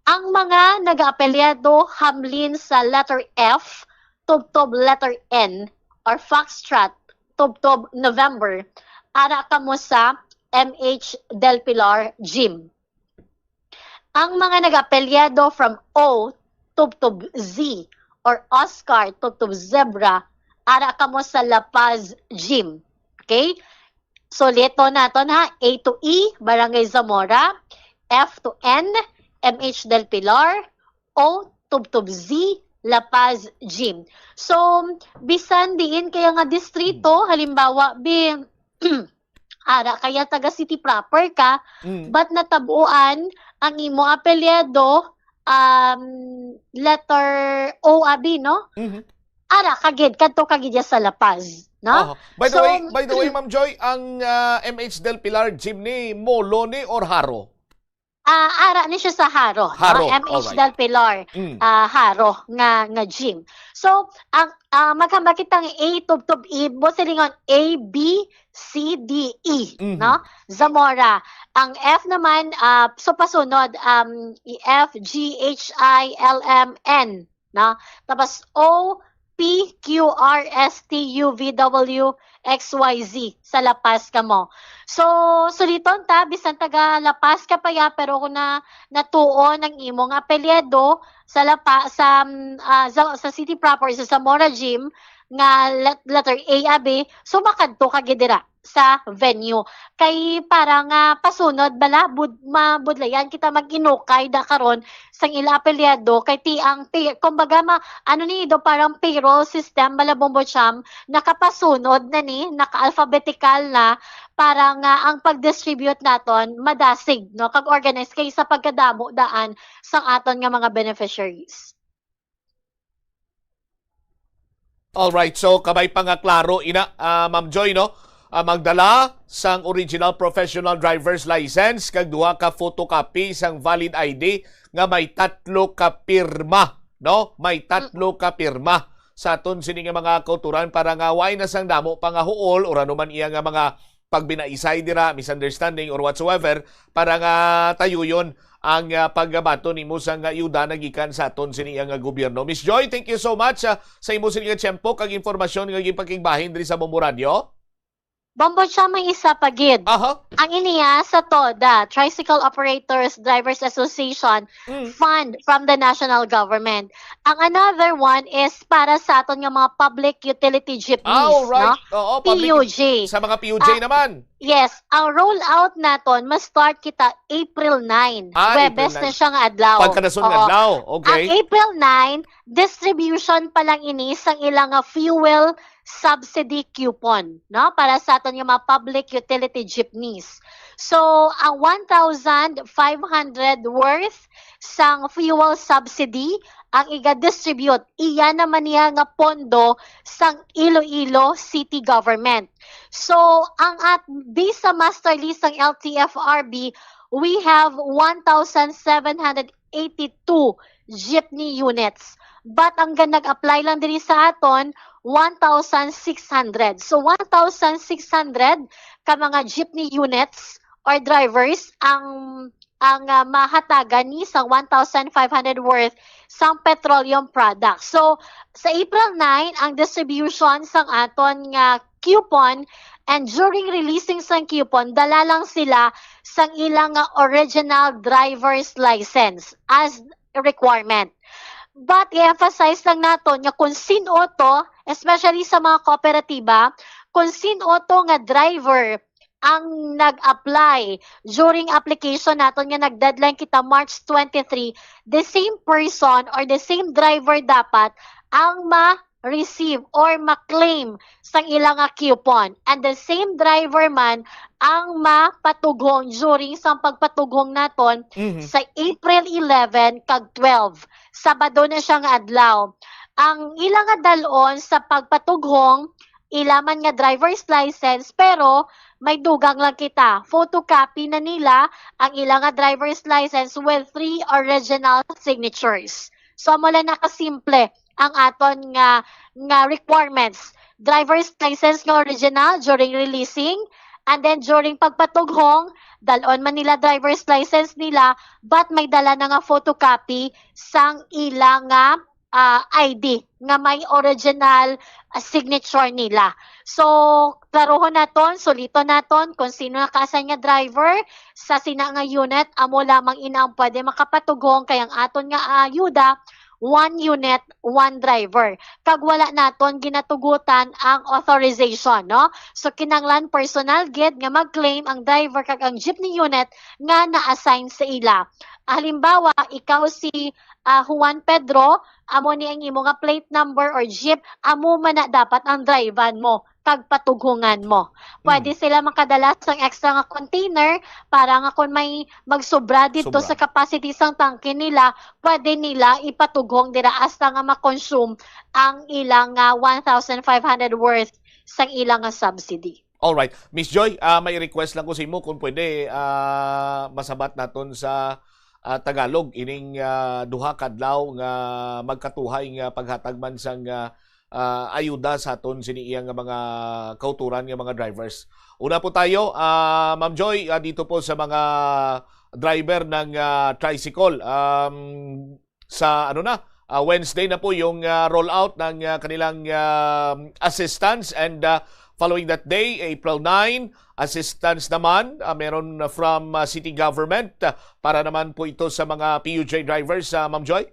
Ang mga nag-aapelyido hamlin sa letter F, tubtob letter N, or foxtrot, tubtob November, ara kamo sa M H Del Pilar Gym. Ang mga nag-apelyido from O, tubtob Z, or Oscar, tubtob zebra, ara kamo sa La Paz Gym. Okay? So, lito naton, ha, A to E, Barangay Zamora, F to N, M H Del Pilar, O, tubtob Z, La Paz Gym. So, bisan diin kaya nga distrito, halimbawa, bi-, ara kaya taga city proper ka, Mm. but natabuan ang imo apelyido, um, letter O abi, no? Mhm. Ara ka gid, kadto ka gid ya sa La Paz, no? Oho. By the So, way, by the way, Ma'am Joy, ang, ah, M H Del Pilar Gym ni Molo ni or Jaro? Ah, ara ni siya sa Jaro, no? Jaro, M H alright. Del Pilar, Mm. ah, Jaro nga, nga gym. So, ang, ah, maghambal kita nga A tubtob E, buot silingon A, B, C, D, E, Mhm. no? Zamora. Ang F naman, ah, so pasunod, um, E, F, G, H, I, L, M, N, no? Tapos O, P, Q, R, S, T, U, V, W, X, Y, Z sa La Paz kamo. So, suliton ta, bisan taga La Paz ka pa ya, pero kung na, natuon ang imong apelyido sa La Pa-, sa, mm, ah, sa, sa city proper, sa Zamora Gym, nga let-, letter A abi, so makadto ka gid dira sa venue. Kay para nga pasunod bala, bud-, mabudlayan kita mag-inukay da karon sang ila apelyido, kay ti ang pi-, kumbaga ma-, ano ni do, parang payroll system bala, Bombo Cham, nakapasunod na ni, naka-alphabetical na, para nga ang pag-distribute naton madasig, no, kag organized kay sa pagkadamo daan sang aton nga mga beneficiaries. Alright, so kabay pa nga klaro ina, ah, Ma'am Joy, no? Ah, magdala sang original professional driver's license kag duha ka photocopy sang valid I D nga may tatlo ka pirma, no? May tatlo ka pirma sa aton sini nga mga kauturan para nga way na sang damo pa nga huol or ano man iya nga mga pagbinaisay dira, misunderstanding or whatsoever, para nga tayuyon ang, ah, pagbaton nimo sang ayuda na gikan sa aton sini nga gobyerno. Miss Joy, thank you so much, ah, sa imo sini nga tiyempo kag impormasyon nga gipakigbahin diri sa Bombo Radio. Bombo siya, may isa pa gid. Aha. Ang iniya sa TODA, Tricycle Operators Drivers Association, Mm. fund from the national government. Ang another one is para sa aton nga mga public utility jeepneys, Ah, all right. no? Oo, public P U G. Sa mga P U J Ah, naman. Yes, ang rollout naton, ma-start kita April nine. Ah, April Webes na nine. siya nga adlaw. Pagkadason nga Oo. adlaw. Okay. Ang April nine, distribution pa lang ini sang ilang nga fuel subsidy coupon, no? Para sa aton nga mga public utility jeepneys. So, ang one thousand five hundred worth sang fuel subsidy ang iga-distribute. Iya naman niya nga pondo sang Iloilo City Government. So, ang at di sa master list sang L T F R B, we have one thousand seven hundred eighty-two jeepney units. But ang gan nag-apply lang diri sa aton, one thousand six hundred. So, one thousand six hundred ka mga jeepney units or drivers ang, ang, ah, mahatagan ni sa one thousand five hundred worth sang petroleum products. So, sa April nine, ang distribution sang aton nga coupon, and during releasing sang coupon, dala lang sila sang ilang nga original driver's license as requirement. But i-emphasize lang naton nga kung sin-o to, especially sa mga kooperatiba, kung sin-o to nga driver ang nag-apply during application naton nga nag-deadline kita March twenty-three, the same person or the same driver dapat ang ma-receive or ma-claim sang ila nga coupon. And the same driver man ang mapatughong during sang pagpatughong naton Mhm. sa April eleven kag twelve. Sabado na siya nga adlaw. Ang ila nga dal-on sa pagpatughong, ila man nga driver's license, pero may dugang lang kita. Photocopy na nila ang ila nga driver's license with three original signatures. So, amo lang nakasimple ang aton nga, nga requirements. Driver's license nga original during releasing, and then during pagpatughong, dal-on man nila driver's license nila, but may dala na nga photocopy sang ila nga, ah, I D nga may original, ah, signature nila. So, klarohon naton, suliton naton kung sino naka-assign nga driver sa sina nga unit, amo lamang ina ang pwede makapatughong, kay ang aton nga ayuda, one unit, one driver. Kag wala naton ginatugutan ang authorization, no? So, kinahanglan personal gid nga mag-claim ang driver kag ang jeepney unit nga na-assign sa ila. Halimbawa, ikaw si, ah, Juan Pedro, amo ni ang imo nga plate number or jeep, amo man na dapat ang drivean mo kag patughungan mo. Pwede Mm. sila makadala sang extra nga container para nga kung may magsubra dito Sobra. sa capacity sang tangke nila, pwede nila ipatughong dira hasta nga ma-consume ang ilang, ah, one thousand five hundred worth sang ilang nga subsidy. Alright. Miss Joy, ah, may request lang ko sa imo kung pwede, ah, masabat naton sa, ah, Tagalog ining, ah, duha ka adlaw nga magkatuhay nga paghatag man sang, ah, ah, ayuda sa aton sini iya nga mga kauturan nga mga drivers. Una po tayo, ah, Ma'am Joy, ah, dito po sa mga driver ng, ah, tricycle. Um, sa ano na, ah, Wednesday na po yung, ah, rollout ng, ah, kanilang, ah, assistance, and, ah, following that day, April nine, assistance naman, ah, meron from, ah, city government, ah, para naman po ito sa mga P U J drivers, ah, Ma'am Joy?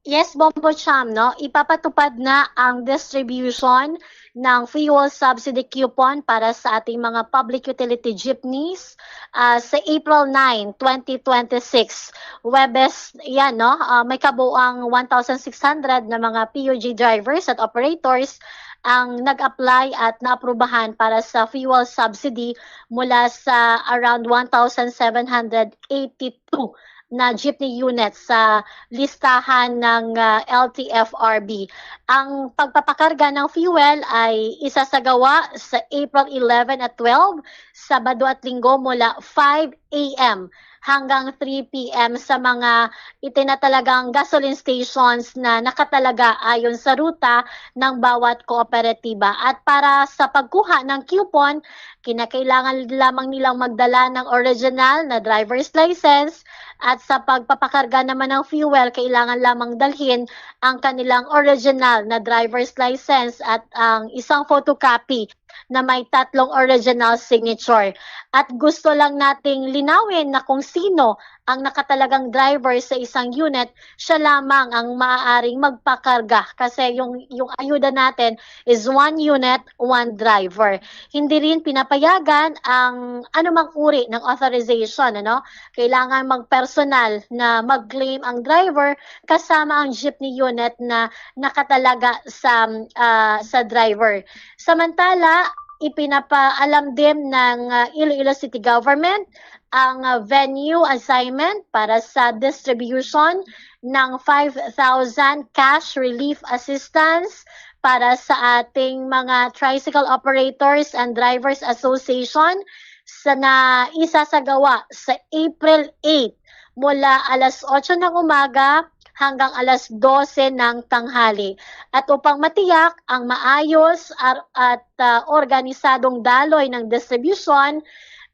Yes, Bombo Cham, no? Ipapatupad na ang distribution ng fuel subsidy coupon para sa ating mga public utility jeepneys, ah, sa April nine, twenty twenty-six. Huwebes yan, no? Ah, may kabuang one thousand six hundred na mga P U G drivers at operators ang nag-apply at naaprubahan para sa fuel subsidy mula sa around one thousand seven hundred eighty-two na jeepney units sa listahan ng, ah, L T F R B. Ang pagpapakarga ng fuel ay isasagawa sa April eleven at twelve Sabado at Linggo mula five a m hanggang three p m sa mga itinatalagang gasoline stations na nakatalaga ayon sa ruta ng bawat kooperatiba. At para sa pagkuha ng coupon, kinakailangan lamang nilang magdala ng original na driver's license at sa pagpapakarga naman ng fuel, kailangan lamang dalhin ang kanilang original na driver's license at ang isang photocopy na may tatlong original signature. At gusto lang nating linawin na kung sino ang nakatalagang driver sa isang unit, siya lamang ang maaaring magpakarga kasi yung, yung ayuda natin is one unit, one driver. Hindi rin pinapayagan ang anumang uri ng authorization, ano? Kailangan magpersonal na mag-claim ang driver kasama ang jeepney unit na nakatalaga sa, ah, sa driver. Samantala, ipinapaalam din ng, ah, Iloilo City Government ang, ah, venue assignment para sa distribution ng five thousand cash relief assistance para sa ating mga Tricycle Operators and Drivers Association sa na isasagawa sa April eight mula alas otso ng umaga hanggang alas dose ng tanghali. At upang matiyak ang maayos ar- at, ah, organisadong daloy ng distribusyon,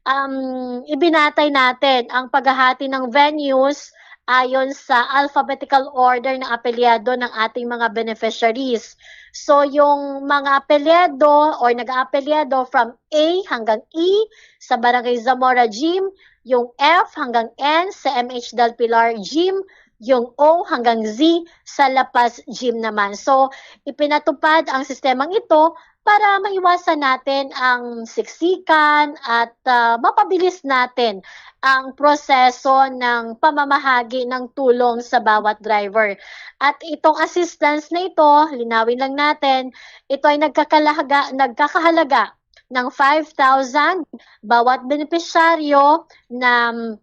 um, ibinatay natin ang paghahati ng venues ayon sa alphabetical order ng apelyido ng ating mga beneficiaries. So, yung mga apelyido or nag-aapelyido from A hanggang E sa Barangay Zamora Gym, yung F hanggang N sa M H Del Pilar Gym, yung O hanggang Z sa La Paz Gym naman. So, ipinatupad ang sistemang ito para maiwasan natin ang siksikan at, ah, mapabilis natin ang proseso ng pamamahagi ng tulong sa bawat driver. At itong assistance na ito, linawin lang natin, ito ay nagkakalahaga, nagkakahalaga ng five thousand bawat benepisyaryo na, mm,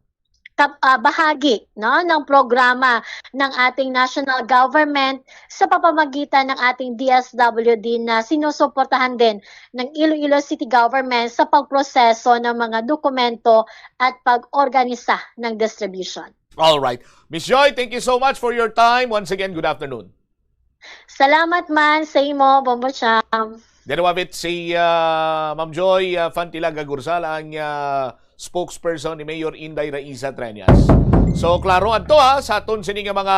kap-, ah, bahagi, no, ng programa ng ating national government sa pamamagitan ng ating D S W D na sinusuportahan din ng Iloilo City Government sa pagproseso ng mga dokumento at pag-organisa ng distribution. All right. Miss Joy, thank you so much for your time. Once again, good afternoon. Salamat man sa imo, Bombo Cham. Then wabit si ah, Ma'am Joy ah, Fantilaga Gursal, ang ah, spokesperson ni Mayor Inday Raisa Treñas. So, klaro adto ha, sa aton sini nga mga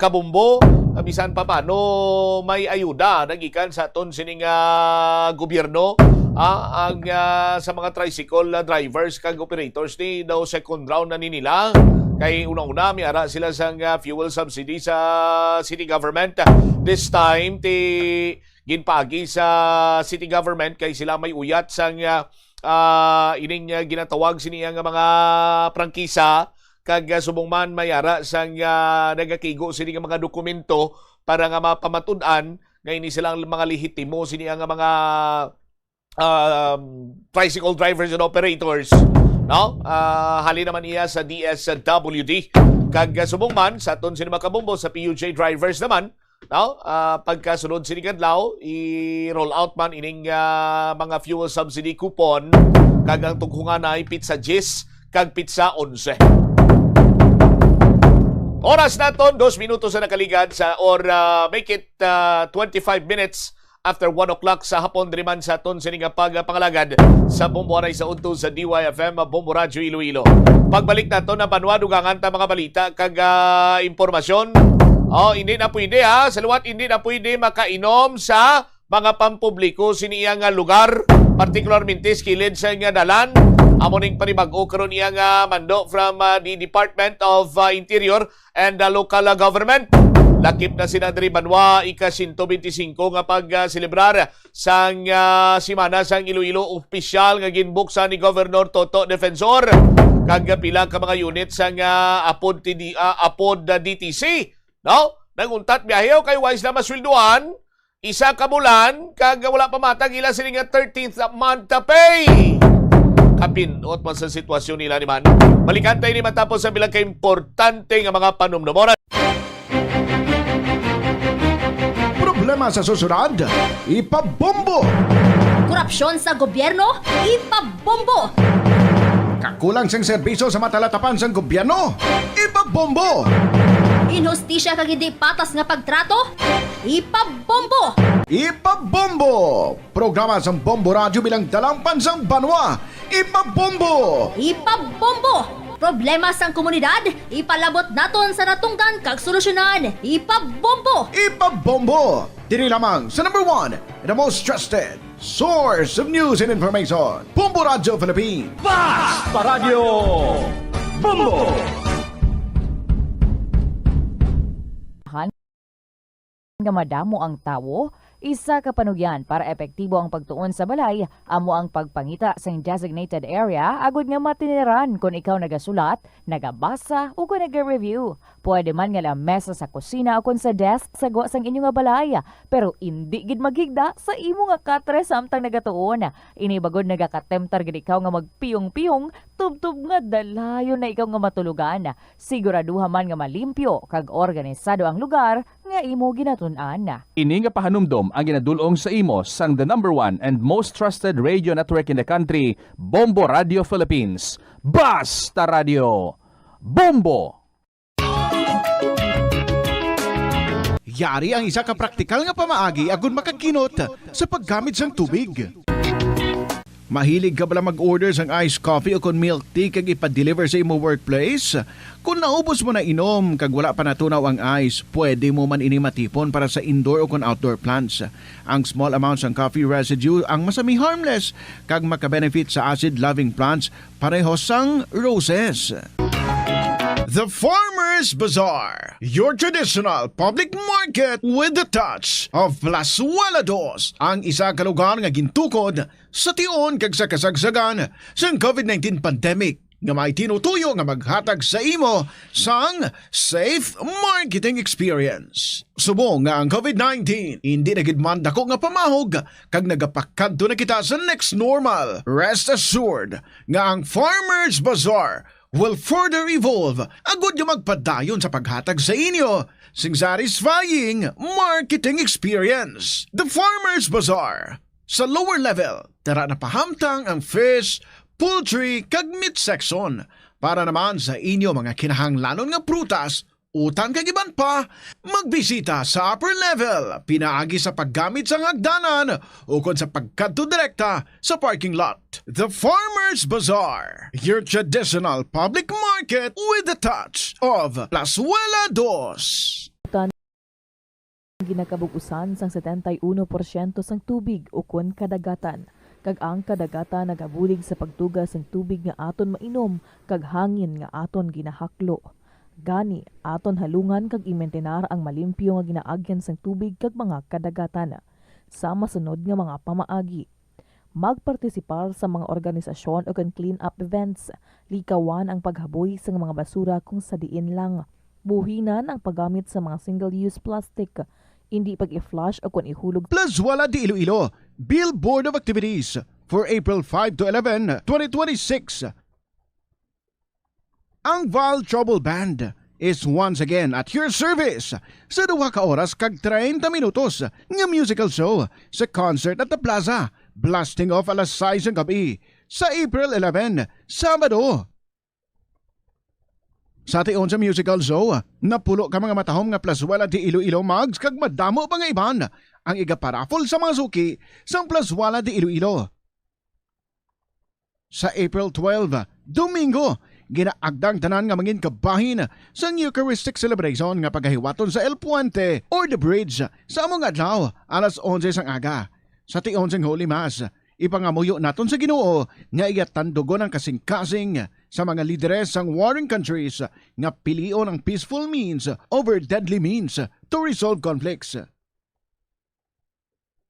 kabumbo, ah, bisan pa paano may ayuda nagikan sa aton sini nga gobyerno, ah, ang ah, sa mga tricycle ah, drivers kag operators ni daw second round na ni nila. Kay una-una, may ara sila sang ah, fuel subsidy sa city government. This time, ti ginpaagi sa city government kay sila may uyat sang ah, ah, ining ah, ginatawag sini nga mga prangkisa, kag ah, subong man may ara sang ah, nagakigo sini nga mga dokumento para nga mapamatud-an nga ini sila ang mga lehitimo sini nga mga um, tricycle drivers and operators, no? Ah, hali naman iya sa D S W D. Kag ah, subong man sa aton sini mga kabumbo sa P U J drivers naman, no? Ah, pagkasunod sini kadlaw, i-roll out man ining ah, mga fuel subsidy coupon kag ang tughunganay pitsa diyes kag pitsa onse. Oras naton, dos minutos na nakaligad sa, or ah, make it ah, twenty-five minutes after one o'clock sa hapon diri man sa aton sini nga pagpangalagad sa Bombo Anay sa udto sa D Y F M, Bombo Radyo Iloilo. Pagbalik nato na banwa, dugangan ta mga balita kag ah, impormasyon. Oh, hindi na pwede ha. Sa liwat, hindi na pwede makainom sa mga pampubliko sini iya nga lugar, partikularmente sa kilid sa nga dalan. Amo ning panibag-o karon iya nga mando from ah, the Department of ah, Interior and the local ah, government. Lakip na sina diri banwa ika sento benti singko nga pag-selebrar sang ah, Semana sang Iloilo, opisyal nga ginbuksan ni Governor Toto Defensor kag pila ka mga unit sang ah, Apod T D, ah, Apod ah, D T C, no? Naguntat biyahe o kay wais na masweldohan, isa ka bulan kag wala pa matag ila sini nga thirteenth month pay. Kapinot man sa sitwasyon nila ni man. Balikan tayo ni matapos sa bilang ka importante nga mga panumdumon. Problema sa susunod, ipabombo. Korupsyon sa gobyerno, ipabombo! Kakulang sang serbisyo sa matalatapan sang gobyerno, ipabombo! Inhustisya kag hindi patas nga pagtrato, ipabombo! Ipabombo! Programa sang Bombo Radyo bilang dalangpan sang banwa, ipabombo! Ipabombo! Problema sang komunidad, ipalabot naton sa natungdan kag solusyonan, ipabombo! Ipabombo! Diri lamang sa number one, the most trusted source of news and information, Bombo Radyo Philippines. Basta Radyo Bombo! Nga madamo ang tawo, isa ka panugyan para epektibo ang pagtuon sa balay amo ang pagpangita sing designated area agud nga matiniran kon ikaw nagasulat, nagabasa, o kon naga-review. Pwede man nga lamesa sa kusina o kon sa desk sa gwa sang inyo nga balay, pero indi gid maghigda sa imo nga katre samtang nagatuon. Ini bagod nagakatemptar gid ikaw nga magpiyong-piyong tubtob nga dalayon na ikaw nga matulogan. Siguraduha man nga malimpyo kag organisado ang lugar nga imo ginatun-an. Ini nga pahanumdom ang ginadul-ong sa imo sang the number one and most trusted radio network in the country, Bombo Radio Philippines. Basta Radio Bombo! Yari ang isa ka praktikal nga pamaagi agud makakinot sa paggamit sang tubig. Mahilig ka bala mag-order sang iced coffee o kon milk tea kag ipa-deliver sa imo workplace? Kon naubos mo na inom kag wala pa natunaw ang ice, pwede mo man ini matipon para sa indoor o kon outdoor plants. Ang small amount sang coffee residue ang masami harmless kag makabenefit sa acid-loving plants pareho sang roses. The Farmers Bazaar, your traditional public market with the touch of Plazuela Dos, ang isa ka lugar nga gintukod sa tion kag sa kasagsagan sang covid nineteen pandemic, nga may tinutuyo nga maghatag sa imo sang safe marketing experience. Subong nga ang covid nineteen indi na gid man dako nga pamahog kag nagapakadto na kita sa next normal, rest assured nga ang Farmers Bazaar will further evolve agud nga magpadayon sa paghatag sa inyo sing satisfying marketing experience. The Farmers Bazaar, sa lower level, tara na pahamtang ang fish, poultry, kag meat section. Para naman sa inyo mga kinahanglanon nga prutas, utan kag iban pa, magbisita sa upper level pinaagi sa paggamit sang hagdanan ukon sa pagkadto direkta sa parking lot. The Farmers Bazaar, your traditional public market with the touch of Plazuela Dos. Ginakabug-usan sang setenta y uno porsyento sang tubig ukon kadagatan, kag ang kadagatan nagabulig sa pagtuga sang tubig nga aton mainom kag hangin nga aton ginahaklo. Gani, aton halungan kag imintenar ang malimpyo nga ginaagyan sang tubig kag mga kadagatan. Sa masunod nga mga pamaagi, magpartisipar sa mga organisasyon ukon clean-up events. Likawan ang paghaboy sa mga basura kung sa diin lang. Buhinan ang paggamit sa mga single-use plastic. Indi pag-i-flush ukon ihulog. Plazuela de Iloilo, Bill Board of Activities for April five to eleven, twenty twenty-six. Ang Val Trouble Band is once again at your service sa duha ka oras kag treinta minutos nga musical show sa concert at the plaza. Blasting off alas sais sang gab-i sa April eleven, Sabado. Sa tion sa musical show, napulo ka mga matahom nga Plazuela de Iloilo mugs kag madamo pa nga iban ang igaparaffle sa mga suki sang Plazuela de Iloilo. Sa April twelve, Domingo, ginaagda ang tanan nga mangin kabahin sang Eucharistic celebration nga pagahiwaton sa El Puente or the Bridge sa amo nga adlaw, alas onse sang aga. Sa tion sang Holy Mass, ipangamuyo naton sa Ginoo nga iya tandugon ang kasingkasing sa mga lideres sang warring countries nga pilion ang peaceful means over deadly means to resolve conflicts.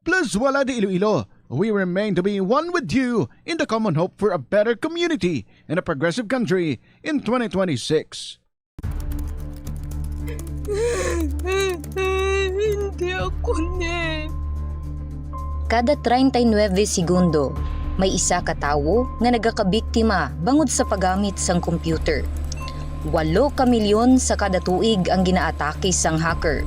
Plazuela de Iloilo, we remain to be one with you in the common hope for a better community and a progressive country in twenty twenty-six. Hindi ako ni. Kada treinta y nueve segundo, may isa ka tawo nga nagakabiktima bangod sa paggamit sang computer. Walo ka milyon sa kada tuig ang ginaatake sang hacker.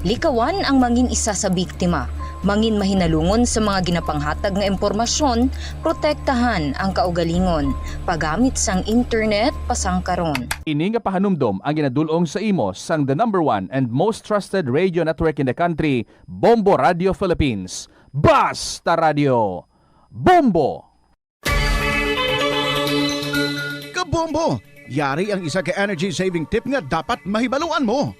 Likawan ang mangin isa sa biktima Mangin mahinalungon sa mga ginapanghatag nga impormasyon, protektahan ang kaugalingon, paggamit sang internet pasangkaron. Ini nga pahanumdom ang ginadul-ong sa imo sang the number one and most trusted radio network in the country, Bombo Radio Philippines. Basta Radio! Bombo! Kabombo! Yari ang isa ka energy saving tip nga dapat mahibaluan mo.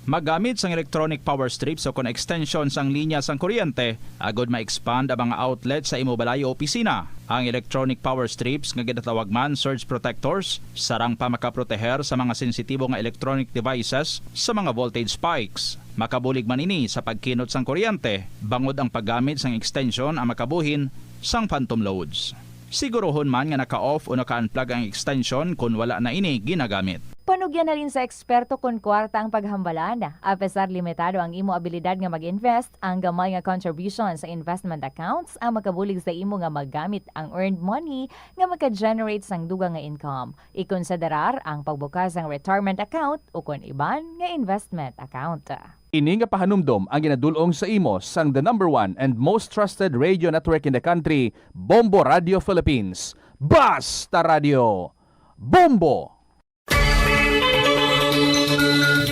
Maggamit sang electronic power strips o kon extension sang linya sang kuryente agod ma-expand ang mga outlet sa imo balay o opisina. Ang electronic power strips nga ginatawag man surge protectors sarang pa makaproteher sa mga sensitibo nga electronic devices sa mga voltage spikes. Makabulig man ini sa pagkinot sang kuryente bangod ang paggamit sang extension ang makabuhin sang phantom loads. Siguruhon man nga naka-off o naka-unplug ang extension kon wala na ini ginagamit. Panugyan halin sa eksperto kon kwarta ang paghambalan. Apesar limitado ang imo abilidad nga mag-invest, ang gamay nga contribution sa investment accounts ang makabulig sa imo nga magamit ang earned money nga maka-generate sang dugang nga income. Ikonsiderar ang pagbukas sang retirement account o kon iban nga investment account. Ini nga pahanumdom ang ginadul-ong sa imo sang the number one and most trusted radio network in the country, Bombo Radio Philippines. Basta Radio! Bombo!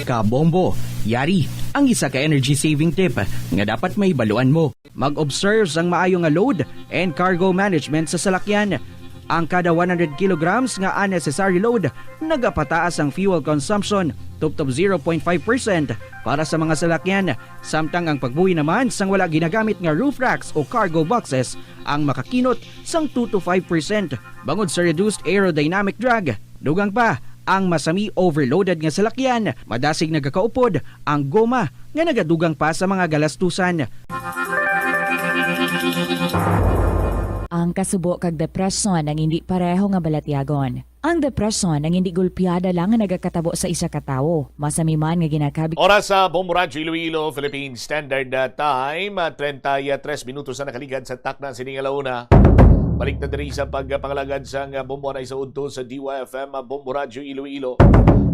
Kabombo, yari ang isa ka energy saving tip nga dapat mahibaluan mo. Mag-observe sang maayo nga load and cargo management sa salakyan. Ang kada one hundred kilograms nga unnecessary load nagapataas ang fuel consumption tubtob zero point five percent para sa mga salakyan, samtang ang pagbuhi naman sang wala ginagamit nga roof racks o cargo boxes ang makakinot sang two to five percent bangod sa reduced aerodynamic drag. Dugang pa, ang masami overloaded nga salakyan, madasig nagakaupod ang goma nga nagadugang pa sa mga galastusan. Ang kasubo kag depresyon ang hindi pareho nga balatyagon. Ang depresyon ang hindi gulpiada lang nga nagakatabo sa isa ka tawo. Masami man nga ginakabig Oras sa Bombo Radyo Iloilo, Philippine Standard uh, Time, uh, treinta y tres minutos na nakaligad sa takna sini nga launa. Balik na diri sa pagpangalagad sang, uh, Bombo Anay sa udto sa D Y F M, uh, Bombo Radyo Iloilo.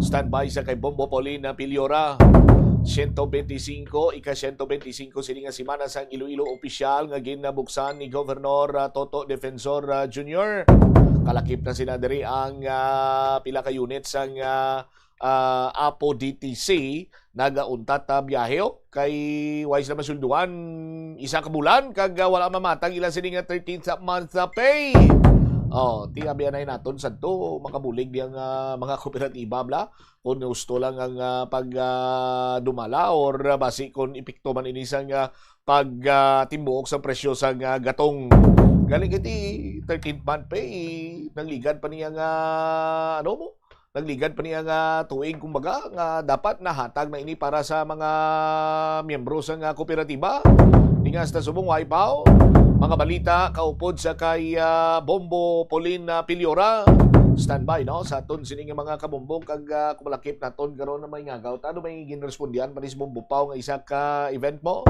Standby sa kay Bombo Paulina Piliora. Siyento benti singko, ika siyento benti singko sini nga semana sang Iloilo opisyal nga ginabuksan ni Governor, uh, Toto Defensor, uh, Junior. Kalakip na sina diri ang, uh, pila ka unit sang, uh, ah, Apo D T C, nagauntat ta biyahe, oh. Kay wala sila masulduhan isa ka bulan, kag, ah, wala mamatag ila sini nga thirteenth month, ah, pay. Oh, ti abi anay naton sadto, makabulig diya nga mga kooperatiba, bla. Kung gusto lang ang, ah, pag, ah, dumala or, ah, basi kung epekto man ini sang, ah, pag, ah, timbuok sa presyo sang, ah, gatong. Galing kay ti thirteenth month pay, nagligad pa niya nga, ano mo? Nagligad pa niya nga tuig, kumbaga, nga dapat nahatag na ini para sa mga miyembro sa nga kooperatiba. Di nga hasta subong, wa pa. Mga balita, kaupod sa kay, ah, Bombo Pauline, ah, Piliora. Standby, no? Sa aton sini nga mga kabumbong kag, ah, kumalakip naton karon na may ngagaw. Tano may ginrespondihan pa ni si Bombo Pao nga isa ka event mo?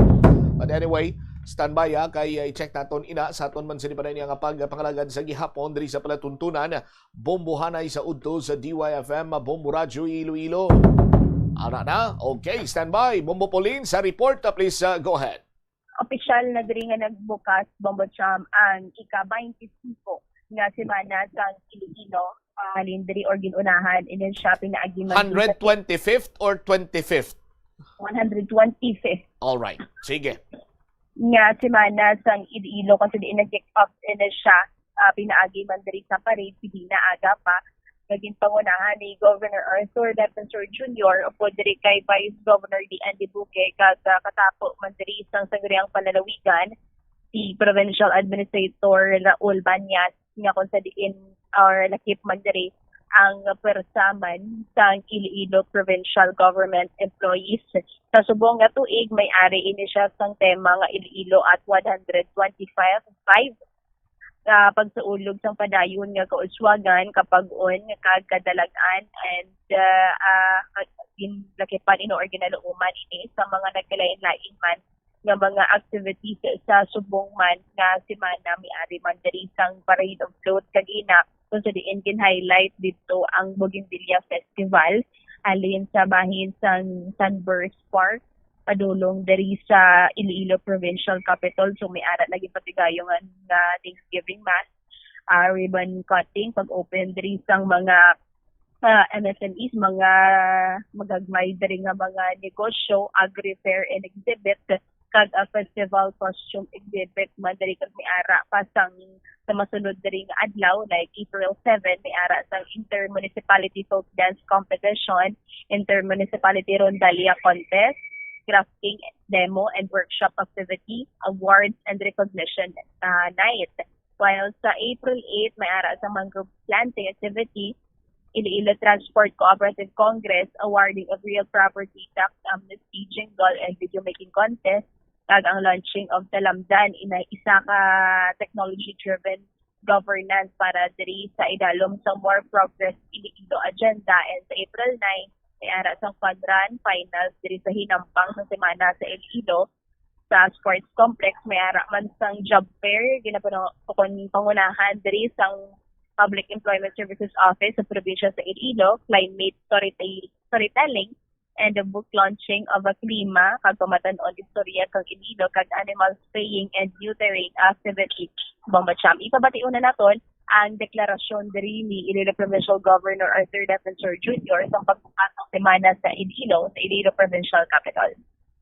But anyway, standby, ha, kay, ah, i-check naton ina sa aton man sini pa nga pagpangalagad sa gihapon diri sa palatuntunan. Bombohanay sa udto sa D Y F M, Bombo Radyo Iloilo. Ara na? Okay, standby. Bombo Pauline, sa report, uh, please, uh, go ahead. Opisyal na diri nga nagbukas, Bombo Cham, ang ika-twenty-five nga semana sang Iloilo. Ah, halin diri or gin-unahan, ini siya pinaagi man sa Hundred twenty-fifth or twenty-fifth? One hundred twenty-fifth. All right. Sige. Nga semana sang Iloilo, kung sa diin nag-kick off na siya, ah, pinaagi man diri sa parade, sige na aga pa, nga ginpangunahan ni Governor Arthur Defensor Junior upod diri kay Vice Governor D N Dibuque, kag, ah, katapo man diri sang sangguniang panlalawigan, si Provincial Administrator Raul Banyas, nga kung sa diin or lakip man diri ang pwersa man sang Iloilo Provincial Government Employees. Sa subong nga tuig, may ari ini siya sang tema nga Iloilo at one hundred twenty-five, five, sa pagsaulog sang padayon nga kauswagan, kapag-on, kag kadalag-an, and, uh, uh, ginlakipan ini or ginaluoman ini sa mga nagkalain-lain man nga mga activities sa subong man nga semana. May ari man diri sang Parade of Float kagina, kung sa diin gin-highlight didto ang Bougainvillea Festival, halin sa bahin sang Sunburst Park, padulong diri sa Iloilo Provincial Capitol. So may ara na gipatigayon nga, nga Thanksgiving Mass, ah, ribbon cutting, pag-open diri sang mga, ah, M S M Es, mga magagmay diri nga mga negosyo, agri fair and exhibit, kag, ah, festival costume exhibit man diri, kag may ara pa sang sa masunod diri nga adlaw, like April seven, may ara sang inter-municipality folk dance competition, inter-municipality rondalia contest, crafting demo and workshop activity, awards and recognition, ah, night. While sa April eight, may ara sa mangrove planting activity, Iloilo Transport Cooperative Congress, awarding of real property tax amnesty, jingle and video making contest, kag ang launching of Talamdan, ina isa ka technology-driven governance para diri sa idalom sa More Progress Iloilo Agenda. And sa April nine, may ara sang fun run finals diri sa hinampang nga semana sa Iloilo. Sa sports complex, may ara man sang job fair, ginapano-, pangunahan diri sang Public Employment Services Office sa probinsya sa Iloilo, climate storytell-, storytelling, and the book launching of a klima kag pamatan-on istorya kang Iloilo kag animal spaying and neutering activity. Bambacham, ipabati una naton ang deklarasyon diri ni Iloilo Provincial Governor Arthur Defensor Junior sa pagbukas ng semana sa Iloilo, sa Iloilo Provincial Capitol.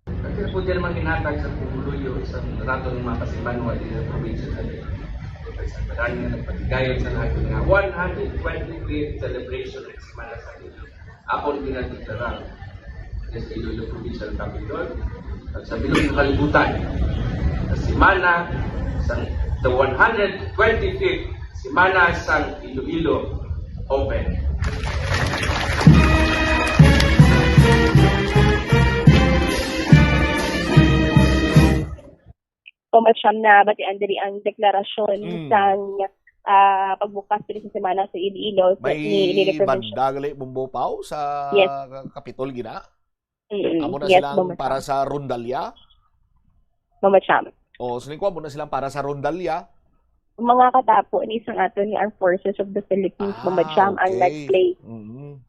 Kaya po dyan naman ginatag sa Pumuluyo, isang rato ng mga kasimanwa dito sa probinsya natin. Sa baran nga nagpatigayon sa lahat ng mga one hundred twenty-fifth celebration ng Semana sa Iloilo. Akon ginadeklara sa Iloilo Provincial Capitol at sa bilog ng kalibutan sa semana sa the one hundred twenty-fifth Semana sang Iloilo Open. Kung masyam na batian diri ang deklarasyon Mm. sang, ah, pagbukas diri sa semana sa Iloilo, sa, May ni Iloilo Provincial. Banda gali, Bumbo Pao, sa Yes. Kapitol gina? Mm-mm. Amo na Yes, silang Mama para Cham. Sa rondalya? Mama Cham. O, so, nikuha mo na silang para sa rondalya? Mga katapo ni sang ato ni Armed Forces of the Philippines, Mama Cham, ang okay. Nag-play. Mm-hmm.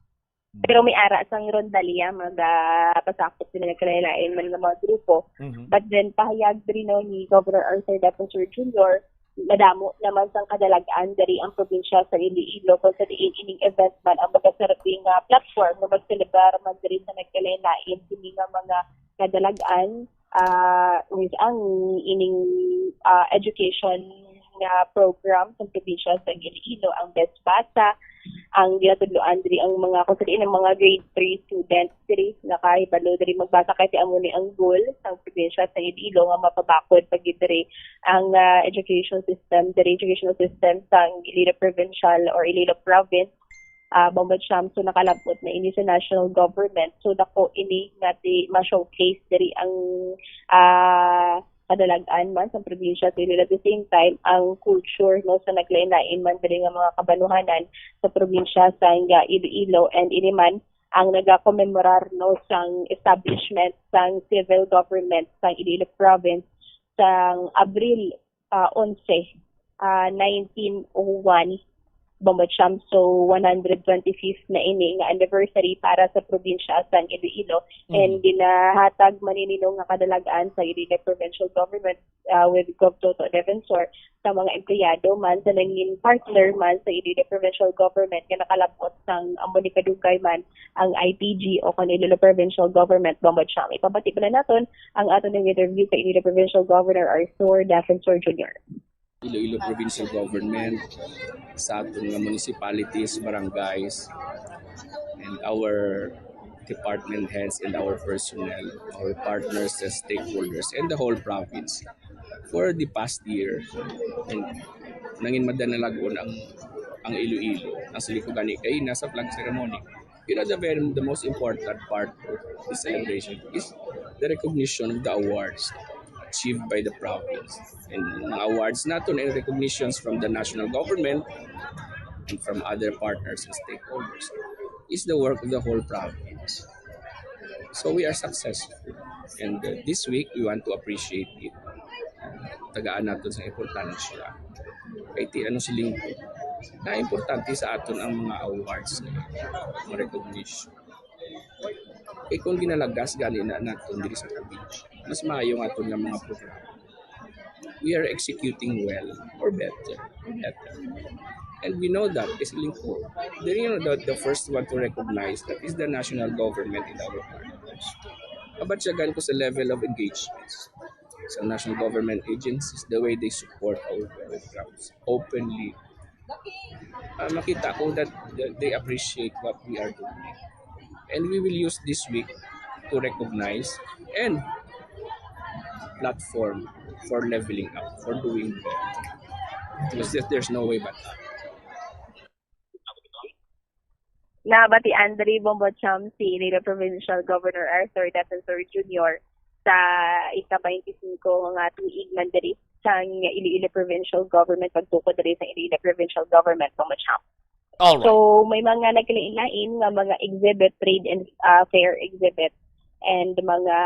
Pero may ara sang rondalya, magapasakop sila nagkalain-lain man nga mga grupo. Mhm. But then, pahayag diri, no, ni Governor Arthur Defensor Junior, madamo naman sang kadalag-an diri ang probinsya sa Iloilo, kung sa diin ining event man ang magaserbi nga platform nga magselebrar man diri sa nagkalain-lain kini nga mga kadalag-an, ah, ang ining, ah, education nga program sa probinsya sa Iloilo, ang Best Basa, ang ginatudloan diri ang mga, kung sa diin ang mga grade three students diri nakahibalo diri magbasa, kay amo ni ang goal sang probinsya sa Iloilo nga mapabakod pa gid diri ang, ah, education system diri, educational system sang Iloilo Provincial or Iloilo Province. Ah, Bambacham, so nakalabot na ini sa national government. So dako ini nga di ma-showcase diri ang, ah, kadalag-an man sa probinsya sa Iloilo. At the same time, ang culture, no, sa naglain-lain man diri nga mga kabanuhanan sa probinsya sa nga Iloilo, and ini man ang nagakomemorar, no, sang establishment sang civil government sang Iloilo province sang Abril, ah, onse, ah, nineteen oh one, Bambacham. So, one hundred twenty-fifth na ini nga anniversary para sa probinsya sang Iloilo. And Mm. ginahatag man ini, no, nga kadalag-an sa Iloilo Provincial Government, ah, with Gov Toto Defensor sa mga empleyado man, sa nangin partner man sa Iloilo Provincial Government nga nakalabot sang amo ni kadugay man ang I P G o kon Iloilo Provincial Government, Bambacham. Ipabati pala naton ang aton nga interview kay Iloilo Provincial Governor Arthur Defensor Junior. Iloilo Provincial Government, sa aton nga municipalities, barangays, and our department heads and our personnel, our partners, the stakeholders, and the whole province. For the past year, and nangin madanalag-on ang, ang Iloilo. Ang siling ko gani kay nasa flag ceremony. You know, the very, the most important part of the celebration is the recognition of the awards achieved by the province. And mga awards naton and recognitions from the national government and from other partners and stakeholders is the work of the whole province. So we are successful. And, uh, this week, we want to appreciate it. Tagaan naton sa importansya. Kay ti-, ano siling, na importante sa aton ang mga awards, mga recognition. Kay kung ginalagas gani na naton diri sa Cavite, mas maayo nga aton nga mga programa, we are executing well or better. Better. And we know that is Lingkod. They're, you know, the, the first one to recognize that is the national government in our province. Kabatyagan ko sa level of engagements sa national government agencies, the way they support our programs openly. Uh, makita ko that, that they appreciate what we are doing. And we will use this week to recognize and platform for leveling up, for doing better. Because there's no way but up. Nabatian diri, Bombo Cham, si Iloilo Provincial Governor Arthur Defensor Junior sa ika-twenty-five nga tuig man diri sang Iloilo Provincial Government, pagtukod diri sa Iloilo Provincial Government, Bombo Cham. All right. So, may mga nagkalain-lain nga mga exhibit, trade and uh, fair exhibit, and mga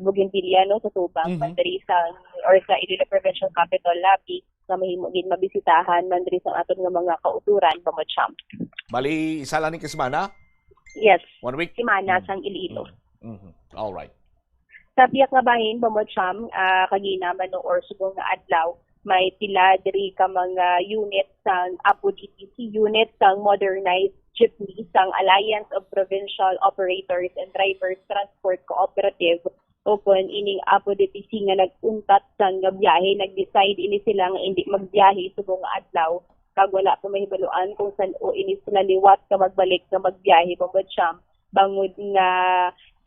bougainvillea, no, sa tubang, Mhm. man diri sa, or sa Iloilo Provincial Capitol lobby, nga mahimo gid mabisitahan man diri sa aton nga mga kauturan, Bombo Cham. Bali, isa lang ni ka semana? Yes, One week? Semana Mm. sang Iloilo. Mhm. All right. Sa pihak nga bahin, Bombo Cham, ah, kagina man, no, or subong nga adlaw, may pila diri ka mga unit sang Apo D T C, unit sang modernized jeepney sang Alliance of Provincial Operators and Drivers Transport Cooperative, o kon ining Apo D T C nga nag-untat sang nga biyahe. Nag-decide ini sila nga indi magbiyahe subong nga adlaw, kag wala pa mahibaluan kung san-o ini sila liwat ka magbalik nga magbiyahe, Bombo Cham, bangod nga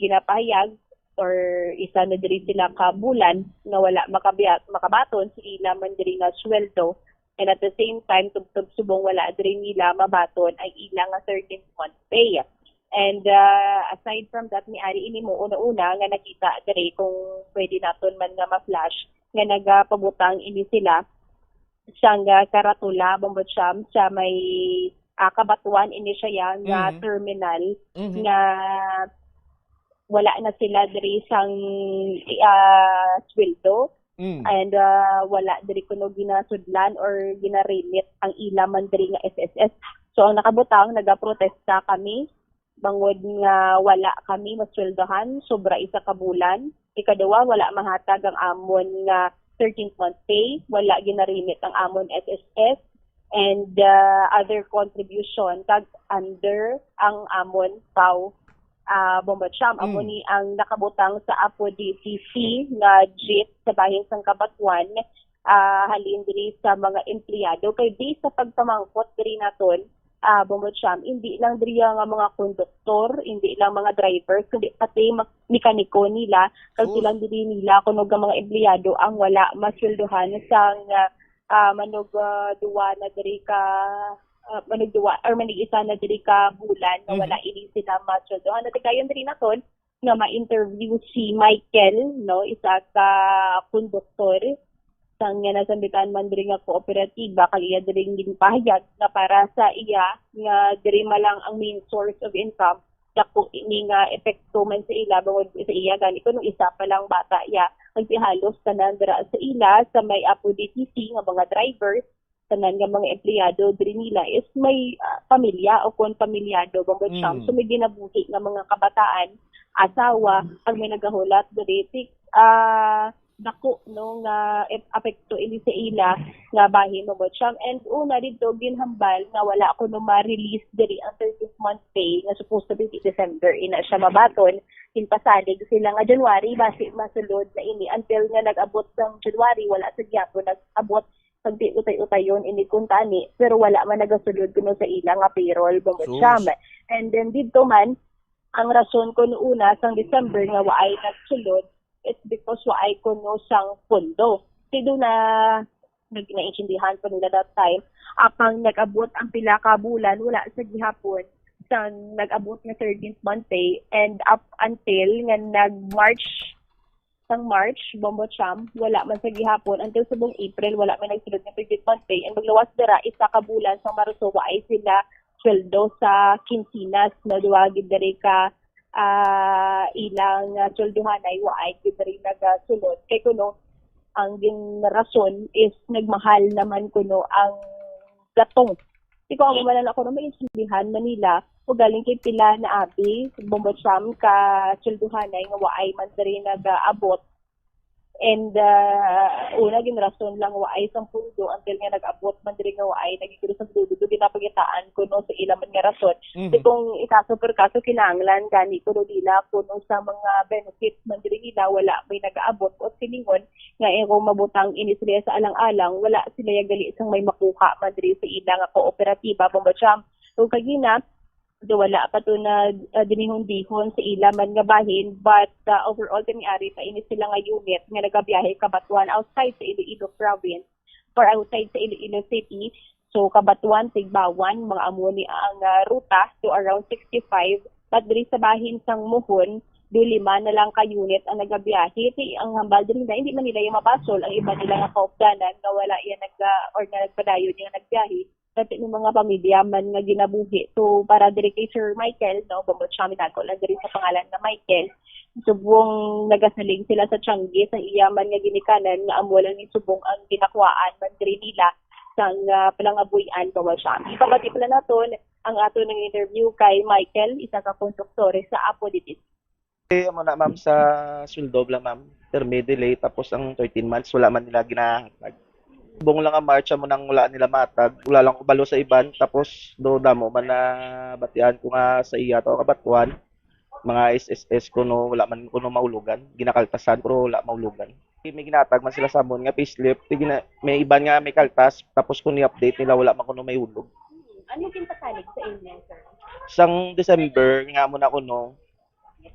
ginapahayag or isa na diri sila ka bulan nga wala makabiya-, makabaton si ila man diri nga sweldo, and at the same time, tubtob subong wala diri nila mabaton ang ila nga thirteenth month pay. And uh, aside from that, ni ari ini mo una-una nga nakita diri, kung pwede naton man nga ma-flash, nga nagapabutang ini sila sang, ah, karatula, Bombo Cham, sa may, ah, Cabatuan ini siya ya nga Mhm. terminal Mhm. nga wala na sila diri sang, ah, sweldo, Mm. and ah, wala diri kuno ginasudlan or ginaremit ang ila man diri nga S S S. So ang nakabutang, nagaprotesta kami bangod nga wala kami masweldohan sobra isa ka bulan. Ikaduha, wala mahatag ang amon nga thirteenth month pay, wala ginaremit ang amon S S S, and uh, other contribution kag under ang amon PAO, uh, Bombo Cham. Amo Mm. ni ang nakabutang sa Apo D C C nga jeep sa bahin sang Cabatuan, ah, halin diri sa mga empleyado. Kay based sa pagpamangkot diri naton, ah, Bombo Cham, hindi lang diri nga mga konduktor, hindi lang mga drivers, kundi pati mag-, mekaniko nila, kag Sus. Silang diri nila kuno nga mga empleyado ang wala masweldohan sang, ah, ah, manog, ah, duwa na diri ka, ah, manog duwa or manig isa na diri ka bulan nga Mhm. wala ini sila masweldohan. Natigayon diri naton nga ma-interview si Michael, no, isa ka konduktor sang nga nasambitan man diri nga kooperatiba, kag iya diri ginpahayag nga para sa iya nga diri man lang ang main source of income, dako ini nga epekto man sa ila, bangod sa iya gani kuno isa pa lang bata iya. Kag si halos tanan dira sa ila sa may Apo D T C nga mga driver, tanan nga mga empleyado diri nila is may, ah, pamilya o kon pamilyado, Bombo Cham. Mm. So may ginabuhi nga mga kabataan, asawa, ang may nagahulat diri, ti-, ah, dako, no, nga ep-, apekto ini sa ila nga bahin, Bombo Cham. And una dito, ginhambal nga wala kuno ma-release diri ang thirteenth month pay nga supposed to be December. Ina siya mabaton, ginpasalig sila nga January, basi masulod na ini. Until nga nag-abot sang January, wala sa gyapon nag-abot, pagdi utay-utayon ini kuntani, pero wala man nagasulod kuno sa ila nga payroll, Bombo Sus. Cham. And then dito man, ang rason kuno una sang December nga waay nagsulod is because waay kuno sang pondo. Sido na nag-, naintindihan pa nila that time. Apang nag-abot ang pila ka bulan, wala sa gihapon sang nag-abot nga thirteenth month pay, and up until nga nag-March, sang March, Bombo Cham, wala man sa gihapon. Until subong April, wala man nagsulod nga thirteenth month pay. And maglawas dira, isa ka bulan sang Marso, waay sila sweldo sa kinsinas, no? Duwa gid diri ka, ah, ilang, ah, sweldohanay, waay gid diri nagasulod. Kay kuno, ang ginrason is nagmahal naman kuno ang gatong. Di ko amo man na ako na maintindihan, Manila, o galing kay pila na abi, Bombo Cham, ka sweldohanay nga waay man diri nag-aabot. And, ah, una, ginrason lang waay sang pundo until nga nag-abot man diri nga waay, nagiguro sa dududo, ginapagitaan ko, no, sa ila man nga rason. Mhm. Di kung ikaso per kaso, kinahanglan gani kuno nila kuno sa mga benefits man diri nila, wala may nag-aabot o silingon nga, eh, kung mabutang ini sila sa alang-alang, wala sila ya gali sang may makuha man diri sa ila nga kooperatiba, Bombo Cham. So, kagina, do wala pa to na, ah, dinihon-dihon sa ila man nga bahin, but, ah, overall, kami ari pa ini sila nga unit nga nagabiyahe kabatuan outside sa Iloilo province or outside sa Iloilo City. So, kabatuan, Tigbauan, mga amo ni ang, ah, ruta, so around sixty-five. But diri sa bahin sang Mohon, do lima na lang ka unit ang nagabiyahe. Ti ang hambal diri na hindi man nila yung mabasol ang iba nila nga kaupdanan nga wala yan nag, ah, or nga nagpadayon yung nagbiyahe. Dati ni mga pamilya man nga ginabuhi. So, para diri kay Sir Michael, no, bangod siya, minago lang diri sa pangalan nga Michael. Subong nagasalig sila sa Tiangge, sa iya man nga ginikanan, nga amo lang ni subong ang ginakuhaan man diri nila sang, ah, palangabuy-an, bawal siya. Ipabati pala naton ang ato nang interview kay Michael, isa ka konduktore sa Apo Ditis. Eh, amo na, ma'am, sa sweldo lang, ma'am. Term delay, tapos ang thirteen months, wala man nila ginahatag. Subong lang ang March, amo nang wala nila matag. Wala lang ko balo sa iban, tapos do damo man na batian ko nga sa iya to kabatuan, mga S S S kuno, wala man kuno maulugan. Ginakaltasan, pero wala maulugan. May ginatag man sila sa amon nga payslip, ti gina-, may iban nga may kaltas, tapos kung i-update nila, wala man kuno may ulog. Ano ginpasalig sa inyo, sir? Sang December, nga mo na kuno,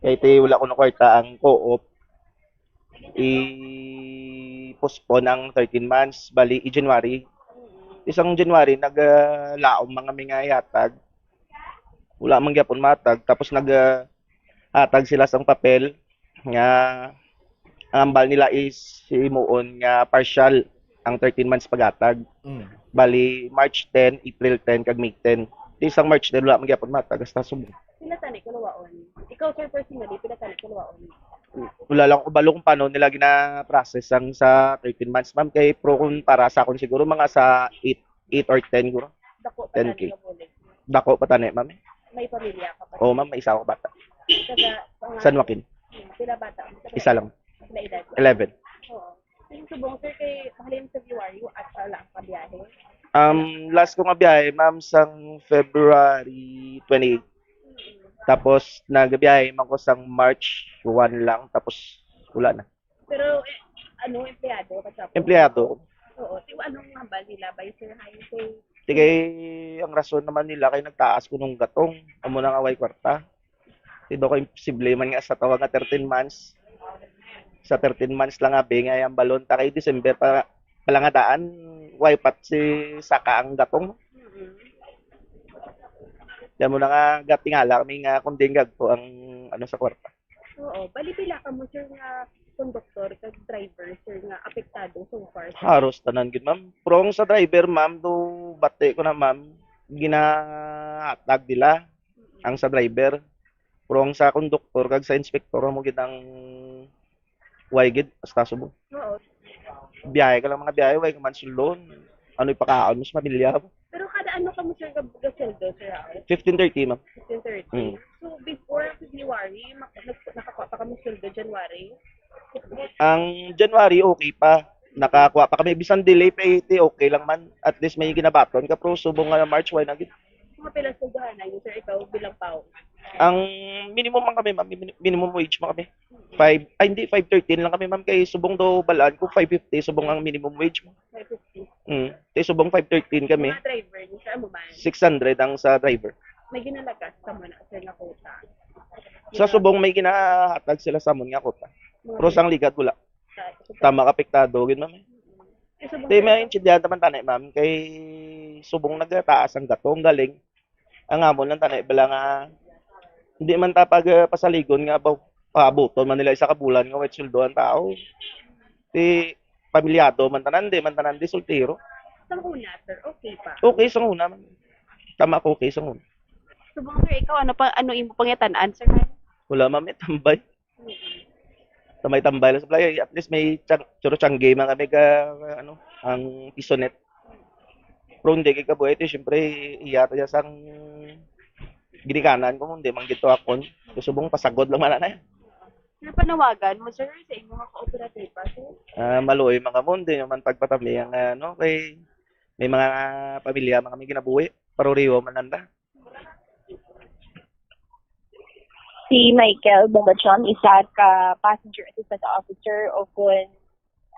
kay ti wala kuno kwarta ang co-op, i-postpone ang thirteen months, bali, i-January. Isang January, naglaom mga may nga ihatag. Wala man gyapon matag. Tapos nag, ah, hatag sila sang papel nga ang ambal nila is himuon nga partial ang thirteen months paghatag. Mm. Bali, March ten, April ten, kag May ten. Di sang March ten, wala man gyapon matag, hasta subong. Sila tani kalawaon. Ikaw, sir, personally, pila tani kalawaon? Wala lang ko balo kung paano nila gina-process ang sa thirteen months, ma'am. Kay pro kung para sa akon siguro, mga sa eight, eight or ten siguro. Dako pa Ten K. Tani nga bulig. Dako pa tani, ma'am, eh. May pamilya ka pa? Oo, ma'am, may isa ako bata. Taga, pangalan? San Joaquin. Hmm, pila bata? Isa lang. Pila edad? Eleven. Oo. Yung subong, sir, kay halin February, at wala ang pabiyahe? Um, last ko nga biyahe, ma'am, sang February twenty-eight. Tapos, nagbiyahe man ko sang March one lang, tapos wala na. Pero, eh, ano, empleyado ka sa Empleyado. Oo. Ti anong hambal nila, bay, sir, hay, sir? Ti kay ang rason naman nila kay nagtaas kunong gatong, amo na nga way kwarta. Ti daw kay imposible man nga sa tawag nga thirteen months. Sa thirteen months lang nga, be, nga ang balon ta kay December pa, pala nga daan, way pat si saka ang gatong. Mm-mm. Yan mo na nga, gatingala kami nga kung di gagto ang, ano, sa kwarta. Oo. Bali, pila ka mo, sir, nga konduktor kag driver, sir, nga apektado so far, sir? Haros tanan gid, ma'am. Pero ang sa driver, ma'am, do bati ko na, ma'am, ginahatag nila ang sa driver. Pero ang sa konduktor kag sa inspektor, amo gid ang way gid, hasta subong. Oo. Biyahe ka lang, mga biyahe, way ka man sulon. Ano ipakaon mo sa pamilya mo? Pero kada ano ka mo, sir, gab-, gasweldo, sir, ah? Fifteen thirty, ma'am. Fifteen thirty. Mm. So, before February, mak-, nag-, nakakuha pa kamo sweldo January? Ang January, okay pa. Nakakuha pa kami. Bisan delay pa, eighty, okay lang man. At least may ginabaton ka. Pero subong nga March, why na gid? Mga pila sweldohan na yun, sir, ikaw bilang pao? Ang minimum man kami, ma'am. Min-, minimum wage man kami. Five, ay, hindi, five thirteen lang kami, ma'am. Kay subong daw balaan ko, five fifty, subong ang minimum wage mo. Five fifty. Mm. Kay subong five thirteen kami. Mga driver, yung sa amo man? Six hundred ang sa driver. May ginalagas ka mo na, sir, na quota? Sa subong may ginahatag sila sa amon nga quota. Mga Pero sang ligat, wala. Sa, sa Tama, apektado, gid, ma'am. Kay subong Di, may intindihan naman tani, ma'am. Kay subong nagtaas ang gatong galing. Ang amon lang tani, bala nga, hindi man ta pag, ah, pasaligon nga, ba, paabuton man nila isa ka bulan nga wait sweldo ang tao. Ti, pamilyado man tanan, di man tanan, di soltero. Sang una, sir, okay pa? Okay, sang una man. Tama ko, okay, sang una. Subong, sir, ikaw, ano pa, ano imo pangitanan, sir? Wala, ma'am, eh, tambay. Mm. Tambay-tambay lang sa balay. At least may tiyang-, churo tiyangge man kami ka, ano, ang pisonet. Pero hindi kay kabuhi ito, siyempre, iya to siya sang ginikanan ko, hindi man gito akon. Subong pasagod lang man na. Napanawagan mo, sir, sa inyo nga kooperatiba, sir? Ah, maluoy mga mo, hindi naman pagpatami ang ano, kay may mga pamilya, mga may ginabuhi, paruriho man nanda. Si Michael Bombachon, isa ka passenger assistant officer o kun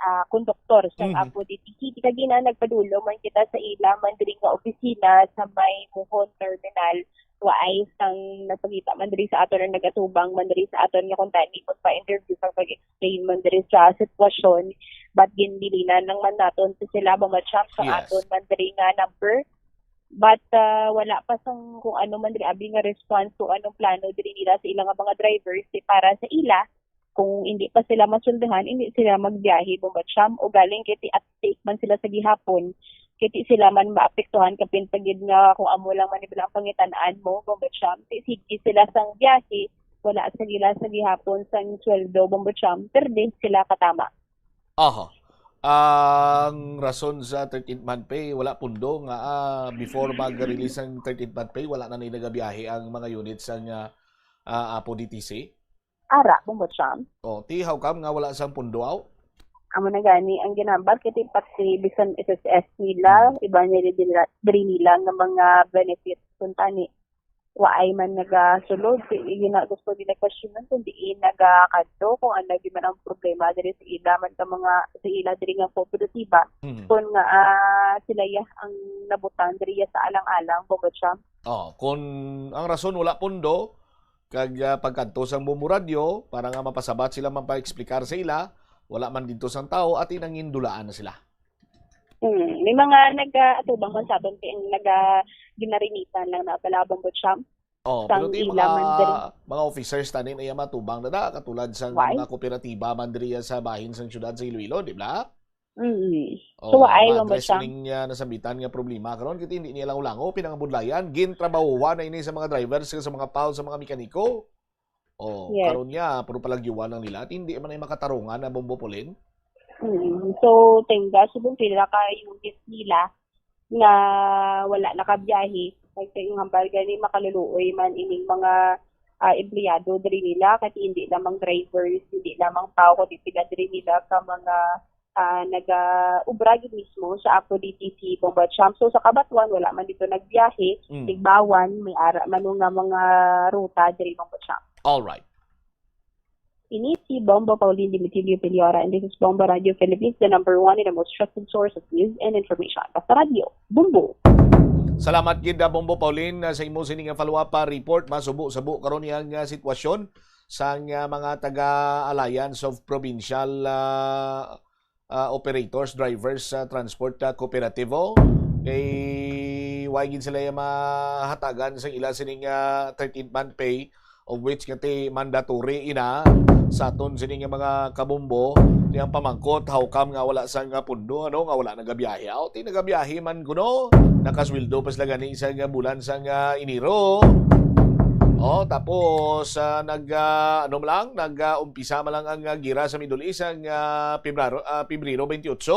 ah, konduktor sa Mhm. Apo D T C. Kagina nagpadulong man kita sa ila man diri nga opisina sa may Mohon Terminal. Waay sang nagpakita man diri sa aton ang nagatubang man diri sa aton nga kuntani magpa-interview kag pag-explain man diri sa sitwasyon. But ginbilinan lang man naton sa sila, Mama Champ, sa Yes. aton man diri nga number. But ah, wala pa sang kung ano man diri abi nga response kung anong plano diri nila sa ila nga mga drivers di para sa ila kung hindi pa sila masweldohan, hindi sila magbiyahe, Bombo Cham. Ugaling kay ti at stake man sila sa gihapon, kay ti sila man maapektuhan kapin pa gid nga kung amo lang man nila ang pangitan-an mo, Bombo Cham. Ti sige sila sang biyahe, wala sa gila sa gihapon sang sweldo, Bombo Cham, pero di sila katama. Aha. Ang rason sa thirteenth month pay, wala pundo nga ah, before mag-release ang thirteenth month pay, wala na ni nagabiyahe ang mga units sang ah, ah, Apo D T C. Ara, Bombo Cham. O, ti, how come nga wala sang pundo aw? Amo na gani ang ginambal kay ti pati bisan S S S nila, iba niya diri, diri nila nga mga benefits kung tani. Waay man nagasulod, kay gina gusto nila questionan kung diin nagakadto, kung ano di man ang problema diri sa ila man ka mga sa ila diri nga kooperatiba. Mhm. Kung nga ah, sila ya ang nabutang diri ya sa alang-alang, Bombo Cham. Oh, kung ang rason wala pundo, kag ah, pagkadto sang Bombo Radyo para nga mapasabat sila, mapa-explicar sa ila, wala man didto sang tawo, ati nangin dulaan na sila. Hmm, may mga nag-atubang man sa aton kay ang naga ginarinitan lang na pala, Bombo Cham. Oh, Sang pero ti ila mga man diri. mga officers tani na iya matubang na da, katulad sang Why? mga kooperatiba man diri sa bahin sang syudad sa Iloilo, di ba? Mm. Oh, So, waay, ma-address Bombo Cham. Ning ah, nasambitan nga problema karon, kay ti hindi niya lang ulango, pinangabudayan, gintrabahuan na ini sa mga drivers kag sa mga P A W, sa mga mekaniko. Oh, Yes. Karon niya, pero palagyuan lang nila, ti hindi man ay makatarungan na, Bombo Pauline. Mm. So, tingga, subong pila ka unit nila nga wala nakabiyahe. Kay sa iyong hambal gani, makaluluoy man ining mga ah, empleyado diri nila, kay hindi lamang drivers, hindi lamang tao, kundi pila diri nila ka mga ah, naga-ubra gid mismo sa Apo D T C, Bombo Cham. So, sa Cabatuan, wala man dito nagbiyahe. Mm. Tigbawan, may ara man nga mga ruta diri, Bombo Cham. All right. Ini si Bombo Pauline Dimitilio Piliora, and this is Bombo Radio Philippines, the number one and the most trusted source of news and information. Basta Radio, Bombo! Salamat gid, ah, Bombo Pauline, ah, sa imo sini nga follow-up, ah, report. Masubo-sabo karon iyang ah, sitwasyon sang ah, mga taga Alliance of Provincial ah, ah, Operators, Drivers sa Transport ah, Cooperativo. Kay why gid sila yung mahatagan sa ila sining ah, thirteenth month pay, of which nga ti mandatory ina sa aton sini nga mga kabombo. Ti ang pamangkot, how come nga wala sang ah, pundo, ano, nga wala nagabiyahe? Aw, ti nagabiyahe man kuno, nakasweldo pa sila gani sa nga bulan sang ah, Enero. Oh, tapos ah, nag ah, ano man lang, nag ah, umpisa man lang ang ah, gira sa Middle East ang ah, Pebrero, ah, Pebrero twenty-eight.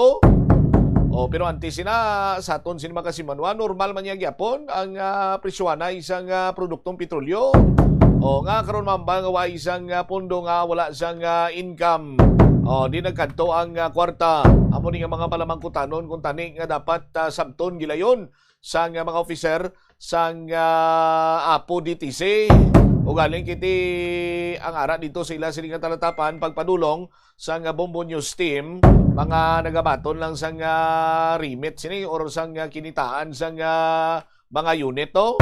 Oh, pero antes sina sa aton sini makasimanwa, normal man niya gyapon ang ah, presyohanay sang ah, produktong petrolyo. Oh, nga karon mambal nga wa isang ah, pundo nga wala sang ah, income. Oh, di nagkadto ang ah, kwarta. Amo ni nga mga palamangkutanon kung tani nga dapat ah, sabton gilayon sang ah, mga officer sang ah, Apo D T C. Ugaling kiti ang ara dito sa ila sini nga talatapan pagpadulong sang ah, Bombo News Team, mga nagabaton lang sang ah, remit sini or sang ah, kinitaan sang ah, mga unit to.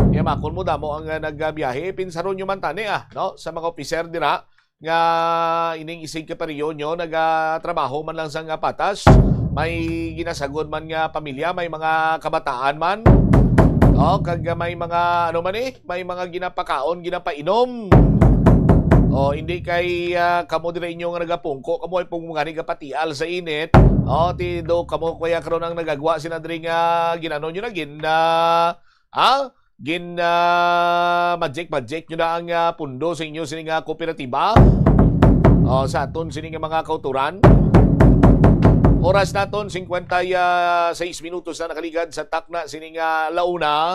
Kaya makon mo damo ang ah, nagbiyahe, pinsaron nyo man tani ah, no? Sa mga officer dira nga ining isig ka peryo nyo nagatrabaho man lang sang ah, patas, may ginasagod man nga pamilya, may mga kabataan man. Oh, kag ah, may mga ano man eh, may mga ginapakaon, ginapainom. Oh, hindi kay ah, kamo dira inyo nga nagapungko, kamo ay pong gani gapatial sa init. Oh, ti do kamo kaya karon ang nagagwa sina diri nga ginano nyo na gin ah, ah, gin ah, magic magic nyo na ang ah, pundo sa inyo sini nga kooperatiba. Oh, sa aton sini nga mga kauturan. Oras naton, singkwenta y seis minutos na nakaligad sa takna sini nga launa.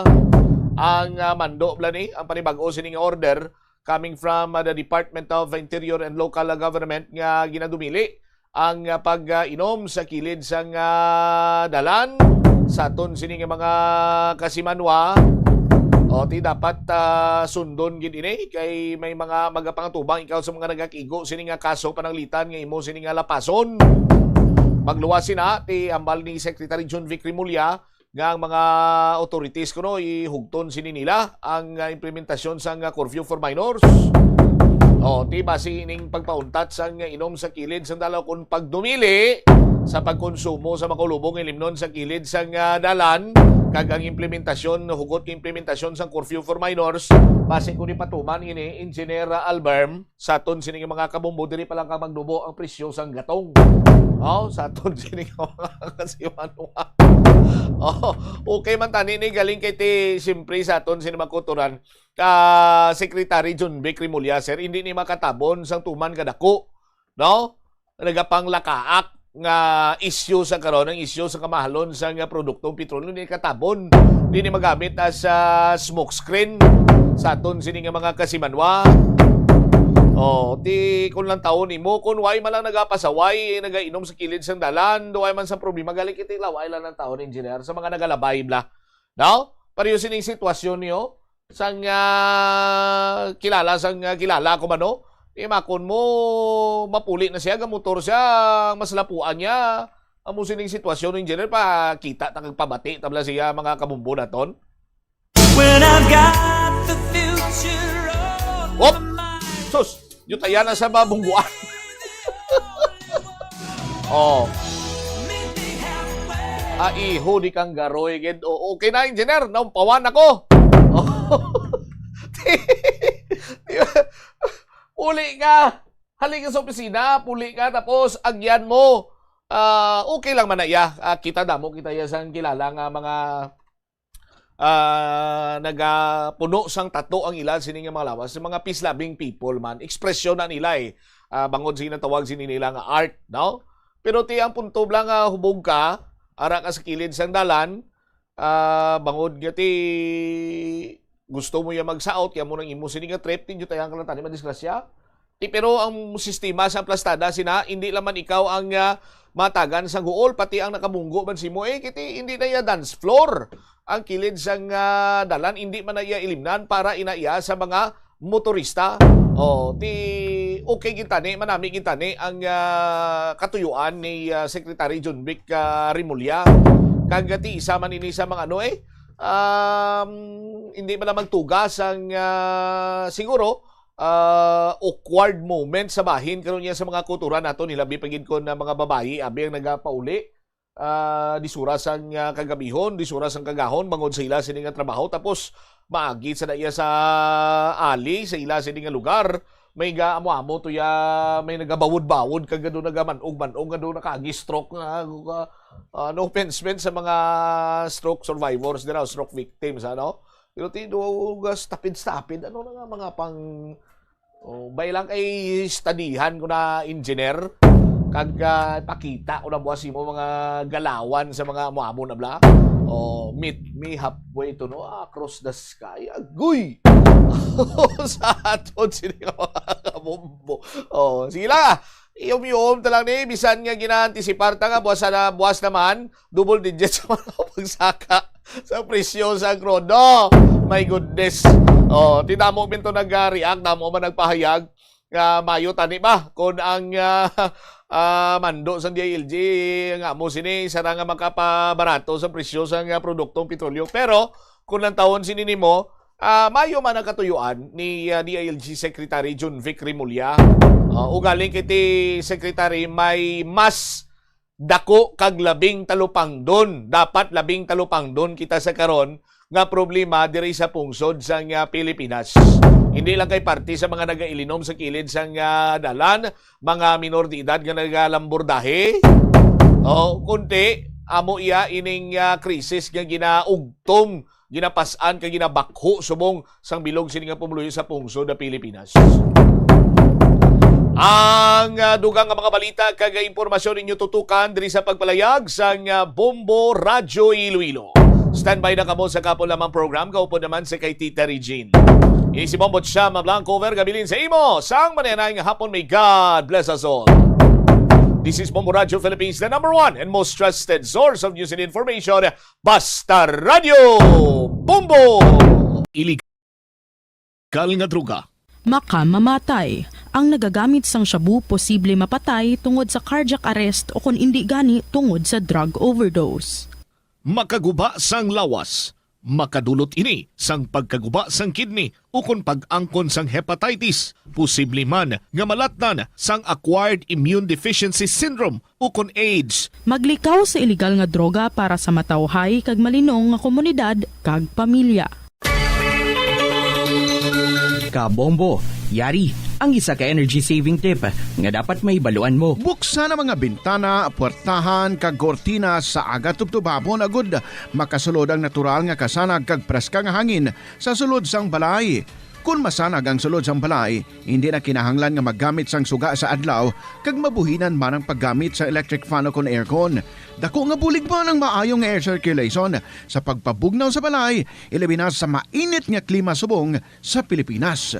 Ang, ah, mando bala ni, ang panibag-o sini nga order coming from, ah, the Department of Interior and Local Government nga ginadumili ang, ah, pag-inom sa kilid sang, ah, dalan sa aton sini nga mga kasimanwa. O, ti dapat, ah, sundon gid ini kay may mga magapangatubang ikaw sa mga nagakigo sini nga kaso pananglitan nga imo sini nga lapason. Magluwas sina ti ambal ni Secretary John Vic Remulla nga ang mga authorities kuno ihugton sini nila ang, ah, implementasyon sang, ah, curfew for minors. O, ti basi ining pagpauntat sang inom sa kilid sang dalan kung pagdumili sa pagkonsumo sa makulubong ilimnon sa kilid sang, ah, dalan kag ang implementasyon, hugot nga implementasyon sang curfew for minors, basi kung ipatuman ini, Engineer Alberm, sa aton sini nga mga kabombo, diri pa lang ka magdubo ang presyo sang gatong. Oh, sa aton sini nga mga kasimanwa. Oh, okay man tani ni galing kay ti, siyempre sa aton sini makuturan. Ah, Secretary John Vic Remulla, sir, hindi ni makatabon sang tuman kadako, no? Nagapanglakaak nga isyu sa karon, ang isyu sa kamahalon sa nga produktong petrolyo, hindi katabon. Hindi ni magamit as, ah, smoke screen sa aton sini nga mga kasimanwa. Oh, ti kung lang taon nimo, kung way man lang nagapasaway, nagainom sa kilid sang dalan, duway man sa problema, galing kiti laway lang ng taon, engineer, sa mga nagalabay bla. No? Pareho sining sitwasyon niyo, sang, ah, kilala, sang, ah, kilala ko man, no? Imakon mo, mapuli na siya, gamotor siya, mas lapuan niya. Amo sining sitwasyon, engineer, pa kita ta kag pabati ta bala siya, mga kabumbo naton. When I've got the future on Op! My mind. Sus! Yutaya na sa babungguan. Oh. Aiho di kang garoy, gid. O, okay na, engineer. Naumpawan ako. Oh. Di ba? Puli ka. Halin ka sa opisina, puli ka, tapos agyan mo. Ah, okay lang man na iya. Ah, kita damo, kita iya sang kilala nga mga, ah, nagapuno sang tato ang ila sini nga mga lawas, sa mga peace-loving people man. Ekspresyon na nila, eh. Ah, bangod sa ginatawag sini nila nga art, no? Pero ti ang punto bala nga hubog ka, ara ka sa kilid sang dalan, ah, bangod nga ti gusto mo ya magsaot, kaya mo nang imo sini nga trip, ti yutayan ka lang tani madisgrasya. Ti, pero ang sistema sa plastada sina, hindi lang man ikaw ang, ah, matagan sang huol, pati ang nakabunggo man simo, eh, kiti hindi na iya dance floor ang kilid sang, ah, dalan, hindi man na iya ilimnan para ina iya sa mga motorista. Oh, ti okay gid tani, manami gid tani ang, ah, katuyuan ni, ah, Secretary John Vic, ah, Remulla. Kag ti isa man ini sa mga ano, eh, um, hindi man lang magtugas ang, ah, siguro, ah, awkward moment sa bahin karon niya sa mga kultura nato, nilabi pa gid kon na mga babayi abi ang nagapauli. Ah, disuras ang, ah, kagabihon, disuras ang kagahon, bangod sa ila sini nga trabaho. Tapos maagi sa na iya sa ali, sa ila sini nga lugar, may gaamo-amo to ya, may nagabawod-bawod kag gado nagaman-og-man-og, gado nakagi stroke nga, ah, no offense man sa mga stroke survivors dira, stroke victims, ano? Pero ti, do, gas tapid-tapid, ano na nga mga pang, oh, bay lang kay studihan ko na engineer, kag, ah, pakita ko na buwas imo mga galawan sa mga amo-amo na bla. Oh, meet me halfway to, no, across the sky. Agoy! Sa aton, sini nga mga kabombo. Oh, sige lang, ah. Iyom-iyom ta lang ni, bisan nga ginaantisipar ta nga buwas na, buwas naman, double digits sa mga pagsaka sa presyo sa krudo. My goodness. Oh, ti damo man to nag-react, damo man nagpahayag nga mayo tani ba kung ang, ah, ah, mando sa D I L G nga mo sini sara nga makapabarato sa presyo sa nga produktong petrolyo. Pero kung ang tawon sini nimo, ah, mayo man ang katuyuan ni, ah, D I L G Secretary John Vic Remulla. Ah, ugaling kiti Secretary may mas dako kag labing talupangdon. Dapat labing talupangdon kita sa karon nga problema diri sa pungsod sa nga Pilipinas. Hindi lang kay parte sa mga nagailinom sa kilid sa nga dalan, mga minor de edad nga nagalambordahe. Oh, kunti amo iya ining, ah, krisis nga ginaugtong, ginapas-an kag ginabakho subong sang bilog sini nga pumuluyo sa pungsod na Pilipinas. Ang, ah, dugang nga mga balita kag impormasyon ninyo tutukan diri sa pagpalayag sang, ah, Bombo Radyo Iloilo. Standby na kamo sa kapon lamang program, kaupod naman si kay Tita Regine. Ini si Bombo Chama Blanco, over gabilin sa imo sang mananay nga hapon. May God bless us all. This is Bombo Radyo Philippines, the number one and most trusted source of news and information. Basta Radyo Bombo! Illegal nga droga. Makamamatay. Ang nagagamit sang shabu posible mapatay tungod sa cardiac arrest o kon indi gani tungod sa drug overdose. Makaguba sang lawas. Makadulot ini sang pagkaguba sang kidney ukon pag-angkon sang hepatitis, posible man nga malatnan sang acquired immune deficiency syndrome ukon AIDS. Maglikaw sa iligal nga droga para sa matawhay kag malinong nga komunidad kag pamilya. Kabombo, yari ang isa ka energy saving tip nga dapat mahibaluan mo. Buksan ang mga bintana, puwertahan, kag kortina sa aga tubtob hapon agud makasulod ang natural nga kasanag kag preska nga hangin sa sulod sang balay. Kon masanag ang sulod sang balay, hindi na kinahanglan nga maggamit sang suga sa adlaw kag mabuhinan man ang paggamit sa electric fan o kon aircon. Dako nga bulig man ang maayo nga air circulation sa pagpabugnaw sa balay, ilabi na sa mainit nga klima subong sa Pilipinas.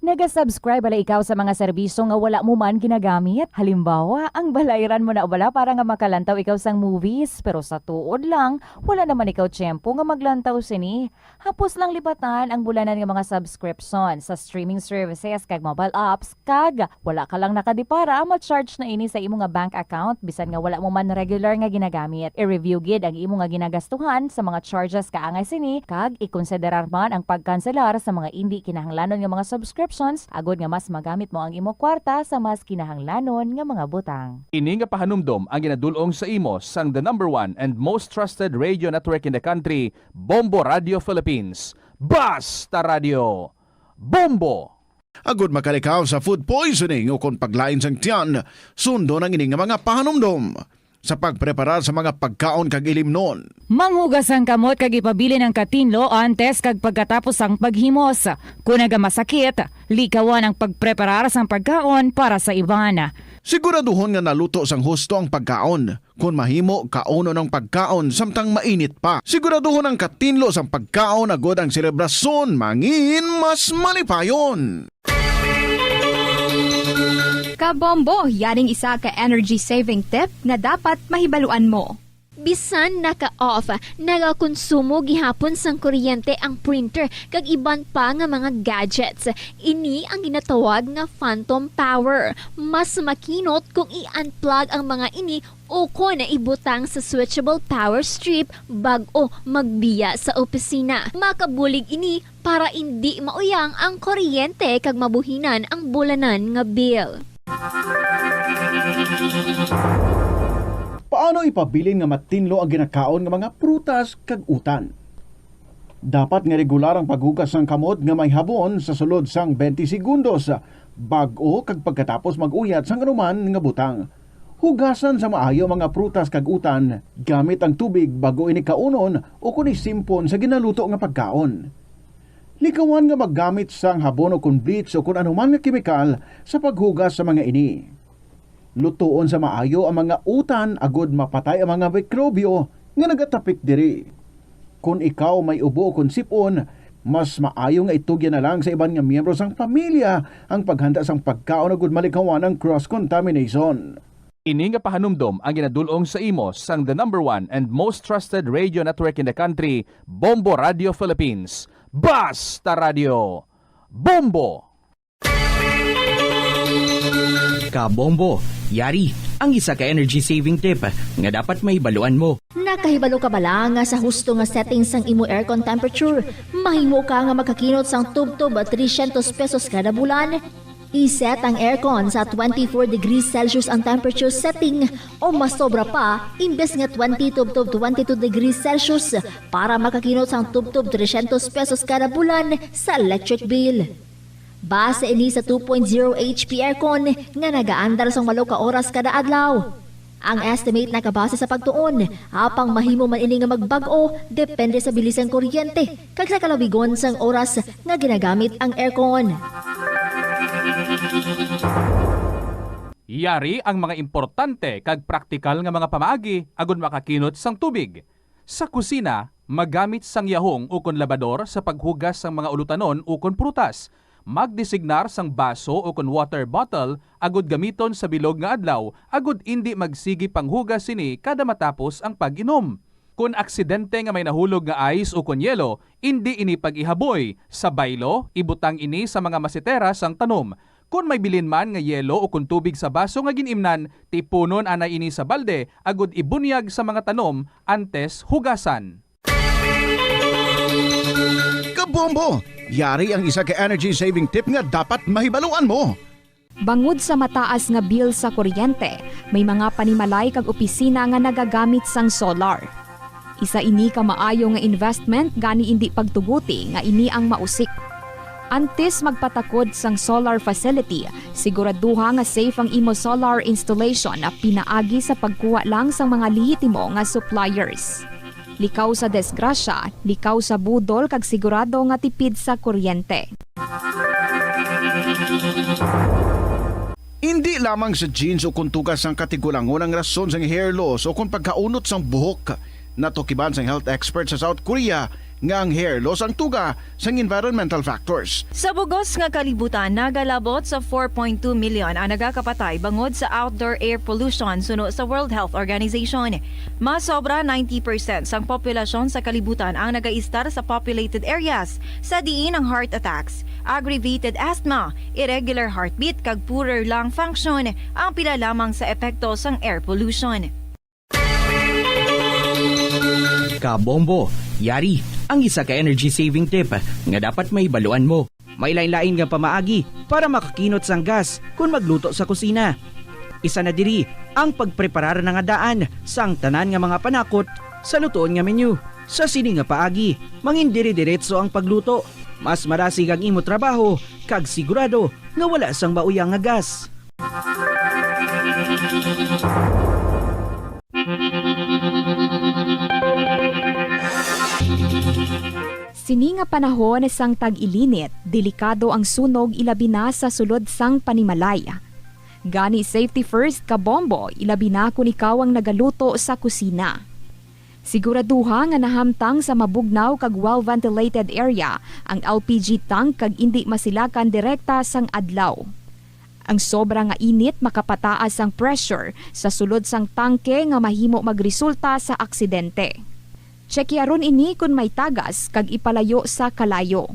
Naga-subscribe bala ikaw sa mga serbisyo nga wala mo man ginagamit? Halimbawa, ang balayran mo na bala para nga makalantaw ikaw sang movies, pero sa tuod lang, wala naman ikaw tiyempo nga maglantaw sini. Hapos lang lipatan ang bulanan nga mga subscription sa streaming services kag mobile apps, kag wala ka lang nakadepara, ma-charge na ini sa imo nga bank account bisan nga wala mo man regular nga ginagamit. I-review gid ang imo nga ginagastuhan sa mga charges kaangay sini, kag ikonsiderar man ang pagkanselar sa mga indi kinahanglanon nga mga subscriptions agud nga mas magamit mo ang imo kwarta sa mas kinahanglanon nga mga butang. Ini nga pahanumdom ang ginadul-ong sa imo sang the number one and most trusted radio network in the country, Bombo Radio Philippines. Basta Radio Bombo! Agud makalikaw sa food poisoning o kon paglain sang tiyan, sundon ang ini nga mga pahanumdom sa pagpreparar sa mga pagkaon kag ilimnon. Manghugas ang kamot kag ipabilin ang katinlo antes kag pagkatapos sang paghimos. Kon nagamasakit, likawan ang pagpreparar sang pagkaon para sa iban. Siguraduhon nga naluto sang husto ang pagkaon. Kon mahimo, kaunon ang pagkaon samtang mainit pa. Siguraduhon ang katinlo sang pagkaon agud ang selebrasyon mangin mas malipayon. Kabombo, yaring isa ka energy saving tip nga dapat mahibaluan mo. Bisan naka-off, nagakonsumo gihapon sang kuryente ang printer kag iban pa nga mga gadgets. Ini ang ginatawag nga phantom power. Mas makinot kung i-unplug ang mga ini ukon ibutang sa switchable power strip bag-o magbiya sa opisina. Makabulig ini para indi mauyang ang kuryente kag mabuhinan ang bulanan nga bill. Paano ipabilin nga matinlo ang ginakaon nga mga prutas kag utan? Dapat nga regular ang paghugas sang kamot nga may habon sa sulod sang twenty segundos, bag-o kag pagkatapos mag-uyat sang anuman nga butang. Hugasan sa maayo ang mga prutas kag utan gamit ang tubig bag-o ini kaunon ukon isimpon sa ginaluto nga pagkaon. Likawan nga maggamit sang habon ukon bleach ukon anuman nga kemikal sa paghugas sa mga ini. Lutoon sa maayo ang mga utan agud mapatay ang mga mikrobyo nga nagatapik diri. Kon ikaw may ubo ukon sip-on, mas maayo nga itugyan na lang sa iban nga miyembro sang pamilya ang paghanda sang pagkaon agud malikawan ang cross contamination. Ini nga pahanumdom ang ginadul-ong sa imo sang the number one and most trusted radio network in the country, Bombo Radio Philippines. Basta Radio Bombo! Kabombo, yari ang isa ka energy saving tip nga dapat mahibaluan mo. Nakahibalo ka bala nga sa husto nga setting sang imo aircon temperature, mahimo ka nga makakinot sang tubtob trescientos pesos kada bulan? I-set ang aircon sa twenty-four degrees Celsius ang temperature setting o mas sobra pa, imbes nga twenty tubtob twenty-two degrees Celsius para makakinot sang tubtob trescientos pesos kada bulan sa electric bill. Base ini sa two point zero H P aircon nga nagaandar sang walo ka oras kada adlaw. Ang estimate nakabase sa pagtuon, apang mahimo man ini nga magbag-o depende sa bilis sang kuryente kag sa kalawigon sang oras nga ginagamit ang aircon. Yari ang mga importante kag praktikal nga mga pamaagi agud makakinot sang tubig. Sa kusina, magamit sang yahong ukon labador sa paghugas sang mga ulutanon ukon prutas. Magdesignar sang baso ukon water bottle agud gamiton sa bilog nga adlaw agud indi magsigi panghugas sini kada matapos ang pag-inom. Kon aksidente nga may nahulog nga ice ukon yelo, indi ini pag-ihaboy. Sa baylo, ibutang ini sa mga masitera sang tanom. Kon may bilin man nga yelo ukon tubig sa baso nga gin-imnan, tipunon anay ini sa balde agud ibunyag sa mga tanom antes hugasan. Kabombo! Yari ang isa ka energy saving tip nga dapat mahibaluan mo. Bangod sa mataas nga bill sa kuryente, may mga panimalay kag opisina nga nagagamit sang solar. Isa ini ka maayo nga investment gani indi pagtuguti nga ini ang mausik. Antes magpatakod sang solar facility, siguraduha nga safe ang imo solar installation pinaagi sa pagkuha lang sang mga lehitimo nga suppliers. Likaw sa disgrasya, likaw sa budol kag sigurado nga tipid sa kuryente. Indi lamang sa genes o kuntugas sang katigulangon ang rason sang hair loss o kon pagkaunot sang buhok. Natukiban sang health expert sa South Korea nga ang hair loss ang tuga sang environmental factors. Sa bugos nga kalibutan, nagalabot sa four point two million ang nagakapatay bangod sa outdoor air pollution suno sa World Health Organization. Mas sobra ninety percent sang populasyon sa kalibutan ang nagaistar sa populated areas, sa diin ang heart attacks, aggravated asthma, irregular heartbeat kag poorer lung function ang pila lamang sa epekto sang air pollution. Kabombo, yari ang isa ka energy saving tip nga dapat mahibaluan mo. May lain-lain nga pamaagi para makakinot sang gas kon magluto sa kusina. Isa na diri ang pagpreparar na nga daan sang tanan nga mga panakot sa lutoon nga menu. Sa sini nga paagi, mangin dire-diretso ang pagluto. Mas marasig ang imo trabaho kag sigurado nga wala sang mauyang nga gas. Sini nga panahon sang tag-ilinit, delikado ang sunog ilabi na sa sulod sang panimalay. Gani safety first, kabombo, ilabi na kon ikaw ang nagaluto sa kusina. Siguraduha nga nahamtang sa mabugnaw kag well-ventilated area ang L P G tank kag indi masilakan direkta sang adlaw. Ang sobra nga init makapataas sang pressure sa sulod sang tangke nga mahimo magresulta sa aksidente. Tsyekiaron ini kon may tagas kag ipalayo sa kalayo.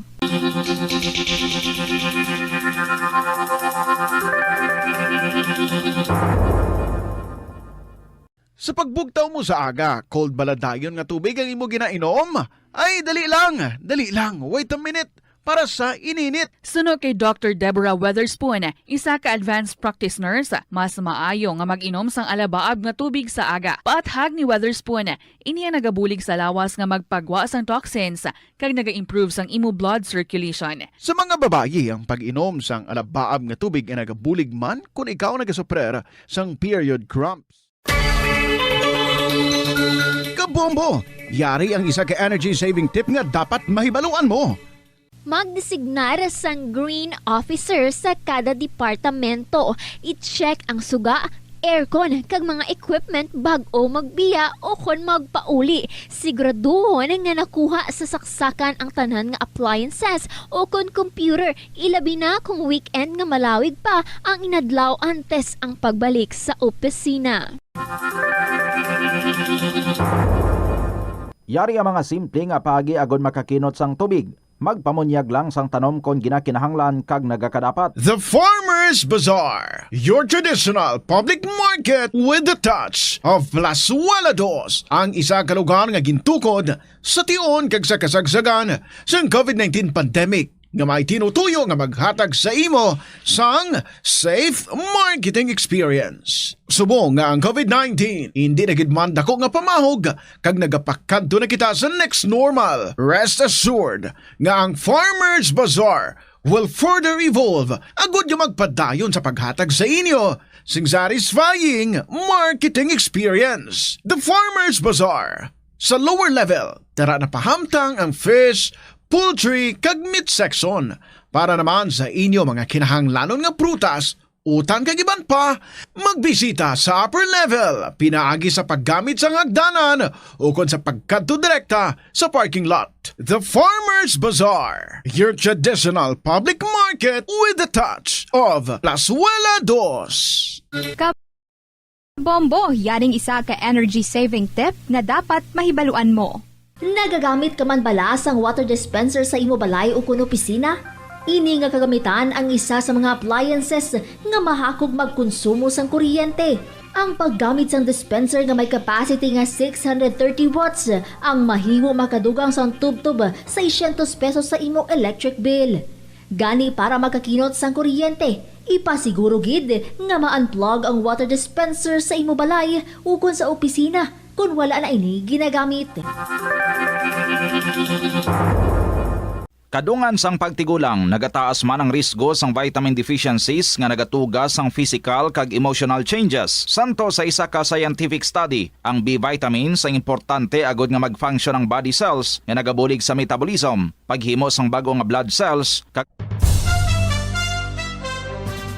Sa pagbugtaw mo sa aga, cold bala dayon nga tubig ang imo ginainom? Ay, dali lang, dali lang, wait a minute, para sa ininit. Suno kay Doctor Deborah Weatherspoon, isa ka advanced practice nurse, mas maayo nga mag-inom sang alabaab nga tubig sa aga. Paathag ni Weatherspoon, ini ang nagabulig sa lawas nga magpagwa sang toxins kag naga-improve sang imo blood circulation. Sa mga babayi, ang pag-inom sang alabaab nga tubig ay nagabulig man kon ikaw nagasuprer sang period cramps. Kabombo! Yari ang isa ka energy saving tip nga dapat mahibaluan mo. Magdesignar sang green officer sa kada departamento. I-check ang suga, aircon, kag mga equipment bag-o magbiya o kon magpauli. Siguraduhon nga nakuha sa saksakan ang tanan nga appliances o kon computer, ilabi na kung weekend nga malawig pa ang inadlaw antes ang pagbalik sa opisina. Yari ang mga simple nga paagi agon makakinot sang tubig. Magpamunyag lang sang tanom kon ginakinahanglan kag nagakadapat. The Farmers Bazaar, your traditional public market with the touch of Plazuela Dos, ang isa ka lugar nga gintukod sa tion kag sa kasagsagan sang COVID nineteen pandemic nga may tinutuyo nga maghatag sa imo sang safe marketing experience. Subong nga ang COVID nineteen indi na gid man dako nga pamahog kag nagapakadto na kita sa next normal, rest assured nga ang Farmers Bazaar will further evolve agud nga magpadayon sa paghatag sa inyo sing satisfying marketing experience. The Farmers Bazaar. Sa lower level, dara na pahamtang ang fish, poultry, kag meat section. Para naman sa inyo mga kinahanglanon nga prutas, utan kag iban pa, magbisita sa upper level pinaagi sa paggamit sang hagdanan ukon sa pagkadto direkta sa parking lot. The Farmers Bazaar, your traditional public market with the touch of Plazuela Dos. Bombo, yaring isa ka energy saving tip nga dapat mahibaluan mo. Nagagamit ka man bala sang water dispenser sa imo balay ukon opisina? Ini nga kagamitan ang isa sa mga appliances nga mahakog magkonsumo sang kuryente. Ang paggamit sang dispenser nga may capacity nga six hundred thirty watts ang mahimo makadugang sang tubtob seiscientos pesos sa imo electric bill. Gani, para makakinot sang kuryente, ipasiguro gid nga ma-unplug ang water dispenser sa imo balay ukon sa opisina kon wala na ini ginagamit. Kadungan sang pagtigulang, nagataas man ang risgo sang vitamin deficiencies nga nagatuga sang physical kag emotional changes. Santo sa isa ka scientific study, ang B vitamins ang importante agud nga mag-function ang body cells nga nagabulig sa metabolism, paghimo sang bag-o nga blood cells, kag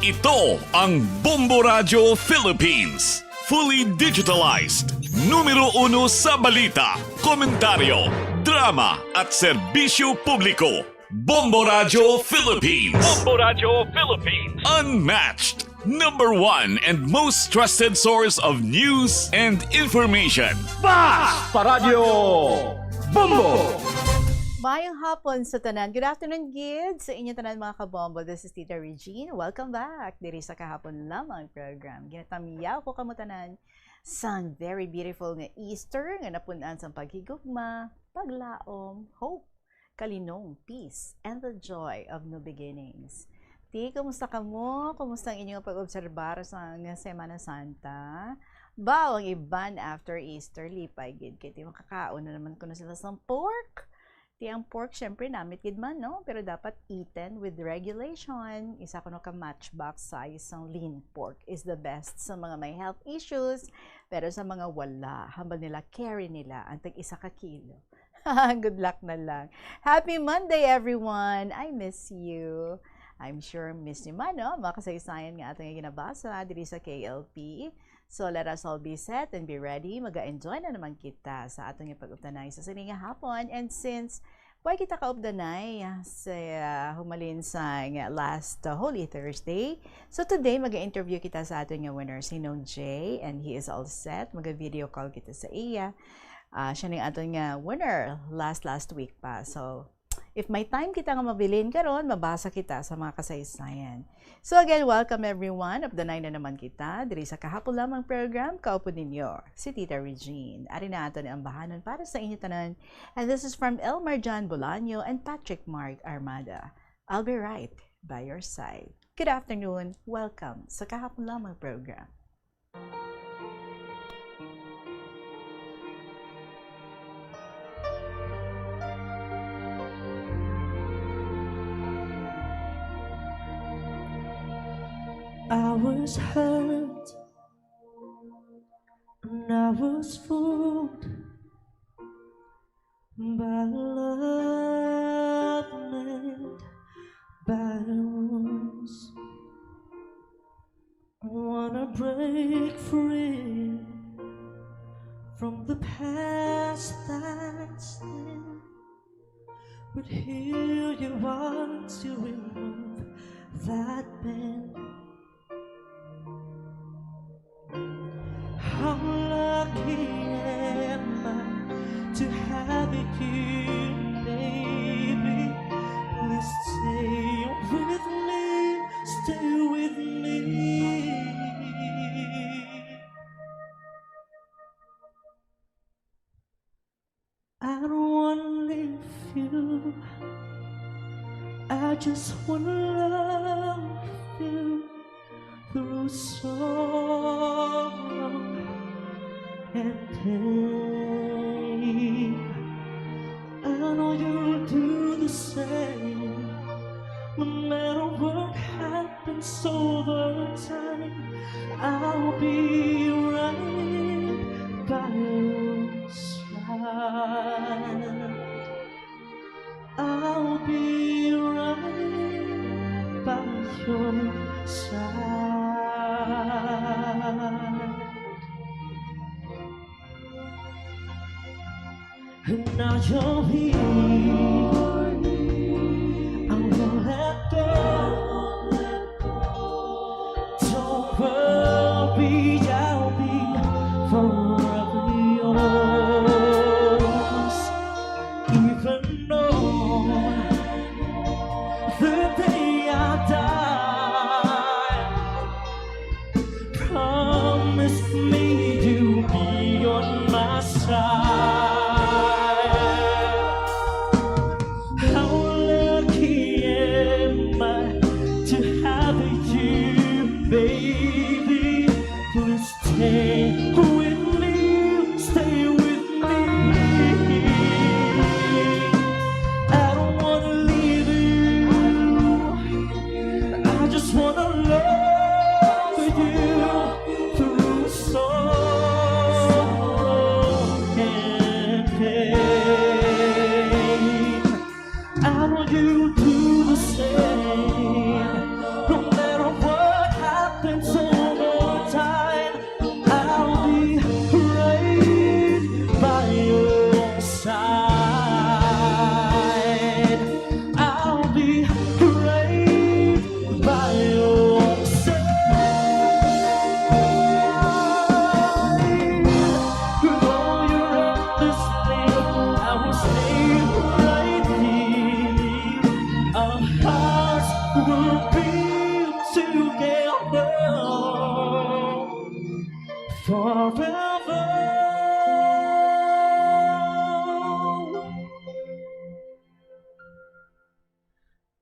Ito ang Bombo Radyo Philippines. Fully digitalized. Numero uno sa balita, komentaryo, drama, at serbisyo publiko. Bombo Radyo Philippines. Bombo Radyo Philippines. Unmatched. Number one and most trusted source of news and information. Bas pa Radyo Bombo! Mayong hapon sa tanan. Good afternoon, gid, sa inyo tanan, mga kabombo. This is Tita Regine. Welcome back diri sa Kahapon Lamang program. Ginatamyaw ko kamo tanan sang very beautiful nga Easter nga napun-an sang paghigugma, paglaom, hope, kalinong, peace, and the joy of new beginnings. Ti, kumusta kamo? Kumusta ang inyong pag-obserbar sang Semana Santa? Baw, ang iban after Easter, lipay gid kay ti makakaon na naman kuno sila sang pork. Ti ang pork, syempre, namit gid man, no? Pero dapat eaten with regulation. Isa kuno ka matchbox size sang lean pork is the best sa mga may health issues. Pero sa mga wala, hambal nila, carry nila ang tag-isa ka kilo. Good luck na lang. Happy Monday, everyone! I miss you. I'm sure miss niyo man, no? Mga kasaysayan nga ato nga ginabasa diri sa K L P. So, let us all be set and be ready. Mag-enjoy na naman kita sa ato nga pag-updanay sa sini nga hapon. And since way kita kaupdanay sa, ah, humalin sa nga last, ah, Holy Thursday, so today mag-interview kita sa ato nga winner, si Nong Jay, and he is all set. Mag-video call kita sa iya. Ah, siya ning aton nga winner last, last week pa. So, if may time kita nga mabilin karon, mabasa kita sa mga kasaysayan. So again, welcome everyone. Updanay na naman kita diri sa Kahapon Lamang program. Kaupod ninyo, si Tita Regine. Ari na aton ang bahanon para sa inyo tanan. And this is from Elmer John Bolaño and Patrick Mark Armada. I'll be right by your side. Good afternoon. Welcome sa Kahapon Lamang program. I was hurt and I was fooled by love made by wounds. Wanna break free from the past that's there, but here you are to remove that pain. How lucky am I to have you, baby? Please stay with me, stay with me. I don't wanna leave you. I just wanna love you through sorrow and pain. I know you'll do the same. No matter what happens over time, I'll be right by your side. I'll be right by your side. Now you're here. I won't let go. Don't worry, I'll be forever yours. Even though the day I die, promise me you'll be on my side. How lucky am I to have you, baby? Please stay with me, stay with me. I don't wanna leave you. I just wanna love you through sorrow and pain. I know you do the same. No matter what happens over time, I'll be right by your side. I'll be right by your side. With all your endless need, I will stay right here. Our hearts will be together forever.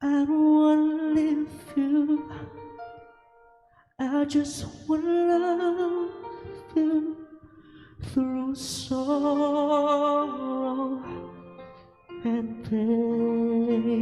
I don't wanna leave you. I just wanna love you through sorrow and pain.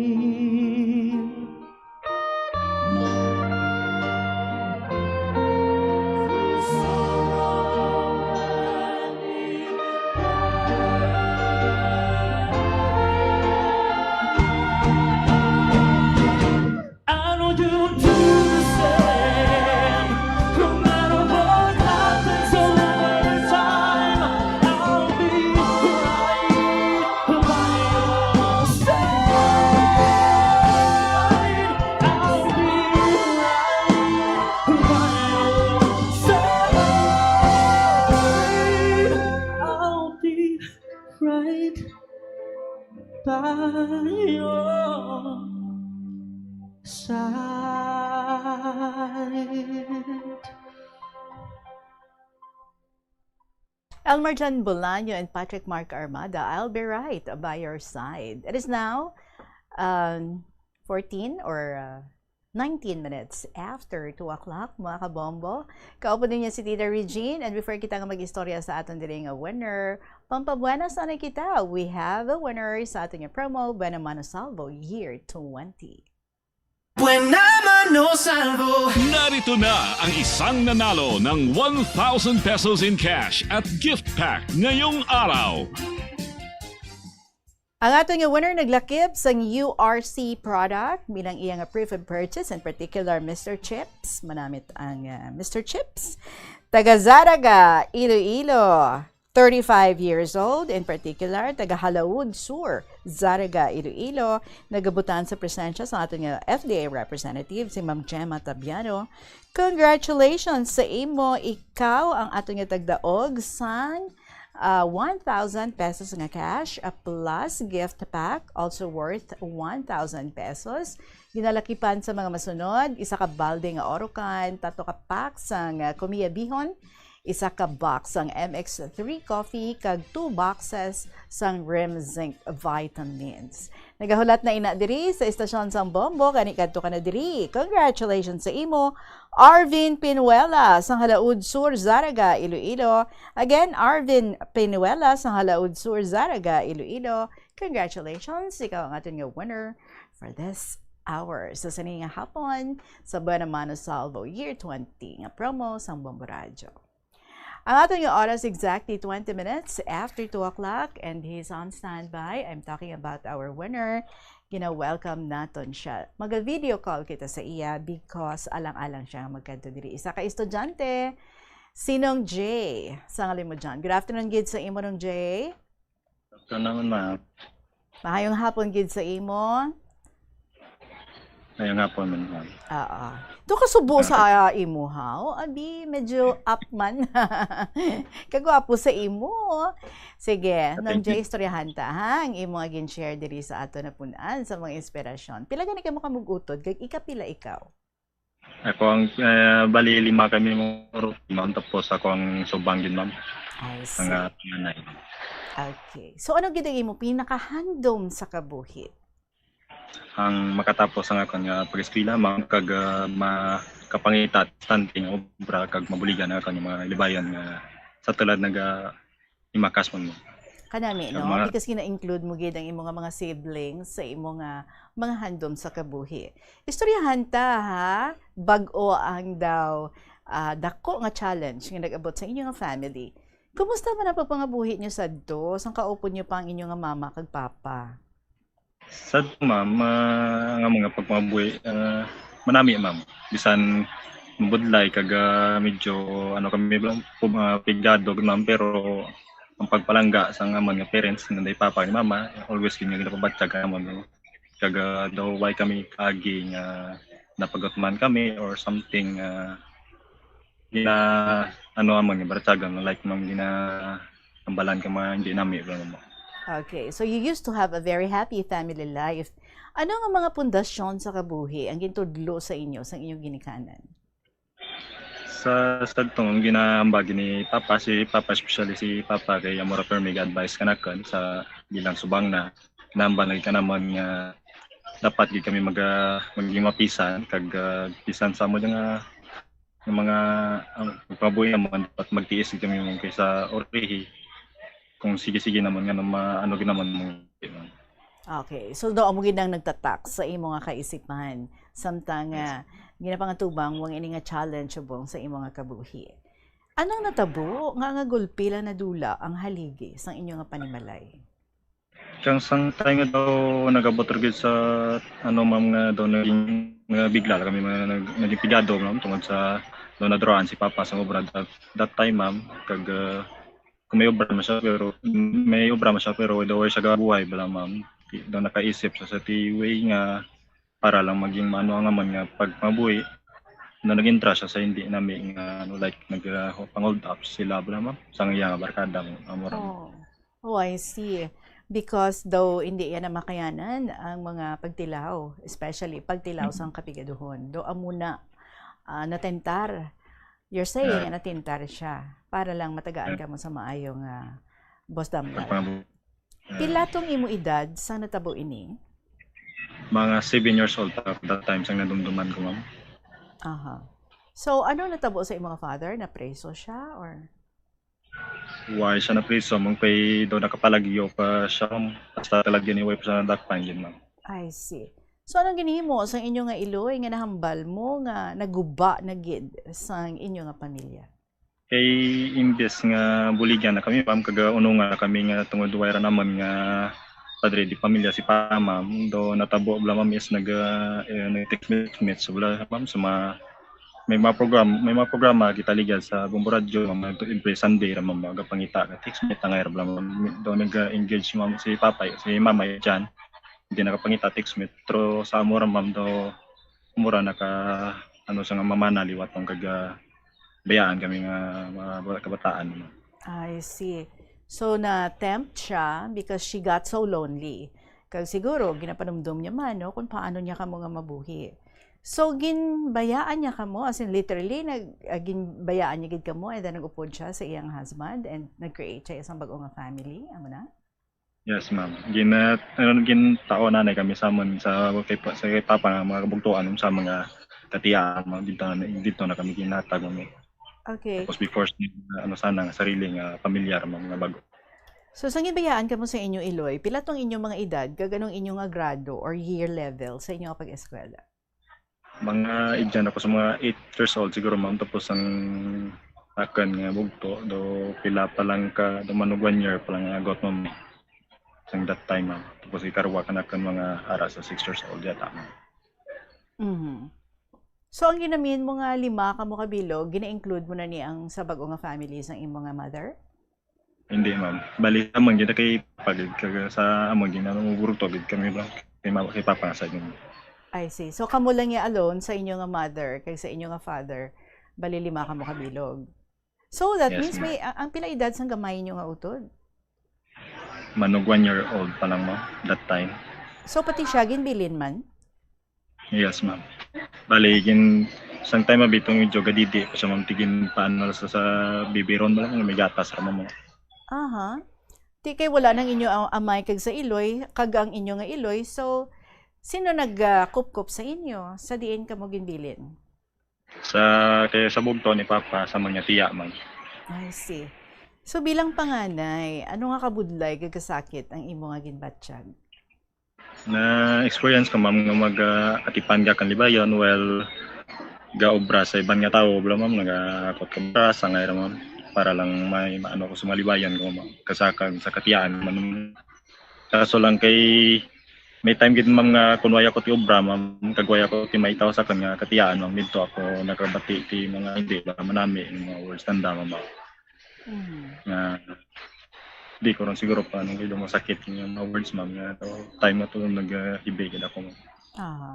I know you do the same. No matter what happens over time, I'll be right by your side. I'll be right by your side. I'll be right by your side. Elmer John Bolaño and Patrick Mark Armada, I'll be right by your side. It is now, um, fourteen or, uh, nineteen minutes after two o'clock, mga kabombo. Kaupo ninyo si Tita Regine, and before kita nga mag-istorya sa aton diri nga winner, pampabuenas na kita. We have a winner sa aton nga promo, Buena Mano Salvo Year twenty. Buena Mano Salvo. Narito na ang isang nanalo ng one thousand pesos in cash at gift pack ngayong araw. Ang aton nga winner naglakip sang U R C product, bilang iya nga proof of purchase, in particular, Mister Chips. Manamit ang, uh, Mister Chips. Taga Zaraga, Iloilo, thirty-five years old, in particular, taga Halaud Sur, Zaraga, Iloilo, nagabutan sa presensya sa aton nga F D A representative, si Ma'am Gemma Tabiano. Congratulations sa imo. Ikaw ang aton nga tagdaog sang, ah, one thousand pesos nga cash, ah, plus gift pack, also worth one thousand pesos. Ginalakipan sa mga masunod, isa ka balde nga Orocan, tatlo ka pack sang, ah, Kumiya Bihon, isa ka box sang M X three Coffee, kag two boxes sang Rim Zinc Vitamins. Nagahulat na ina diri sa estasyon sang Bombo, gani kadto ka na diri. Congratulations sa imo, Arvin Pinuela sang Halaud Sur, Zaraga, Iloilo. Again, Arvin Pinuela sang Halaud Sur, Zaraga, Iloilo. Congratulations, ikaw ang aton nga winner for this hours sa sini nga hapon sa Buena Mano Salvo Year twenty nga promo sang Bombo Radyo. Ang aton nga oras exactly twenty minutes after two o'clock and he's on standby. I'm talking about our winner. Gina-welcome naton siya. Maga-video call kita sa iya because alang-alang siya nga magkadto diri. Isa ka estudyante, si Nong Jay. Sa ngalan mo dyan. Good afternoon, gid sa imo, Nong Jay. Ito naman, ma'am. Mahayong hapon gid sa imo. Ngayong hapon man, ma'am. Oo. Ito kasubo sa imo, haw? Abi, medyo up man. Kagwapo sa imo. Sige, Nong Jay, istoryahan ta, ha? Ang imo nga gin-share diri sa ato na punan sa mga inspirasyon. Pila gani ka makamugutod? Kag ikapila ikaw? Ako ang, eh, bali lima kami mo, ma'am, tapos ako ang subang gid, ma'am. I Ang see. ah, panganay. Okay. So, ano gid ang imo pinakahandom sa kabuhi? Ang makatapos ang akon nga pag-eskwela, ma'am, kag ah, makapangita stunting obra kag mabuligan ang akon nga mga libayan nga sa tulad naga imakas man mo. Kanami, Kag no? mga Because gina-include mo gid ang imo nga mga siblings sa imo nga mga handom sa kabuhi. Istoryahan ta, ha? Bag-o ang daw ah, dako nga challenge nga nag-abot sa inyo nga family. Kumusta man ang pagpangabuhi niyo sadto sang kaupod niyo pa ang inyo nga mama kag papa? Sad, ma'am, ah, nga mga pagpangabuhi, ah, manami, ma'am. Bisan mabudlay kag ah, medyo ano kami, ma'am, pub- ah, pigado, ma'am, pero ang pagpalangga sa amon nga parents, nanday papa ni mama, always gid nga ginapabatyag namon, no? Kag ah, daw why kami kaagi nga napagutman kami or something, ah, gina ano amon nga baratyagan, like, ma'am, gina ambalan ka mga hindi nami, bro, mo. Okay, so you used to have a very happy family life. Ano nga mga pundasyon sa kabuhi ang gintudlo sa inyo sang inyong ginikanan? Sa sadtong ginaambag ni Papa, si Papa, especially si Papa, kay amo ra permi ga-advise kanakon sa bilang subang na, nambal lagi ka naman nga dapat gid kami mag ah, maging mapisan kag ah, bisan sa amo nga nga mga ang pagpabuhi naman dapat magtiis gid kami mo kaysa urihi kung sige-sige naman nga ma, ano gid naman mo. Okay. So, do amo gid ang nagtatak sa imo nga kaisipan samtang Yes. ah, ginapangatubang mo ang ini nga challenge subong sa imo nga kabuhi. Anong natabo nga nga gulpi lang nadula ang haligi sang inyo nga panimalay? Kang sang time nga daw nagabot ra gid sa ano, ma'am, nga daw naging nga bigla lang kami mga nag, naging pigado, ma'am, tungod sa daw nadroan si Papa sa obra that, that time, ma'am, kag ah, kung may obra man siya pero may obra man siya pero daw wala siya gabuhay bala, ma'am. Daw nakaisip sa sa way nga para lang maging maano ang amon nga pagmabuhi na nag-entra siya sa hindi nami nga ano, like nag uh, pang-hold up sila bala, ma'am, sa iya nga barkada mo amo ra. Oh. Oh, I see. Because daw hindi yan na makayanan ang mga pagtilaw, especially pagtilaw sang kapigaduhon. Do amo na ah, natentar. You're saying Ah, nga natentar siya para lang matagaan ah, ka mo sa maayo nga boss damlag. pagmabuhi. Ah, Pila tong imo edad sa natabo ini? Mga seven years old pa ako that time sang nadumduman ko, ma'am. Aha. So, ano natabo sa imo nga father? Napreso siya or? Why siya napriso? Mong pay daw nakapalagyo pa siya, ma'am. Basta talagyo ni wife sa nadakpan yun, ma'am. I see. So, anong ginhimo sa inyo nga iloy nga nahambal mo nga naguba na gid sang inyo nga pamilya? Kay imbes nga buligan na kami, ma'am, kaga unungan na kami nga tungod wala ra naman nga padre di pamilya si pa, ma'am. Do natabo bala, ma'am, is naga eh, nag-text message bala, ma'am, sa mga may mga program, may mga programa kita ligad sa Bombo Radyo, mga to every Sunday ra mga pangita ka text message tangay ra bala, ma'am. Do nag-engage, ma'am, si Papa, si Mama diyan. Hindi nakapangita text message, pero sa amo ra, ma'am, do mura naka ano sa nga mamana liwat ang kaga bayaan kami nga mga ba- kabataan, ma'am. I see. So, na-tempt siya because she got so lonely. Kag siguro, ginapanumdom niya man, no, kung paano niya kamo nga mabuhi. So, ginbayaan niya kamo, as in literally, nag, ah, ginbayaan niya gid kamo, and then nag-upod siya sa iyang husband, and nag-create siya isang bag-o nga family, amo na? Yes, ma'am. Gina ano, gintaon na kami sa amon sa kay pa- sa kay papa nga mga kabugtuan sa mga katiyaan, mga dito na dito na kami ginatag, ma'am. Okay. Tapos before sa ano sana nga sarili nga pamilyar, ma'am, nga bago. So, sa ginbayaan kamo sa inyo, Iloy, pila tong inyong mga edad, kag anong inyo nga grado or year level sa inyo nga pag-eskwela? Mga edyan ako sa mga eight years old siguro, ma'am. Tapos ang akin nga bugto, do pila pa lang ka, do manog one year pa lang nga agot, ma'am. Sang that time, ma'am. Tapos ikarwa ka na kan mga ara sa six years old yata, ma'am. Mhm. So, ang ginamin mo nga lima kamo kabilog, gina-include mo na ni ang sa bag-o nga family sang imo nga mother? Hindi, ma'am. Bali, amon gid kay pagid kag sa amon gid na mugurto gid kami ba. Kay ma kay papa sa gid. I see. So, kamo lang ya alone sa inyo nga mother kag sa inyo nga father, bali lima kamo kabilog. So, that Yes, means ma'am. may a- ang pila edad sang gamay nyo nga utod? Manog one year old pa lang, ma'am, that time. So, pati siya ginbilin man? Yes, ma'am. Bali, gin sang time abi tong medyo gadidi pa siya, ma'am, tigin paano sa, sa bibiron ba lang may gatas ra, ma'am. Aha. Ti kay wala nang inyo ang amay kag sa iloy, kag ang inyo nga iloy. So, sino nagkupkop sa inyo sa diin kamo ginbilin? Sa kay sa bugto ni papa sa mga tiya, ma'am. I see. So, bilang panganay, ano nga kabudlay kag kasakit ang imo nga ginbatyag? Na experience ko, ma'am, nga mag ah, atipan ka kang libayon, well, gaobra sa iban nga tawo, bala, ma'am, nagakot ka sa ngay ra, ma'am, para lang may maano ko sa malibayan ko, ma'am. Kasakag sa katiyaan, ma'am. Kaso lang kay may time gid, ma'am, nga kun waya ko ti obra, ma'am, kag waya ko ti maitaw sa kan nga katiyaan, ma'am, didto ako nakabati ti mga hindi ba manami yung mga words tanda, ma'am. Mhm. Nga di ko ron siguro pa nung ilo masakit yung mga words, ma'am, nga to, time na to naghibi gid ako, ma'am. Aha.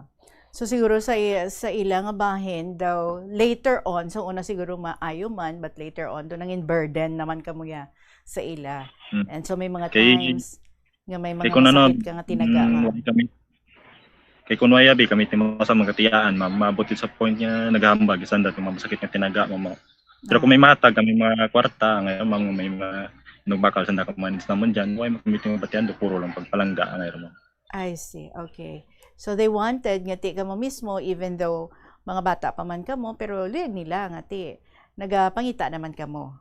So siguro sa i- sa ila nga bahin daw later on, so una siguro maayo man, but later on do nangin burden naman kamo ya sa ila. Mm. And so may mga Kay- times nga may Kay mga kung ano, masakit ka nga tinaga, mm, ma'am. wala kami, kay kung waya bi kami timo sa mga tiyaan, ma'am, maabot sa point nga naghambag isanda yung mga masakit nga tinaga, ma'am. Pero kung may matag kami mga kwarta, ngayon, ma'am, may mga nagbakal sa nakamans naman dyan, why kami timo batian do puro lang pagpalangga, ngayon, ma'am. I see. Okay. So they wanted nga ti kamo mismo, even though mga bata pa man kamo, pero luyag nila nga ti nagapangita naman kamo.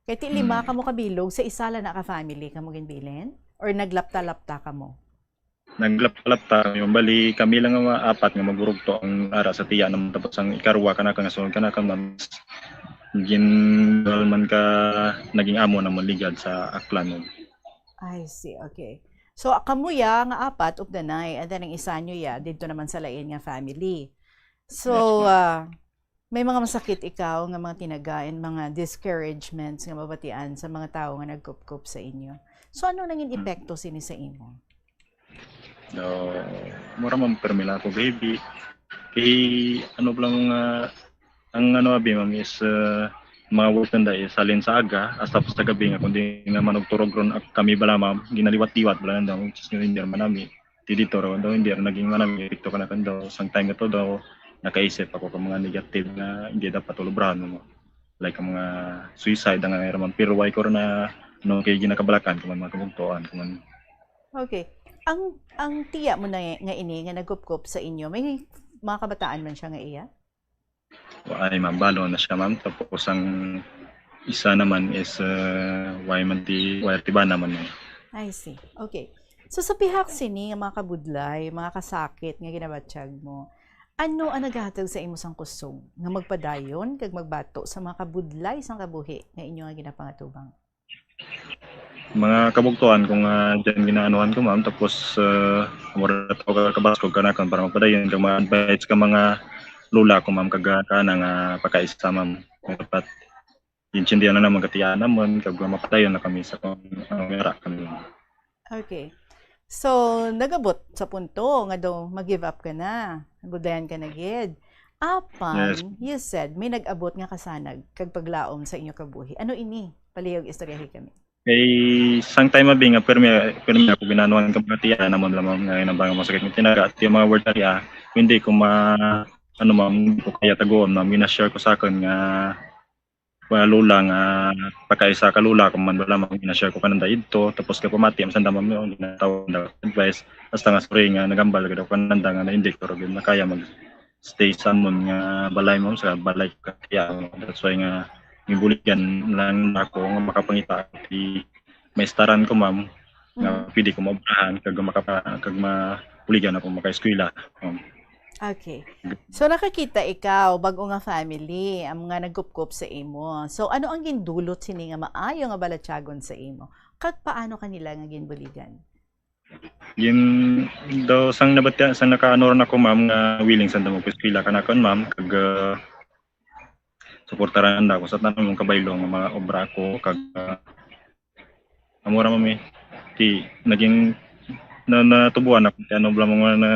Kay ti lima Mm. kamo kabilog, sa isa lang na ka family kamo ginbilin? Or naglapta-lapta kamo? Naglapta-lapta kami, ma'am. Bali, kami lang nga mga apat nga magurugto ang ara sa tiya naman. Tapos ang ikarwa ka na ka nga sunod ka na ka, ma'am, gin man ka naging amo na mo ligad sa Aklan, ma'am. I see. Okay. So, kamo ya nga apat of the nine, and then ang isa nyo ya didto naman sa lain nga family. So, Yes, ma'am. ah, may mga masakit ikaw nga mga tinaga and mga discouragements nga mabatian sa mga tawo nga nagkupkop sa inyo. So, ano nangin Mm. epekto sini sa imo? So, mura man permi lang ako, baby. Kay, ano lang, ah, ang ano abi, ma'am, is, ah, mga work nanda is halin sa aga hasta sa gabi nga, kundi nga manugturog ron ak- kami bala, ma'am, ginaliwat-liwat bala nanda, which is nga hindi man nami. Ti dito ro, daw hindi ro naging manami, epekto ka na kan daw. Sang time na to daw, nakaisip ako ka mga negative nga hindi dapat ulubrahan mo. Like ang mga suicide ang nga raman. Pero why ko rin na no kay ginakabalakan ko man mga kabugtuan ko man. Okay. Ang ang tiya mo na nga ini nga nagkupkop sa inyo, may mga kabataan man siya nga iya? Ay, ma'am, balo na siya, ma'am. Tapos ang isa naman is uh, why man ti why ti ba naman, ma'am. I see. Okay. So sa pihak sini nga mga kabudlay, mga kasakit nga ginabatyag mo, ano ang naghatag sa imo sang kusog nga magpadayon kag magbato sa mga kabudlay sang kabuhi nga inyo nga ginapangatubang? Mga kabugtuan ko nga dyan ginaanuhan ko, ma'am. Tapos, uh, mura to ka kabaskog ka na kan para magpadayon kag mga advice ka mga lula ko, ma'am, kag kana nga pakaisa, ma'am. Dapat intindihan na naman katiyan naman kag mapadayon na kami sa kung ano nga ra kami. Okay. So, nagabot sa punto nga daw mag-give up ka na. Budlayan ka na gid. Apan, Yes. You said may nag-abot nga kasanag kag paglaom sa inyo kabuhi. Ano ini? Palihog istoryahi kami. Kay sang time abi nga permi permi ako ginanuan ka mga tiya naman lamang nga nabang masakit ng tinaga at yung mga word na riya, hindi ko ma ano, ma'am, hindi ko kaya tagoon, ma'am. Gina-share ko sa akin nga mga lula nga pagkaisa ka lula ko man wala, ma'am, gina-share ko kananda idto, tapos kay pamati ang sanda, ma'am, yun ginataw na advice, hasta nga sorry nga nagambal ka daw kananda nga na hindi ko rin na kaya mag stay sa amon nga balay, ma'am, sa balay ka kaya, that's why nga gibuligan lang ako nga makapangita ti maistaran ko, ma'am, nga Mm. pwede ko maobrahan kag makapa-, kag mabuligan ako makaeskwela, ma'am. Okay. So, nakakita ikaw, bag-o nga family, ang mga nagkupkop sa imo. So, ano ang gindulot sini nga maayo nga balatyagon sa imo? Kag paano ka nila nga ginbuligan? Gin-, daw sang nabatian, sang nakaano ron ako, ma'am, nga willing sanda magpaeskwela kanakon, ma'am, kag, ah, suportaran nanda ako sa tanan mong kabaylo nga mga obra ko, kag, ah, amo ra, ma'am, eh. Ti, naging, na, natubuan ako, ti, ano, bala, mga na,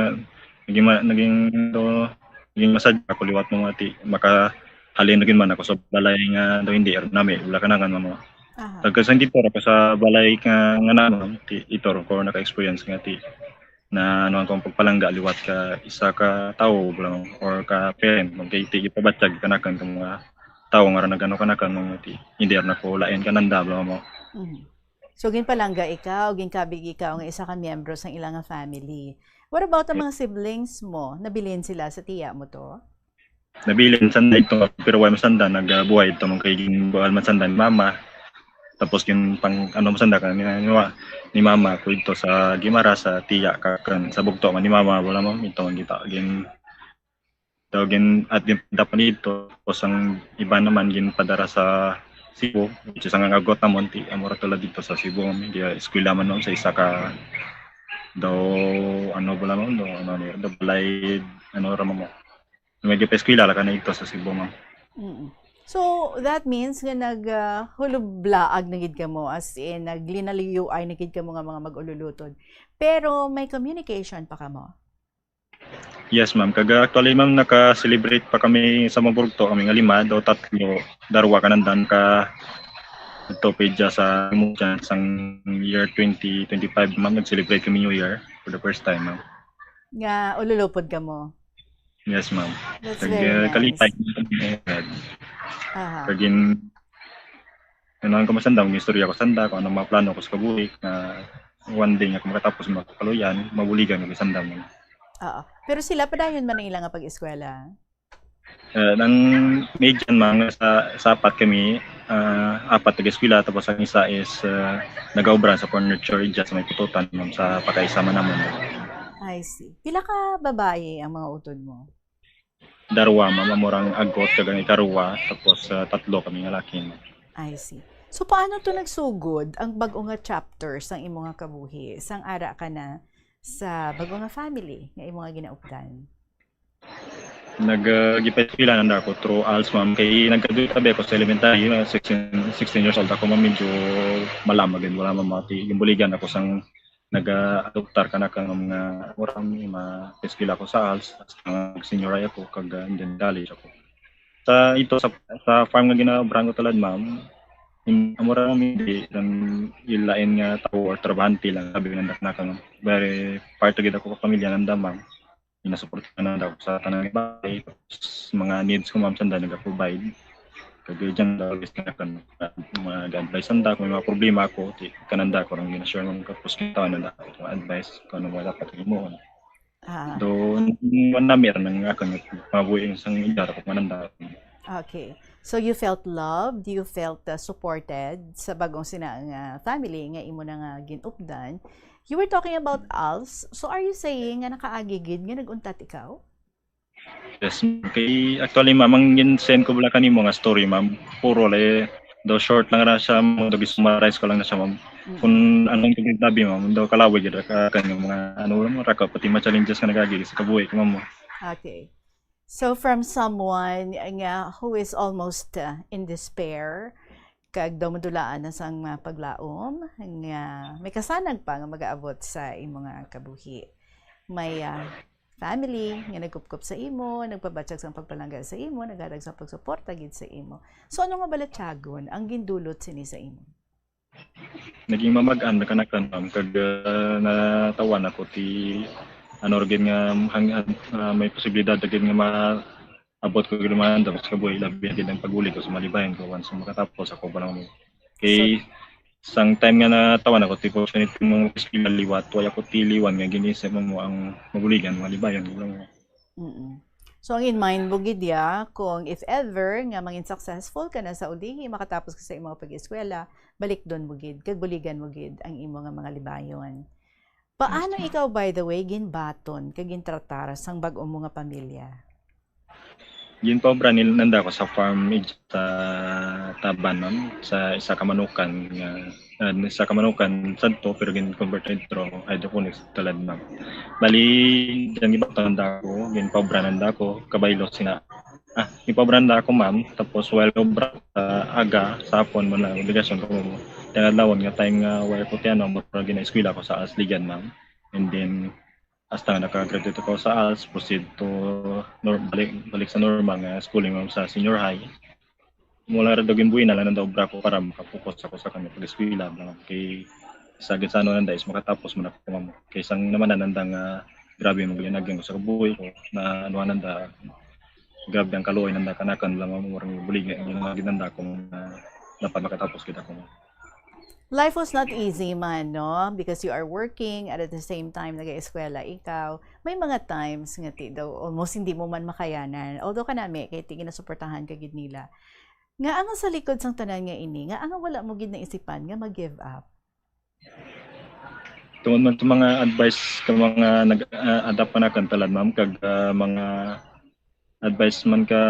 naging ma-, naging, to, naging masadya ako liwat mo nga, ti, makahalin na gid man ako sa balay nga daw hindi, or nami, wala ka na, ma'am. Aha. Tagkasang dito ra ko sa balay nga, nga naman, ti, ito ra ko naka-experience nga, ti, na ano ang pagpalangga liwat ka isa ka tawo lang or ka parent mo kay ti ipabatyag kanakan ka mga tawo nga ra nagano kanakan mo ti hindi ra nako lain kananda bala mo. Mhm. So, ginpalangga ikaw, ginkabig ikaw nga isa ka miyembro sang ila nga family. What about ang mga siblings mo? Nabilin sila sa tiya mo to? Nabilin sanda ito, pero wala man sanda nagabuhay ito man kay ginbuhal man sanda ni mama. Tapos yung pang ano man sanda ka ni, ni, ni mama ko ito sa Gimara sa tiya ka kan sa bugto man ni mama wala man ito man kita gin daw gin at gin dapat dito tapos ang iba naman gin padara sa Cebu, which is ang agot namon ti amo ra tulad dito sa Cebu, di eskwela man noon sa isa ka daw ano ba lang daw ano ni daw balay ano ra mo. Medyo pa-eskwela la ka na ito sa Cebu, ma'am. Mm. So, that means nga nag, ah, hulublaag na gid kamo, as in, naglinaliyoay na gid kamo nga mga mag-ululutod. Pero may communication pa kamo? Yes, ma'am. Kag, ah, actually, ma'am, naka-celebrate pa kami sa mga burugto, kami nga lima, daw tatlo, darwa kanandan ka, ito, pedya sa Mujan, sang year twenty twenty-five, ma'am, nag-celebrate kami New Year for the first time, ma'am. Nga ululupod kamo? Yes, ma'am. That's Kag, very uh, nice. Kalipay. Aha. Kagin, ano ang kumasanda, mag-istorya ko sanda, kung anong mga plano ko sa kabuhi, na one day nga kung makatapos mga kaluyan, mabuligan ko sanda mo. Oo. Pero sila padayon man ang ilang pag-eskwela? Uh, nang median, ma'am, sa, sa apat kami, ah, apat nag-eskwela, tapos ang isa is, ah, nag-aobra sa furniture, just may pututan, ma'am, sa pagkaisa man naman. I see. Pila ka babae ang mga utod mo? Darwa, ma'am, amo rang agot kag ang ikarwa, tapos, ah, tatlo kami nga laki, ma'am. I see. So, paano to nagsugod ang bag-o nga chapter sang imo nga kabuhi, sang ara ka na sa bag-o nga family nga imo nga ginaupdan? Nag, ah, gipaeskwela na ako through ALS, ma'am. Kay naggraduate abi ako sa elementary, ah, sixteen, sixteen years old ako, ma'am. Medyo malamag din, wala, ma'am, mati. Gimbuligan ako sang nag-adoptar ka na ka nga mga oram, ma-eskwela ako sa ALS, hasta nga senior high ako, kag, ah, and then college ako. Sa ito, sa, sa farm nga ginaobrahan ko talad, ma'am, in, amo ra, ma'am, hindi lang ilain nga tao or trabahante lang, sabi nga anak na ka, ma'am. Very part gid ako ka pamilya nanda, ma'am. Ginasuportahan nanda ako sa tanan nga bagay, tapos mga needs ko, ma'am, sanda naga-provide. Kag diyan daw is nga kan mga advice sanda kung may mga problema ako, ti kananda ko rang gina-share, ma'am, tapos kita nanda ako mga advice kung ano mga dapat himuon. Ah. Do, wala nami ra nang akon nga mabuhi ang isang idara ko mananda. Okay. So you felt loved, you felt, uh, supported sa bagong sina nga family nga imo na nga ginupdan. You were talking about ALS. So are you saying nga nakaagi gid nga nag-untat ikaw? Yes, ma'am. Kay actually, ma'am, ang gin-send ko bala kanimo nga story, ma'am, puro le, do short lang ra siya, ma'am, do gisummarize ko lang na siya, ma'am. Mm. Kung anong pagkitabi, ma'am, do kalawi gid ka kang mga ano mo, raka pati mga challenges nga nagagi sa kabuhi ko, ma'am. Okay. So from someone nga who is almost, uh, in despair, kag daw madulaan na sang mga paglaom, nga may kasanag pa nga magaabot sa imo nga kabuhi. May, uh, family nga nagkupkop sa imo, nagpabatyag sang pagpalangga sa imo, naghatag sang pagsuporta gid sa imo. So ano nga balatyagon ang gindulot sini sa imo? Naging mamag-an na kanakan, ma'am, kag, ah, natawan ako ti ano ra gid nga hang-, ah, may posibilidad ra gid nga maabot ko gid man tapos kabuhi labi na gid ang paguli ko sa malibayan ko once makatapos ako pa lang. Kay sang time nga natawan ako ti opportunity mo liwat, wala ko tiliwan nga ginisip mo ang mabuligan, malibayan ko lang. Mm. So, ang in mind mo gid ya, kung if ever nga mangin successful ka na sa ulihi, makatapos ka sa imong pag-eskwela, balikdon mo gid, kag buligan mo gid ang imo nga mga libayon. Paano ikaw, by the way, ginbaton kag gintratar sang bag-o mo nga pamilya? Ginpaobra nil nanda ko sa farm id sa Taban, ma'am, sa isa ka manukan nga, ah, isa ka manukan sadto, pero gin-convert na intro hydroponics talad, ma'am. Bali, ang iba nanda ko, ginpaobra nanda ko, kabaylo sina, ah, ginpaobra nanda ako, ma'am. Tapos, while obra sa aga, sa hapon mo na, obligasyon ko mo. Tinadlawon nga time nga wala ko tiyano, mura ginaeskwela ko sa Asligan, ma'am. And then, hasta nga naka-graduate ako sa ALS, proceed to nor-, balik, balik sa normal nga schooling, ma'am, sa senior high. Mula ra daw ginbuhina lang nanda obra ko para makapokus ako sa kanya pag-eskwela, ma'am. Kay sa ginsano nanda is makatapos man ako, ma'am. Kay sang naman nanda nga grabe ang linagyan ko sa kabuhi ko, na ano nanda, grabe ang kaluoy nanda kanakan, ma'am, murag buligan yung mga ginanda ko nga dapat makatapos kita ko, ma'am. Life was not easy man, no? Because you are working and at the same time nag-eskwela ikaw. May mga times nga ti daw almost hindi mo man makayanan. Although kanami kay ti ginasuportahan ka gid nila. Nga ang sa likod sang tanan nga ini, nga ang wala mo gid naisipan nga mag-give up. Tungod man sa mga advice ka mga nag-adapt pa na kan talad, ma'am, kag ah, mga advice man ka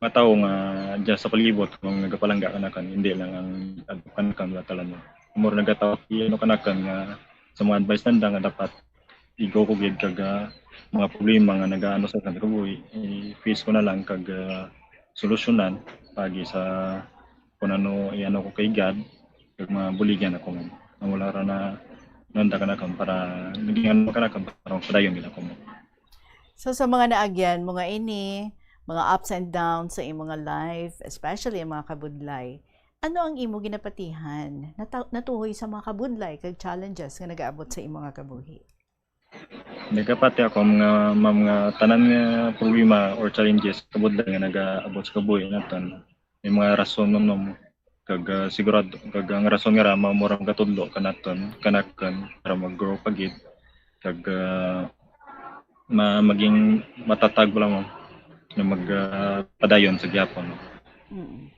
mga tawo nga diyan sa palibot kung nagapalangga kanakan, hindi lang ang adto kanakan wala talan mo. More nagataw ano kanakan nga sa mga advice nanda nga dapat igo ko gid kag ah, mga problema nga nagaano sa kanabuhi, i-face ko na lang kag ah, solusyonan pagi sa kung ano iano ko kay God kag mga buligan ako mo. Ang wala ra na nanda kanakan para naging ano kanakan para padayon gid ako mo. So sa mga naagyan mo nga ini, mga ups and downs sa imo nga life, especially ang mga kabudlay, ano ang imo ginapatihan nata- natuhoy sa mga kabudlay kag challenges nga nagaabot sa imo nga kabuhi? Nagapati ako mga mga tanan nga problema or challenges kabudlay nga nagaabot sa kabuhi naton. May mga rason man mo kag ah, sigurado kag ang rason nga ra mao mo ra magatudlo kanaton kanakan para mag-grow pa gid kag ah, ma maging matatag wala mo nga mag ah, padayon sa gihapon. Mm.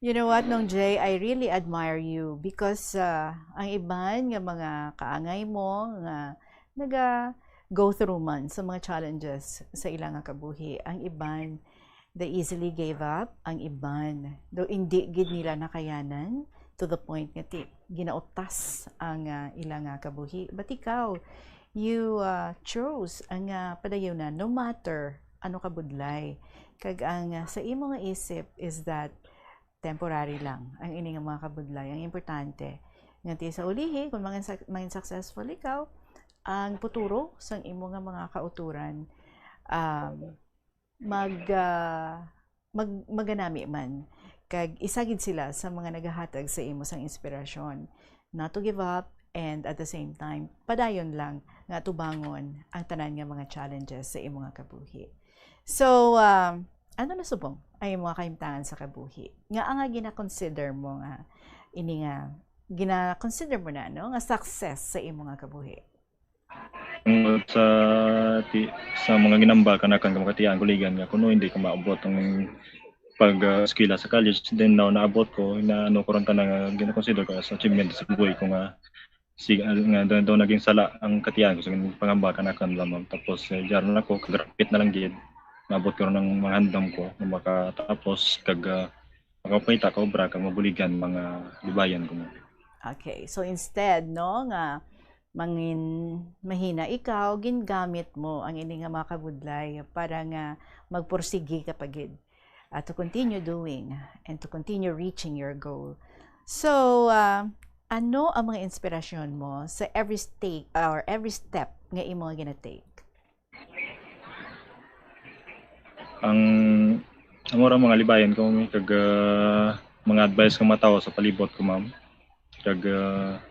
You know what, Nong Jay, I really admire you because uh, ang iban nga mga kaangay mo nga naga go through man sa mga challenges sa ilang nga kabuhi, ang iban they easily gave up, ang iban do hindi gid nila nakayanan to the point nga ti ginautas ang uh, ilang nga kabuhi. But ikaw, you uh, chose ang uh, padayonan no matter ano kabudlay. Kag ang uh, sa imo nga isip is that temporary lang ang ini nga mga kabudlay. Ang importante, nga ti sa ulihi, kung mangin, mangin successful ikaw, ang puturo sang imo nga mga kauturan um, mag, uh, mag maganami man kag isa gid sila sa mga nagahatag sa imo sang inspirasyon not to give up and at the same time padayon lang nga tubangon ang tanan nga mga challenges sa imo nga kabuhi. So, uh, ano na subong ang imo nga kahimtangan sa kabuhi nga ang gina-consider mo nga ini nga gina-consider mo na no nga success sa imo nga kabuhi? Tungod sa ti, sa mga ginambal kanakan nga makatian kuligan nga kuno hindi ko maabot ang pag uh, eskwela sa college, then now naabot ko na ano ko ron tanan nga gina-consider ko as achievement sa buhay ko nga si nga daw, daw naging sala ang katian ko sa pangamba kanakan lamang. Tapos eh, diyan ako kagrapit na lang gid, naabot ko ron ang mga handom ko na makatapos kag uh, makapangita ka obra kag mabuligan mga libayan ko mo. Okay. So instead no nga mangin mahina ikaw, gingamit mo ang ini nga mga kabudlay para nga magpursigi ka pa gid uh, to continue doing and to continue reaching your goal. So, uh, ano ang mga inspirasyon mo sa every step or every step nga imo nga gina-take? Ang amo ra mga libayan ko kag uh, mga advice ko matawo sa palibot ko, ma'am. Kag uh,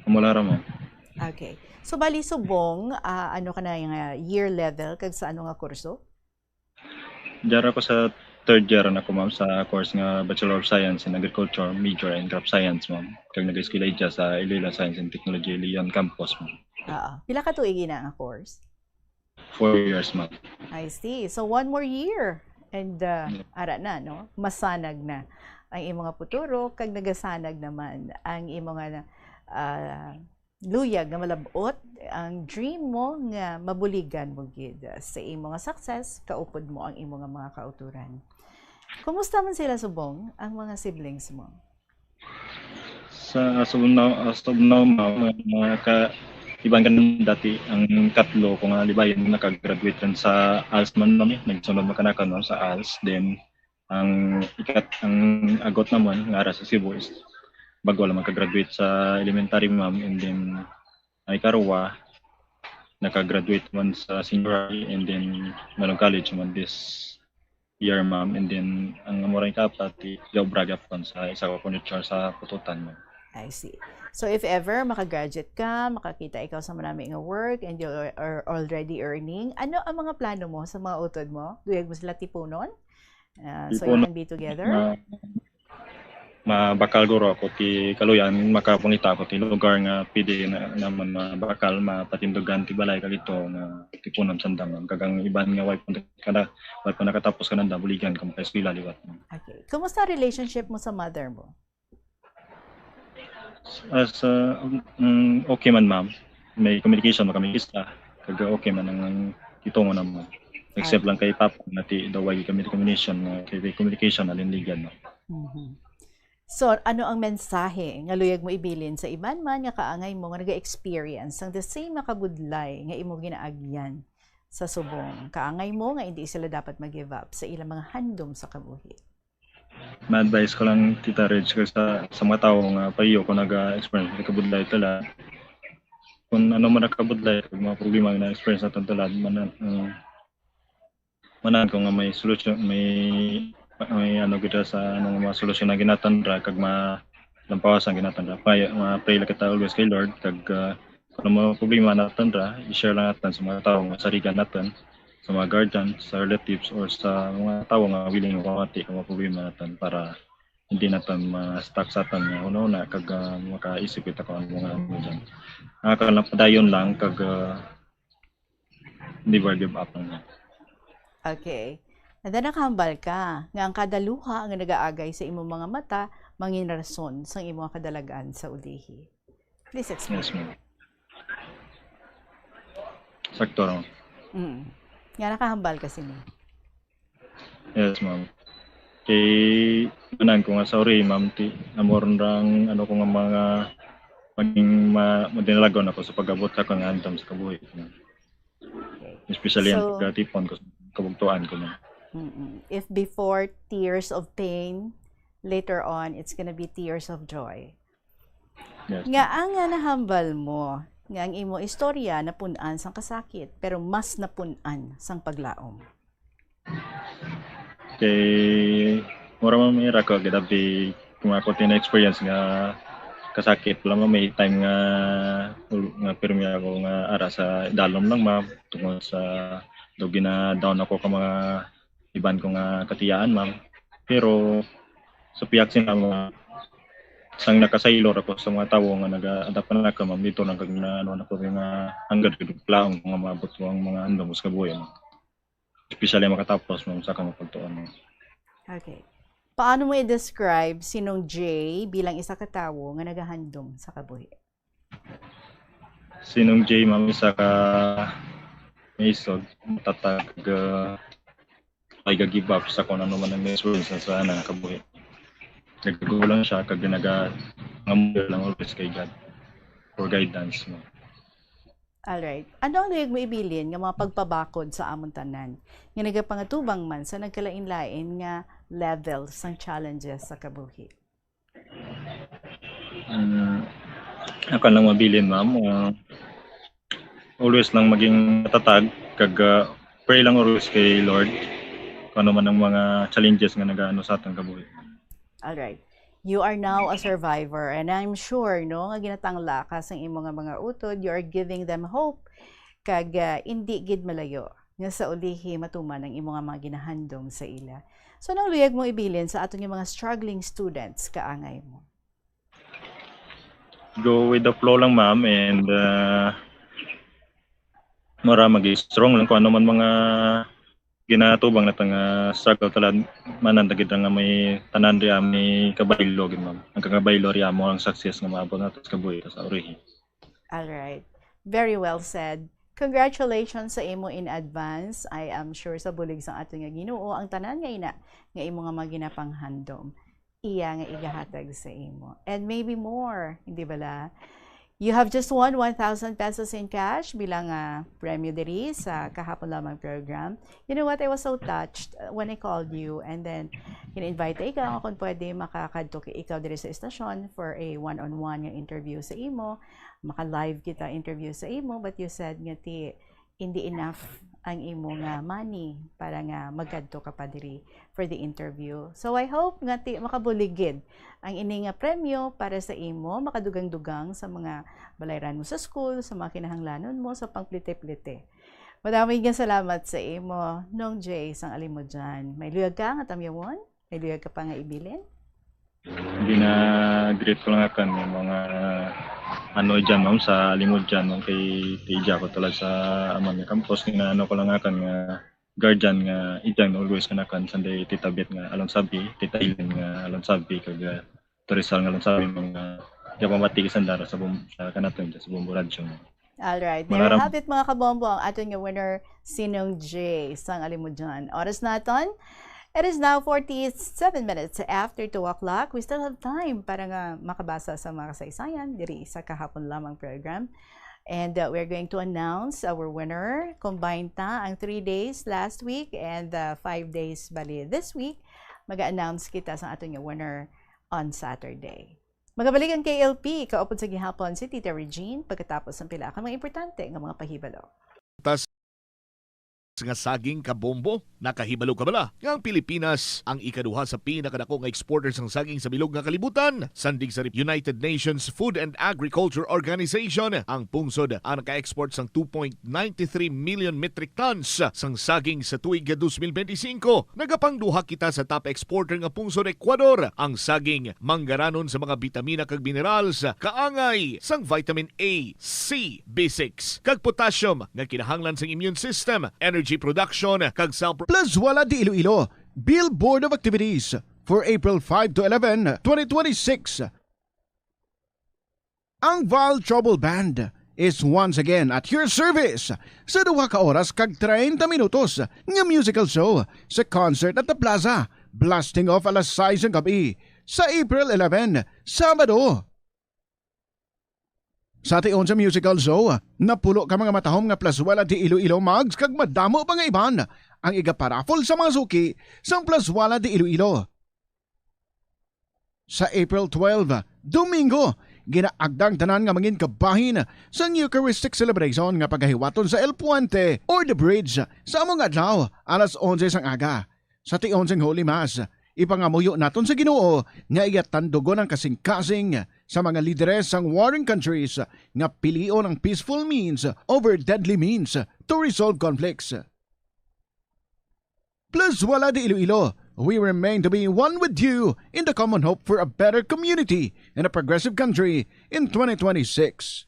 amo ra, ma'am. Okay. So bali subong uh, ano ka na yung uh, year level kag sa ano nga kurso? Diara ko sa third year na ko, ma'am, sa course nga Bachelor of Science in Agriculture, major in Crop Science, ma'am. Kag nag-eskwela dya sa Iloilo Science and Technology Leon Campus, ma'am. Oo. Pila ka tuig ina nga course? Four years, ma'am. I see. So one more year and uh, ara na, no? Masanag na ang imong futuro kag nagasanag naman ang imong uh, luyag nga malab-ot ang dream mo nga mabuligan mo gid sa imong success, kaupod mo ang imong mga kauturan. Kumusta man sila subong ang mga siblings mo? Sa as of now, as of now, ma'am, mga ka iban ka dati ang katlo ko nga libayon nakagraduate rin sa als man, ma'am, eh. Nagsunod man kanakan, ma'am, sa als. Then ang ikat ang agot naman nga ara sa Cebu is bago lang makagraduate sa elementary, ma'am, and then ay karwa nakagraduate man sa senior high and then Manong College man this year, ma'am. And then ang amo ra ikaapat, gaobraga pa sa isa ka furniture sa Pututan, ma'am. I see. So if ever makagraduate ka, makakita ikaw sa manami nga work and you are already earning, ano ang mga plano mo sa mga utod mo? Duyag mo sila tipunon? Uh, so you can be together? Ma- mabakal guro ako ti kaluyan, makapangita ako ti lugar nga pwede na, naman mabakal, mapatindugan ti balay kag ito nga tipunon sa daman. Kag ang iban nga way pa kada way pa nakatapos kananda, buligan ko makaeskwela liwat. Okay. Kumusta relationship mo sa mother mo? As uh, um, okay man, ma'am. May communication man kami isa. Kag okay man ang itungo naman. Except lang kay papa nga ti daw way kami communication, uh, kay communication nalinligan, no. Mhm. So, ano ang mensahe nga luyag mo ibilin sa iban man nga kaangay mo nga naga-experience sang the same nga kabudlay nga imo ginaagyan sa subong? Kaangay mo nga hindi sila dapat mag-give up sa ilang mga handom sa kabuhi. Ma-advise ko lang, Tita Reg, kay sa, sa mga tawo nga pareho ko naga-experience sa kabudlay tala. Kung ano man ang kabudlay, kung mga problema nga na-experience naton tala, man, uh, manan ko nga may solusyon, may may ano gid sa anong mga solusyon na ginatan ra kag malampawas ang ginatan ra. Pray, ma-pray lang kita always kay Lord kag uh, kung ano mga problema naton ra, i-share lang naton sa mga tawo nga sarigan naton, sa mga guardian, sa relatives, or sa mga tawo nga willing nga pamati ang mga problema naton para hindi naton ma-stuck sa aton nga una-una kag uh, makaisip kita kung ano mga ano dyan. Ang akal lang padayon lang kag uh, never give up lang niya. Okay. Nanda nakahambal ka nga ang kada luha nga nagaagay sa imong mga mata mangin rason sang imong kadalag-an sa ulihi. Please explain. Yes, ma'am. Sakto lang. Mm. Nga nakahambal ka sini. Yes, ma'am. Kay manan ko nga sorry, ma'am, ti amor rang ano ko nga mga maging ma madinalagon ako sa pag-abot sa kang anthem sa kabuhi. Especially ang So- pagkatipon ko sa kabugtuan ko, ma'am. Mm-mm. If before tears of pain, later on it's gonna be tears of joy. Yes, Nga ang nga nahambal mo nga ang imo istorya napun-an sang kasakit pero mas napun-an sang paglaom. Kay mura man may ra ko gid abi kung ako tin experience nga kasakit lang may time nga nga pirmi ako nga ara sa dalom lang, ma'am, tungod sa daw gina-down ako ka mga iban ko nga katiyaan, ma'am. Pero sa pihak sina mga sang nakasaylor ako sa mga tawo nga naga-adapt na ako, ma'am, dito lang kag na ano na ko nga hanggang gid plaong nga maabot ko ang mga handom sa kabuhi, ma'am. Especially makatapos, ma'am, sa akong pagtuon, ma'am. Okay. Paano mo i-describe sinong Jay bilang isa ka tawo nga nagahandom sa kabuhi? Sinong Jay, ma'am, isa ka maisog, matatag, uh, ay ga-give up sa kung ano man ang experience sa ana nga kabuhi. Nagagulang siya kag naga ngamul lang always kay God for guidance mo. Alright. Ano ang luyag mo ibilin nga mga pagpabakod sa amon tanan nga nagapangatubang man sa nagkalain-lain nga level sang challenges sa kabuhi? Um, ako lang mabilin, ma'am. Uh, always lang maging matatag kag uh, pray lang always kay Lord kung ano man ang mga challenges nga nagaano sa atong kabuhi. Alright. You are now a survivor and I'm sure no nga ginatangla ka sang imo nga mga utod, you are giving them hope kag uh, indi gid malayo nga sa ulihi matuman ang imo nga mga ginahandom sa ila. So nang luyag mo ibilin sa aton nga mga struggling students kaangay mo? Go with the flow lang, ma'am, and uh, Mura mag-strong lang kung ano man mga ginatubang nato nga struggle, talad manan ta gid nga may tanan ria, may kabaylo gid, ma'am. Ang kakabaylo ria mo ang success nga maabot nato sa kabuhi sa urihi. All right. Very well said. Congratulations sa imo in advance. I am sure sa bulig sang aton nga Ginoo, ang tanan nga ina nga imo nga mga ginapanghandom, iya nga igahatag sa imo. And maybe more, hindi bala? You have just won one thousand pesos in cash bilang ah, premyo diri sa kahapon lamang program. You know what? I was so touched uh, when I called you, and then gin-invite ikaw kung pwede makakadto ki-, ikaw diri sa estasyon for a one-on-one nga interview sa imo. Maka-live kita interview sa imo, but you said nga ti hindi enough ang imo nga money para nga magkadto ka pa diri for the interview. So I hope nga ti makabulig gid ang ini nga premyo para sa imo, makadugang-dugang sa mga balayran mo sa school, sa mga kinahanglanon mo, sa pangplite-plite. Madamo nga salamat sa imo, Nong Jay sang Alimodian. May luyag ka nga tamyawon? May luyag ka pa nga ibilin? Gina-greet ko lang akan yung mga ano dyan, ma'am, sa Alimodian, ma'am, kay Tija ko talaga sa aman nga campus. Ginaano ko lang akan nga guardian nga idyan always kanakan sanday Tita Bet nga alon sabi, Tita Eileen nga alon sabi, kag ah, Tita Rizal nga alon sabi, mga gapamati ka sandara sa bum sa kanaton dyan, sa Bombo Radyo, ma'am. All right. There you Malaram- have it, mga kabombo, ang aton nga winner, si Nong Jay sang Alimodian. Oras naton, it is now forty-seven minutes after two o'clock. We still have time para nga makabasa sa mga kasaysayan diri sa kahapon lamang program. And uh, we're going to announce our winner. Combine ta ang three days last week and uh, five days bali this week. Mag-announce kita sa aton nga winner on Saturday. Magabalik ang K L P kaupod sa gihapon si Tita Regine pagkatapos ng pila ka mga importante nga mga pahibalo. Tas nga saging, kabombo. Nakahibalo ka bala nga ang Pilipinas ang ikaduha sa pinakadako nga exporter sang saging sa bilog nga kalibutan? Sandig sa United Nations Food and Agriculture Organization, ang pungsod ang naka-export sang two point nine three million metric tons sang saging sa tuig nga twenty twenty-five. Nagapangduha kita sa top exporter nga pungsod, Ecuador. Ang saging manggaranon sa mga bitamina kag minerals, kaangay sang vitamin A, C, B six, kag potassium nga kinahanglan sang immune system, energy production, kag cell pro- Plazuela de Iloilo, Bill Board of Activities for April five to eleven, twenty twenty-six. Ang Val Trouble Band is once again at your service sa duha ka oras kag treinta minutos nga musical show sa Concert at the Plaza, blasting off alas sais sang gab-i sa April eleven, Sabado. Sa tion sa musical show, napulo ka mga matahom nga Plazuela de Iloilo mugs kag madamo pa nga iban ang igaparaffle sa mga suki sang Plazuela de Iloilo. Sa April twelve, Domingo, ginaagda ang tanan nga mangin kabahin sang Eucharistic celebration nga pagahiwaton sa El Puente or The Bridge sa amo nga adlaw, alas onse sang aga. Sa tion sang Holy Mass, ipangamuyo naton sa Ginoo nga iya tandugon ang kasingkasing sa mga lideres sang warring countries nga pilion ang peaceful means over deadly means to resolve conflicts. Plazuela de Iloilo, we remain to be one with you in the common hope for a better community and a progressive country in twenty twenty-six.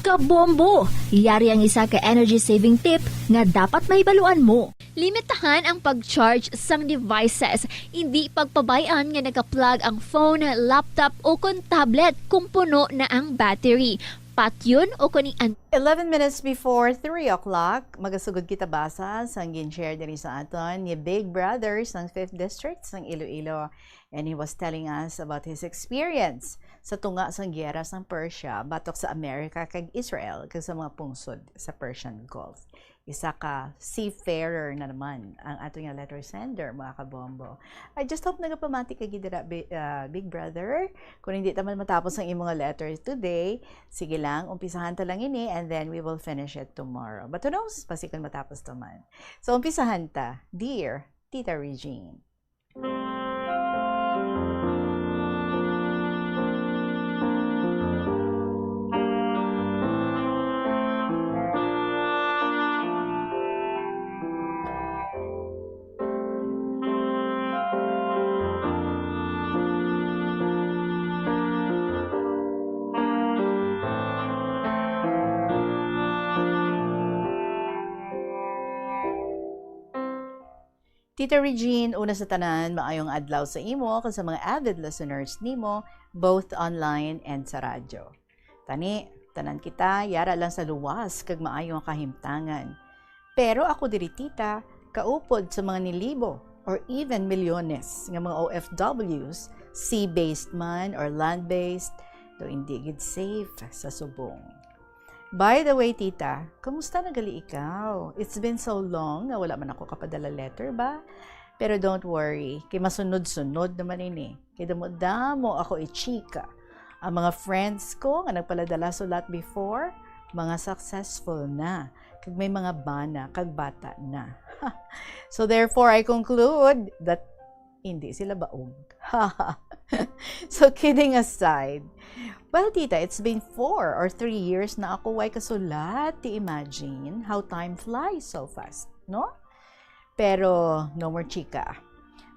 Kabombo! Yari ang isa ka energy saving tip nga dapat mahibaluan mo. Limitahan ang pag-charge sang devices. Indi pagpabay-an nga naka-plug ang phone, laptop, o kon tablet kung puno na ang battery. Patyon o kon i-, Eleven minutes before three o'clock, magasugod kita basa sang gin-share diri sa aton ni Big Brother sang Fifth District sang Iloilo. And he was telling us about his experience sa tunga sang giyera sang Persia batok sa America kag Israel kag sa mga pungsod sa Persian Gulf. Isa ka seafarer na naman ang ato nga letter sender, mga kabombo. I just hope nagapamati ka gid dira, Bi- ah, Big Brother. Kung hindi ta man matapos ang imo nga letter today, sige lang, umpisahan ta lang ini and then we will finish it tomorrow. But who knows, basi kung matapos ta man. So, umpisahan ta. Dear Tita Regine. Tita Regine, una sa tanan, maayong adlaw sa imo kag sa mga avid listeners nimo, both online and sa radyo. Tani, tanan kita, yara lang sa luwas kag maayo nga kahimtangan. Pero ako diri, tita, kaupod sa mga nilibo or even milyones nga mga O F Ws, sea-based man or land-based, do hindi gid safe sa subong. By the way, tita, kumusta na gali ikaw? It's been so long nga wala man ako kapadala letter ba? Pero don't worry, kay masunod-sunod naman ini. Kay damo-damo ako ichika. Ang mga friends ko nga nagpaladala sulat before, mga successful na. Kag may mga bana, kag bata na. So therefore, I conclude that hindi sila baog. So kidding aside, well, tita, it's been four or three years na ako way kasulat. Ti imagine how time flies so fast, no? Pero no more chika.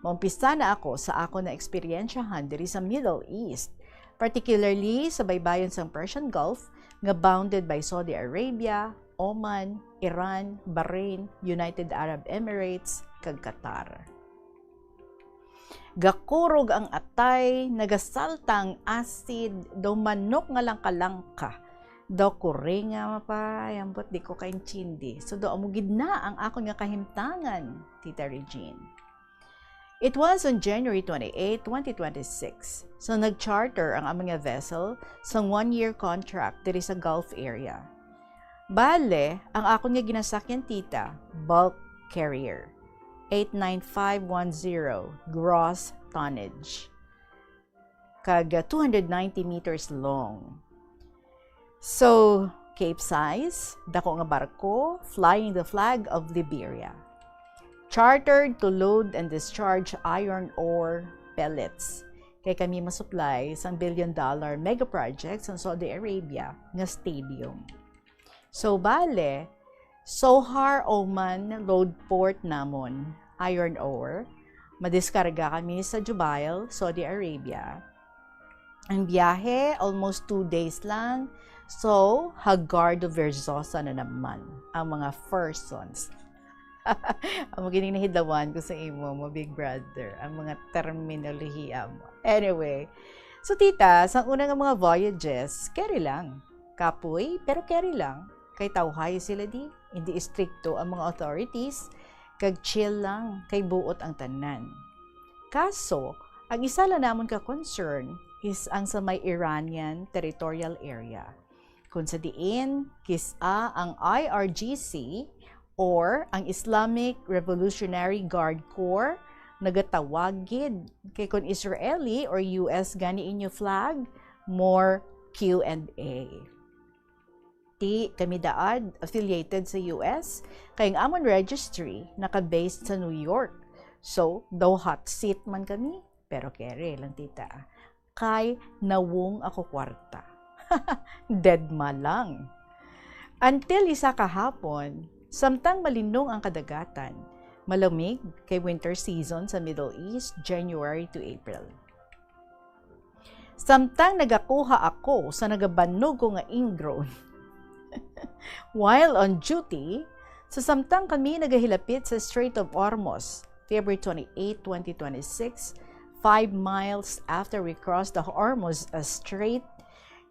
Maumpisa na ako sa akon na eksperyensyahan diri sa Middle East, particularly sa baybayon sang Persian Gulf nga bounded by Saudi Arabia, Oman, Iran, Bahrain, United Arab Emirates, kag Qatar. Gakurog ang atay, nagasalta ang asid, daw manok nga langka-langka. Daw kuringa, mapay, ambot di ko kaintindi. So, daw amo gid na ang akon nga kahimtangan, Tita Regine. It was on January twenty-eight, twenty twenty-six. So, nag-charter ang amon nga vessel sang one-year contract diri sa Gulf area. Bale, ang akon nga ginasakyan, tita, bulk carrier, eight nine five one zero gross tonnage, kag two hundred ninety meters long. So, capesize, dako nga barko, flying the flag of Liberia. Chartered to load and discharge iron ore pellets. Kay kami masupply sang billion dollar mega project sang Saudi Arabia nga stadium. So, bale, Sohar Oman load port namon, iron ore. Madiskarga kami sa Jubail, Saudi Arabia. Ang biyahe, almost two days lang. So, Hagar do Verzosa na naman ang mga persons. Amo gini nahidlawan ko sa imo, mo big brother, ang mga terminolohiya mo. Anyway, so tita, sa una nga mga voyages, carry lang. Kapoy, pero carry lang. Kay tawhay sila di. Hindi istrikto ang mga authorities, kag chill lang, kay buot ang tanan. Kaso, ang isa lang namon ka concern is ang sa may Iranian territorial area, kung sa diin kis-a ang I R G C or ang Islamic Revolutionary Guard Corps nagatawag gid. Kay kung Israeli or U S gani inyo flag, more Q and A. Ti kami daad affiliated sa U S, kay ang amon registry naka-based sa New York. So, daw hot seat man kami, pero kere lang, tita. Kay nawong ako kwarta. Dead ma lang. Until isa ka hapon, samtang malinong ang kadagatan, malamig kay winter season sa Middle East, January to April. Samtang nagakuha ako sa nagabanog ko nga ingrown while on duty, sa samtang kami nagahilapit sa Strait of Hormuz, February twenty-eight, twenty twenty-six, five miles after we crossed the Hormuz, uh, Strait,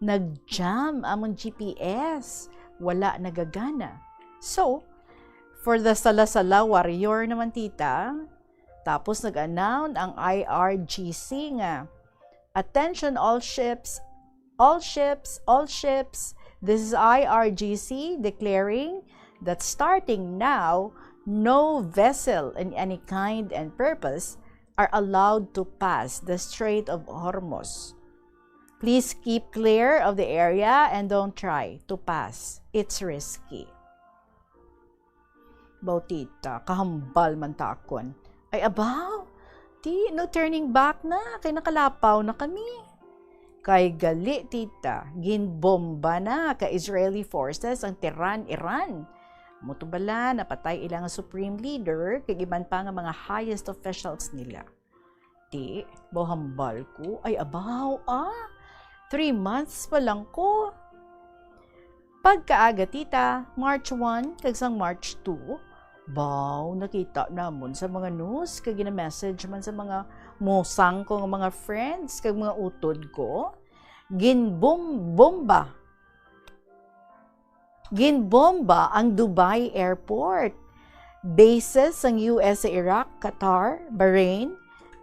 nag-jam among G P S. Wala nagagana. So, for the Salasala warrior naman, tita, tapos nag-announce ang I R G C nga, "Attention all ships, all ships, all ships. This is I R G C declaring that starting now, no vessel in any kind and purpose are allowed to pass the Strait of Hormuz. Please keep clear of the area and don't try to pass. It's risky." Baw, tita, kahambal man ta akon. Ay, abaw, ti, no turning back na, kay nakalapaw na kami. Kay gali, tita, ginbomba na ka Israeli forces ang Tehran, Iran. Amo to bala, napatay ila nga supreme leader, kag iban pa nga mga highest officials nila. Ti, baw hambal ko, ay abaw, ah, three months pa lang ko. Pagkaaga, tita, March one kag sang March two, Baw, nakita namon sa mga news, kag gina-message man sa mga musang ko nga mga friends, kag mga utod ko, ginbom-bomba. Ginbomba ang Dubai Airport. Bases sang U S sa Iraq, Qatar, Bahrain,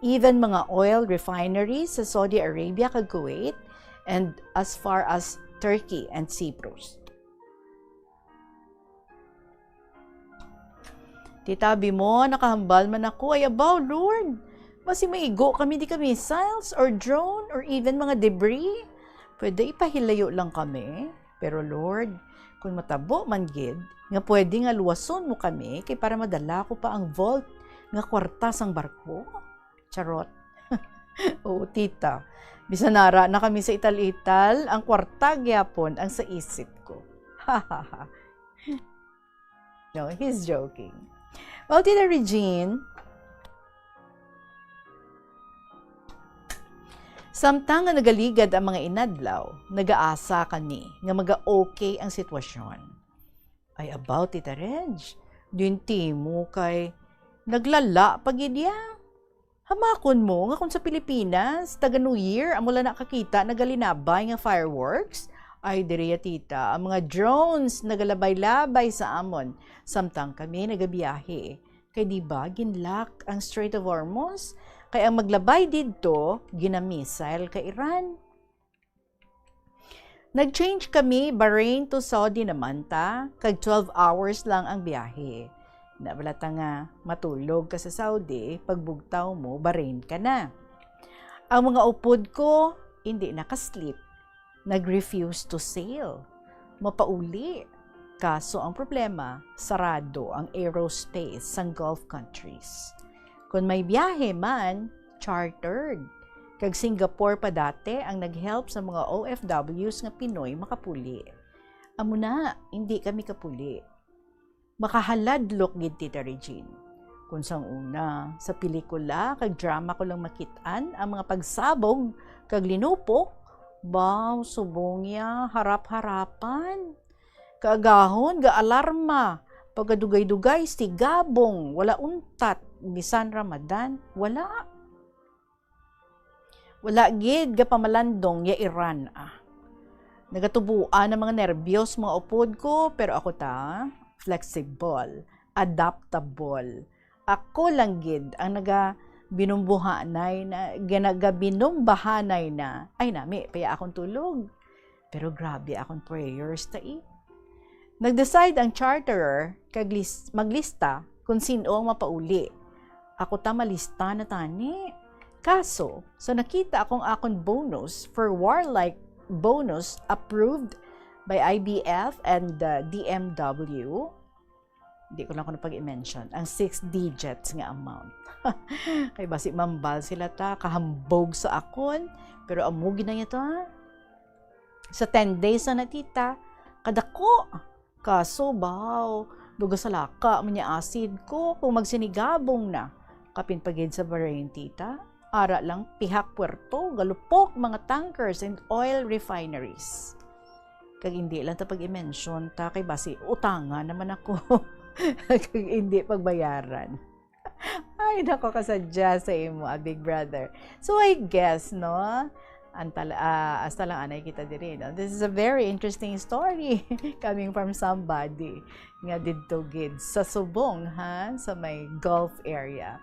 even mga oil refineries sa Saudi Arabia kag Kuwait, and as far as Turkey and Cyprus. Tita, abi mo, nakahambal man ako. Ay, abaw, Lord. Basi maigo kami di ka missiles or drone or even mga debris. Pwede ipahilayo lang kami. Pero Lord, kung matabo man gid, nga pwede nga luwason mo kami, kay para madala ko pa ang vault nga kwarta sang barko. Charot. Oo, tita. Bisan ara na kami sa ital-ital, ang kwarta gyapon ang sa isip ko. No, he's joking. Well, Tita Regine, samtang nga nagaligad ang mga inadlaw, nagaasa kami nga maga-okay ang sitwasyon. Ay, about, Tita Reg, din timo kay naglala pa gid ya. Hamakon mo nga kung sa Pilipinas, taga New Year, amo lang nakakita nagalinabay nga fireworks? Ay, diri ya, tita, ang mga drones nagalabay-labay sa amon, samtang kami nagabiyahe. Kay di ba ginlock ang Strait of Hormuz? Kay ang maglabay didto, ginamissile ka Iran. Nag-change kami, Bahrain to Saudi naman ta, kag twelve hours lang ang biyahe. Na wala ta nga matulog ka sa Saudi, pagbugtaw mo, Bahrain ka na. Ang mga upod ko, hindi nakasleep. Nag-refuse to sail. Mapauli. Kaso ang problema, sarado ang aerospace sang Gulf countries. Kung may biyahe man, chartered. Kag Singapore pa dati ang nag-help sa mga O F Ws nga Pinoy makapuli. Amo na, hindi kami kapuli. Makahaladlok gid, Tita Regine. Kung sang una, sa pelikula kag drama ko lang makit-an ang mga pagsabog kag linupok, baw, subong ya, harap-harapan. Kaagahon, ga-alarma, pagadugay-dugay, sigabong, wala untat, bisan Ramadan, wala. Wala gid gapamalandong ya Iran, ah. Nagatubuan ang mga nerbiyos, mga upod ko, pero ako ta, flexible, adaptable. Ako lang gid ang naga binumbuhanay na, ginagabinumbahanay na. Ay, nami, paya akong tulog. Pero grabe akong prayers ta, eh. Nag-decide ang charterer kag lis-, maglista kung sin-o ang mapauli. Ako ta malista na tani. Kaso, sa nakita akong akon bonus for warlike bonus approved by I B F and the D M W, di ko lang kuno pag-i-mention ang six digits nga amount. Kay basi mambal sila ta, kahambog sa akon, pero amo gid na niya to, ha? Sa ten days na natita, kadako. Kaso, baw, duga sa laka man niya acid ko kung magsinigabong na. Kapin pa gid sa Bahrain, tita. Ara lang, pihak puerto, galupok, mga tankers, and oil refineries. Kag hindi lang ta pag-i-mention ta, kay basi utanga naman ako. Kag hindi pagbayaran. Ay, nako, kasadya sa imo, ah, Big Brother. So, I guess, no? Ang tal-, ah, hasta lang anay kita diri, no? This is a very interesting story coming from somebody nga didto gid sa subong, ha? Sa may Gulf area.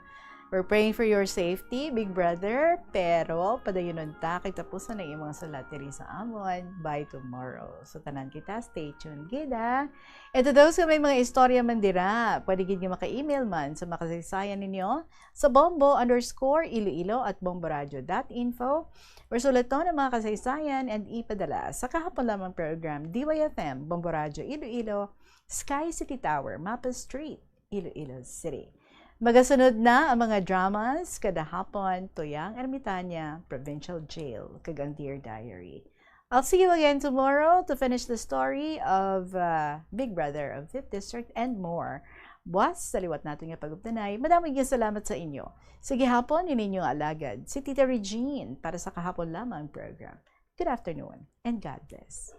We're praying for your safety, Big Brother, pero padayunon ta kay tapusan na imong sulat diri sa amon by tomorrow. So, tanan kita, stay tuned gid, ha? And to those nga may mga istorya man dira, pwede gid nga maka-email man sa makasaysayan ninyo sa bombo underscore iloilo at bomboradio dot info, or sulaton ang mga kasaysayan and ipadala sa kahapon lamang program, D Y F M, Bombo Radio Iloilo, Sky City Tower, Mapa Street, Iloilo City. Magasunod na ang mga dramas kada hapon, Tuyang Ermitania, Provincial Jail, kag ang Dear Diary. I'll see you again tomorrow to finish the story of, uh, Big Brother of Fifth District and more. Buwas, sa liwat naton nga pag-updanay, madamo nga salamat sa inyo. Sige hapon, ini inyo nga alagad, si Tita Regine, para sa kahapon lamang program. Good afternoon, and God bless.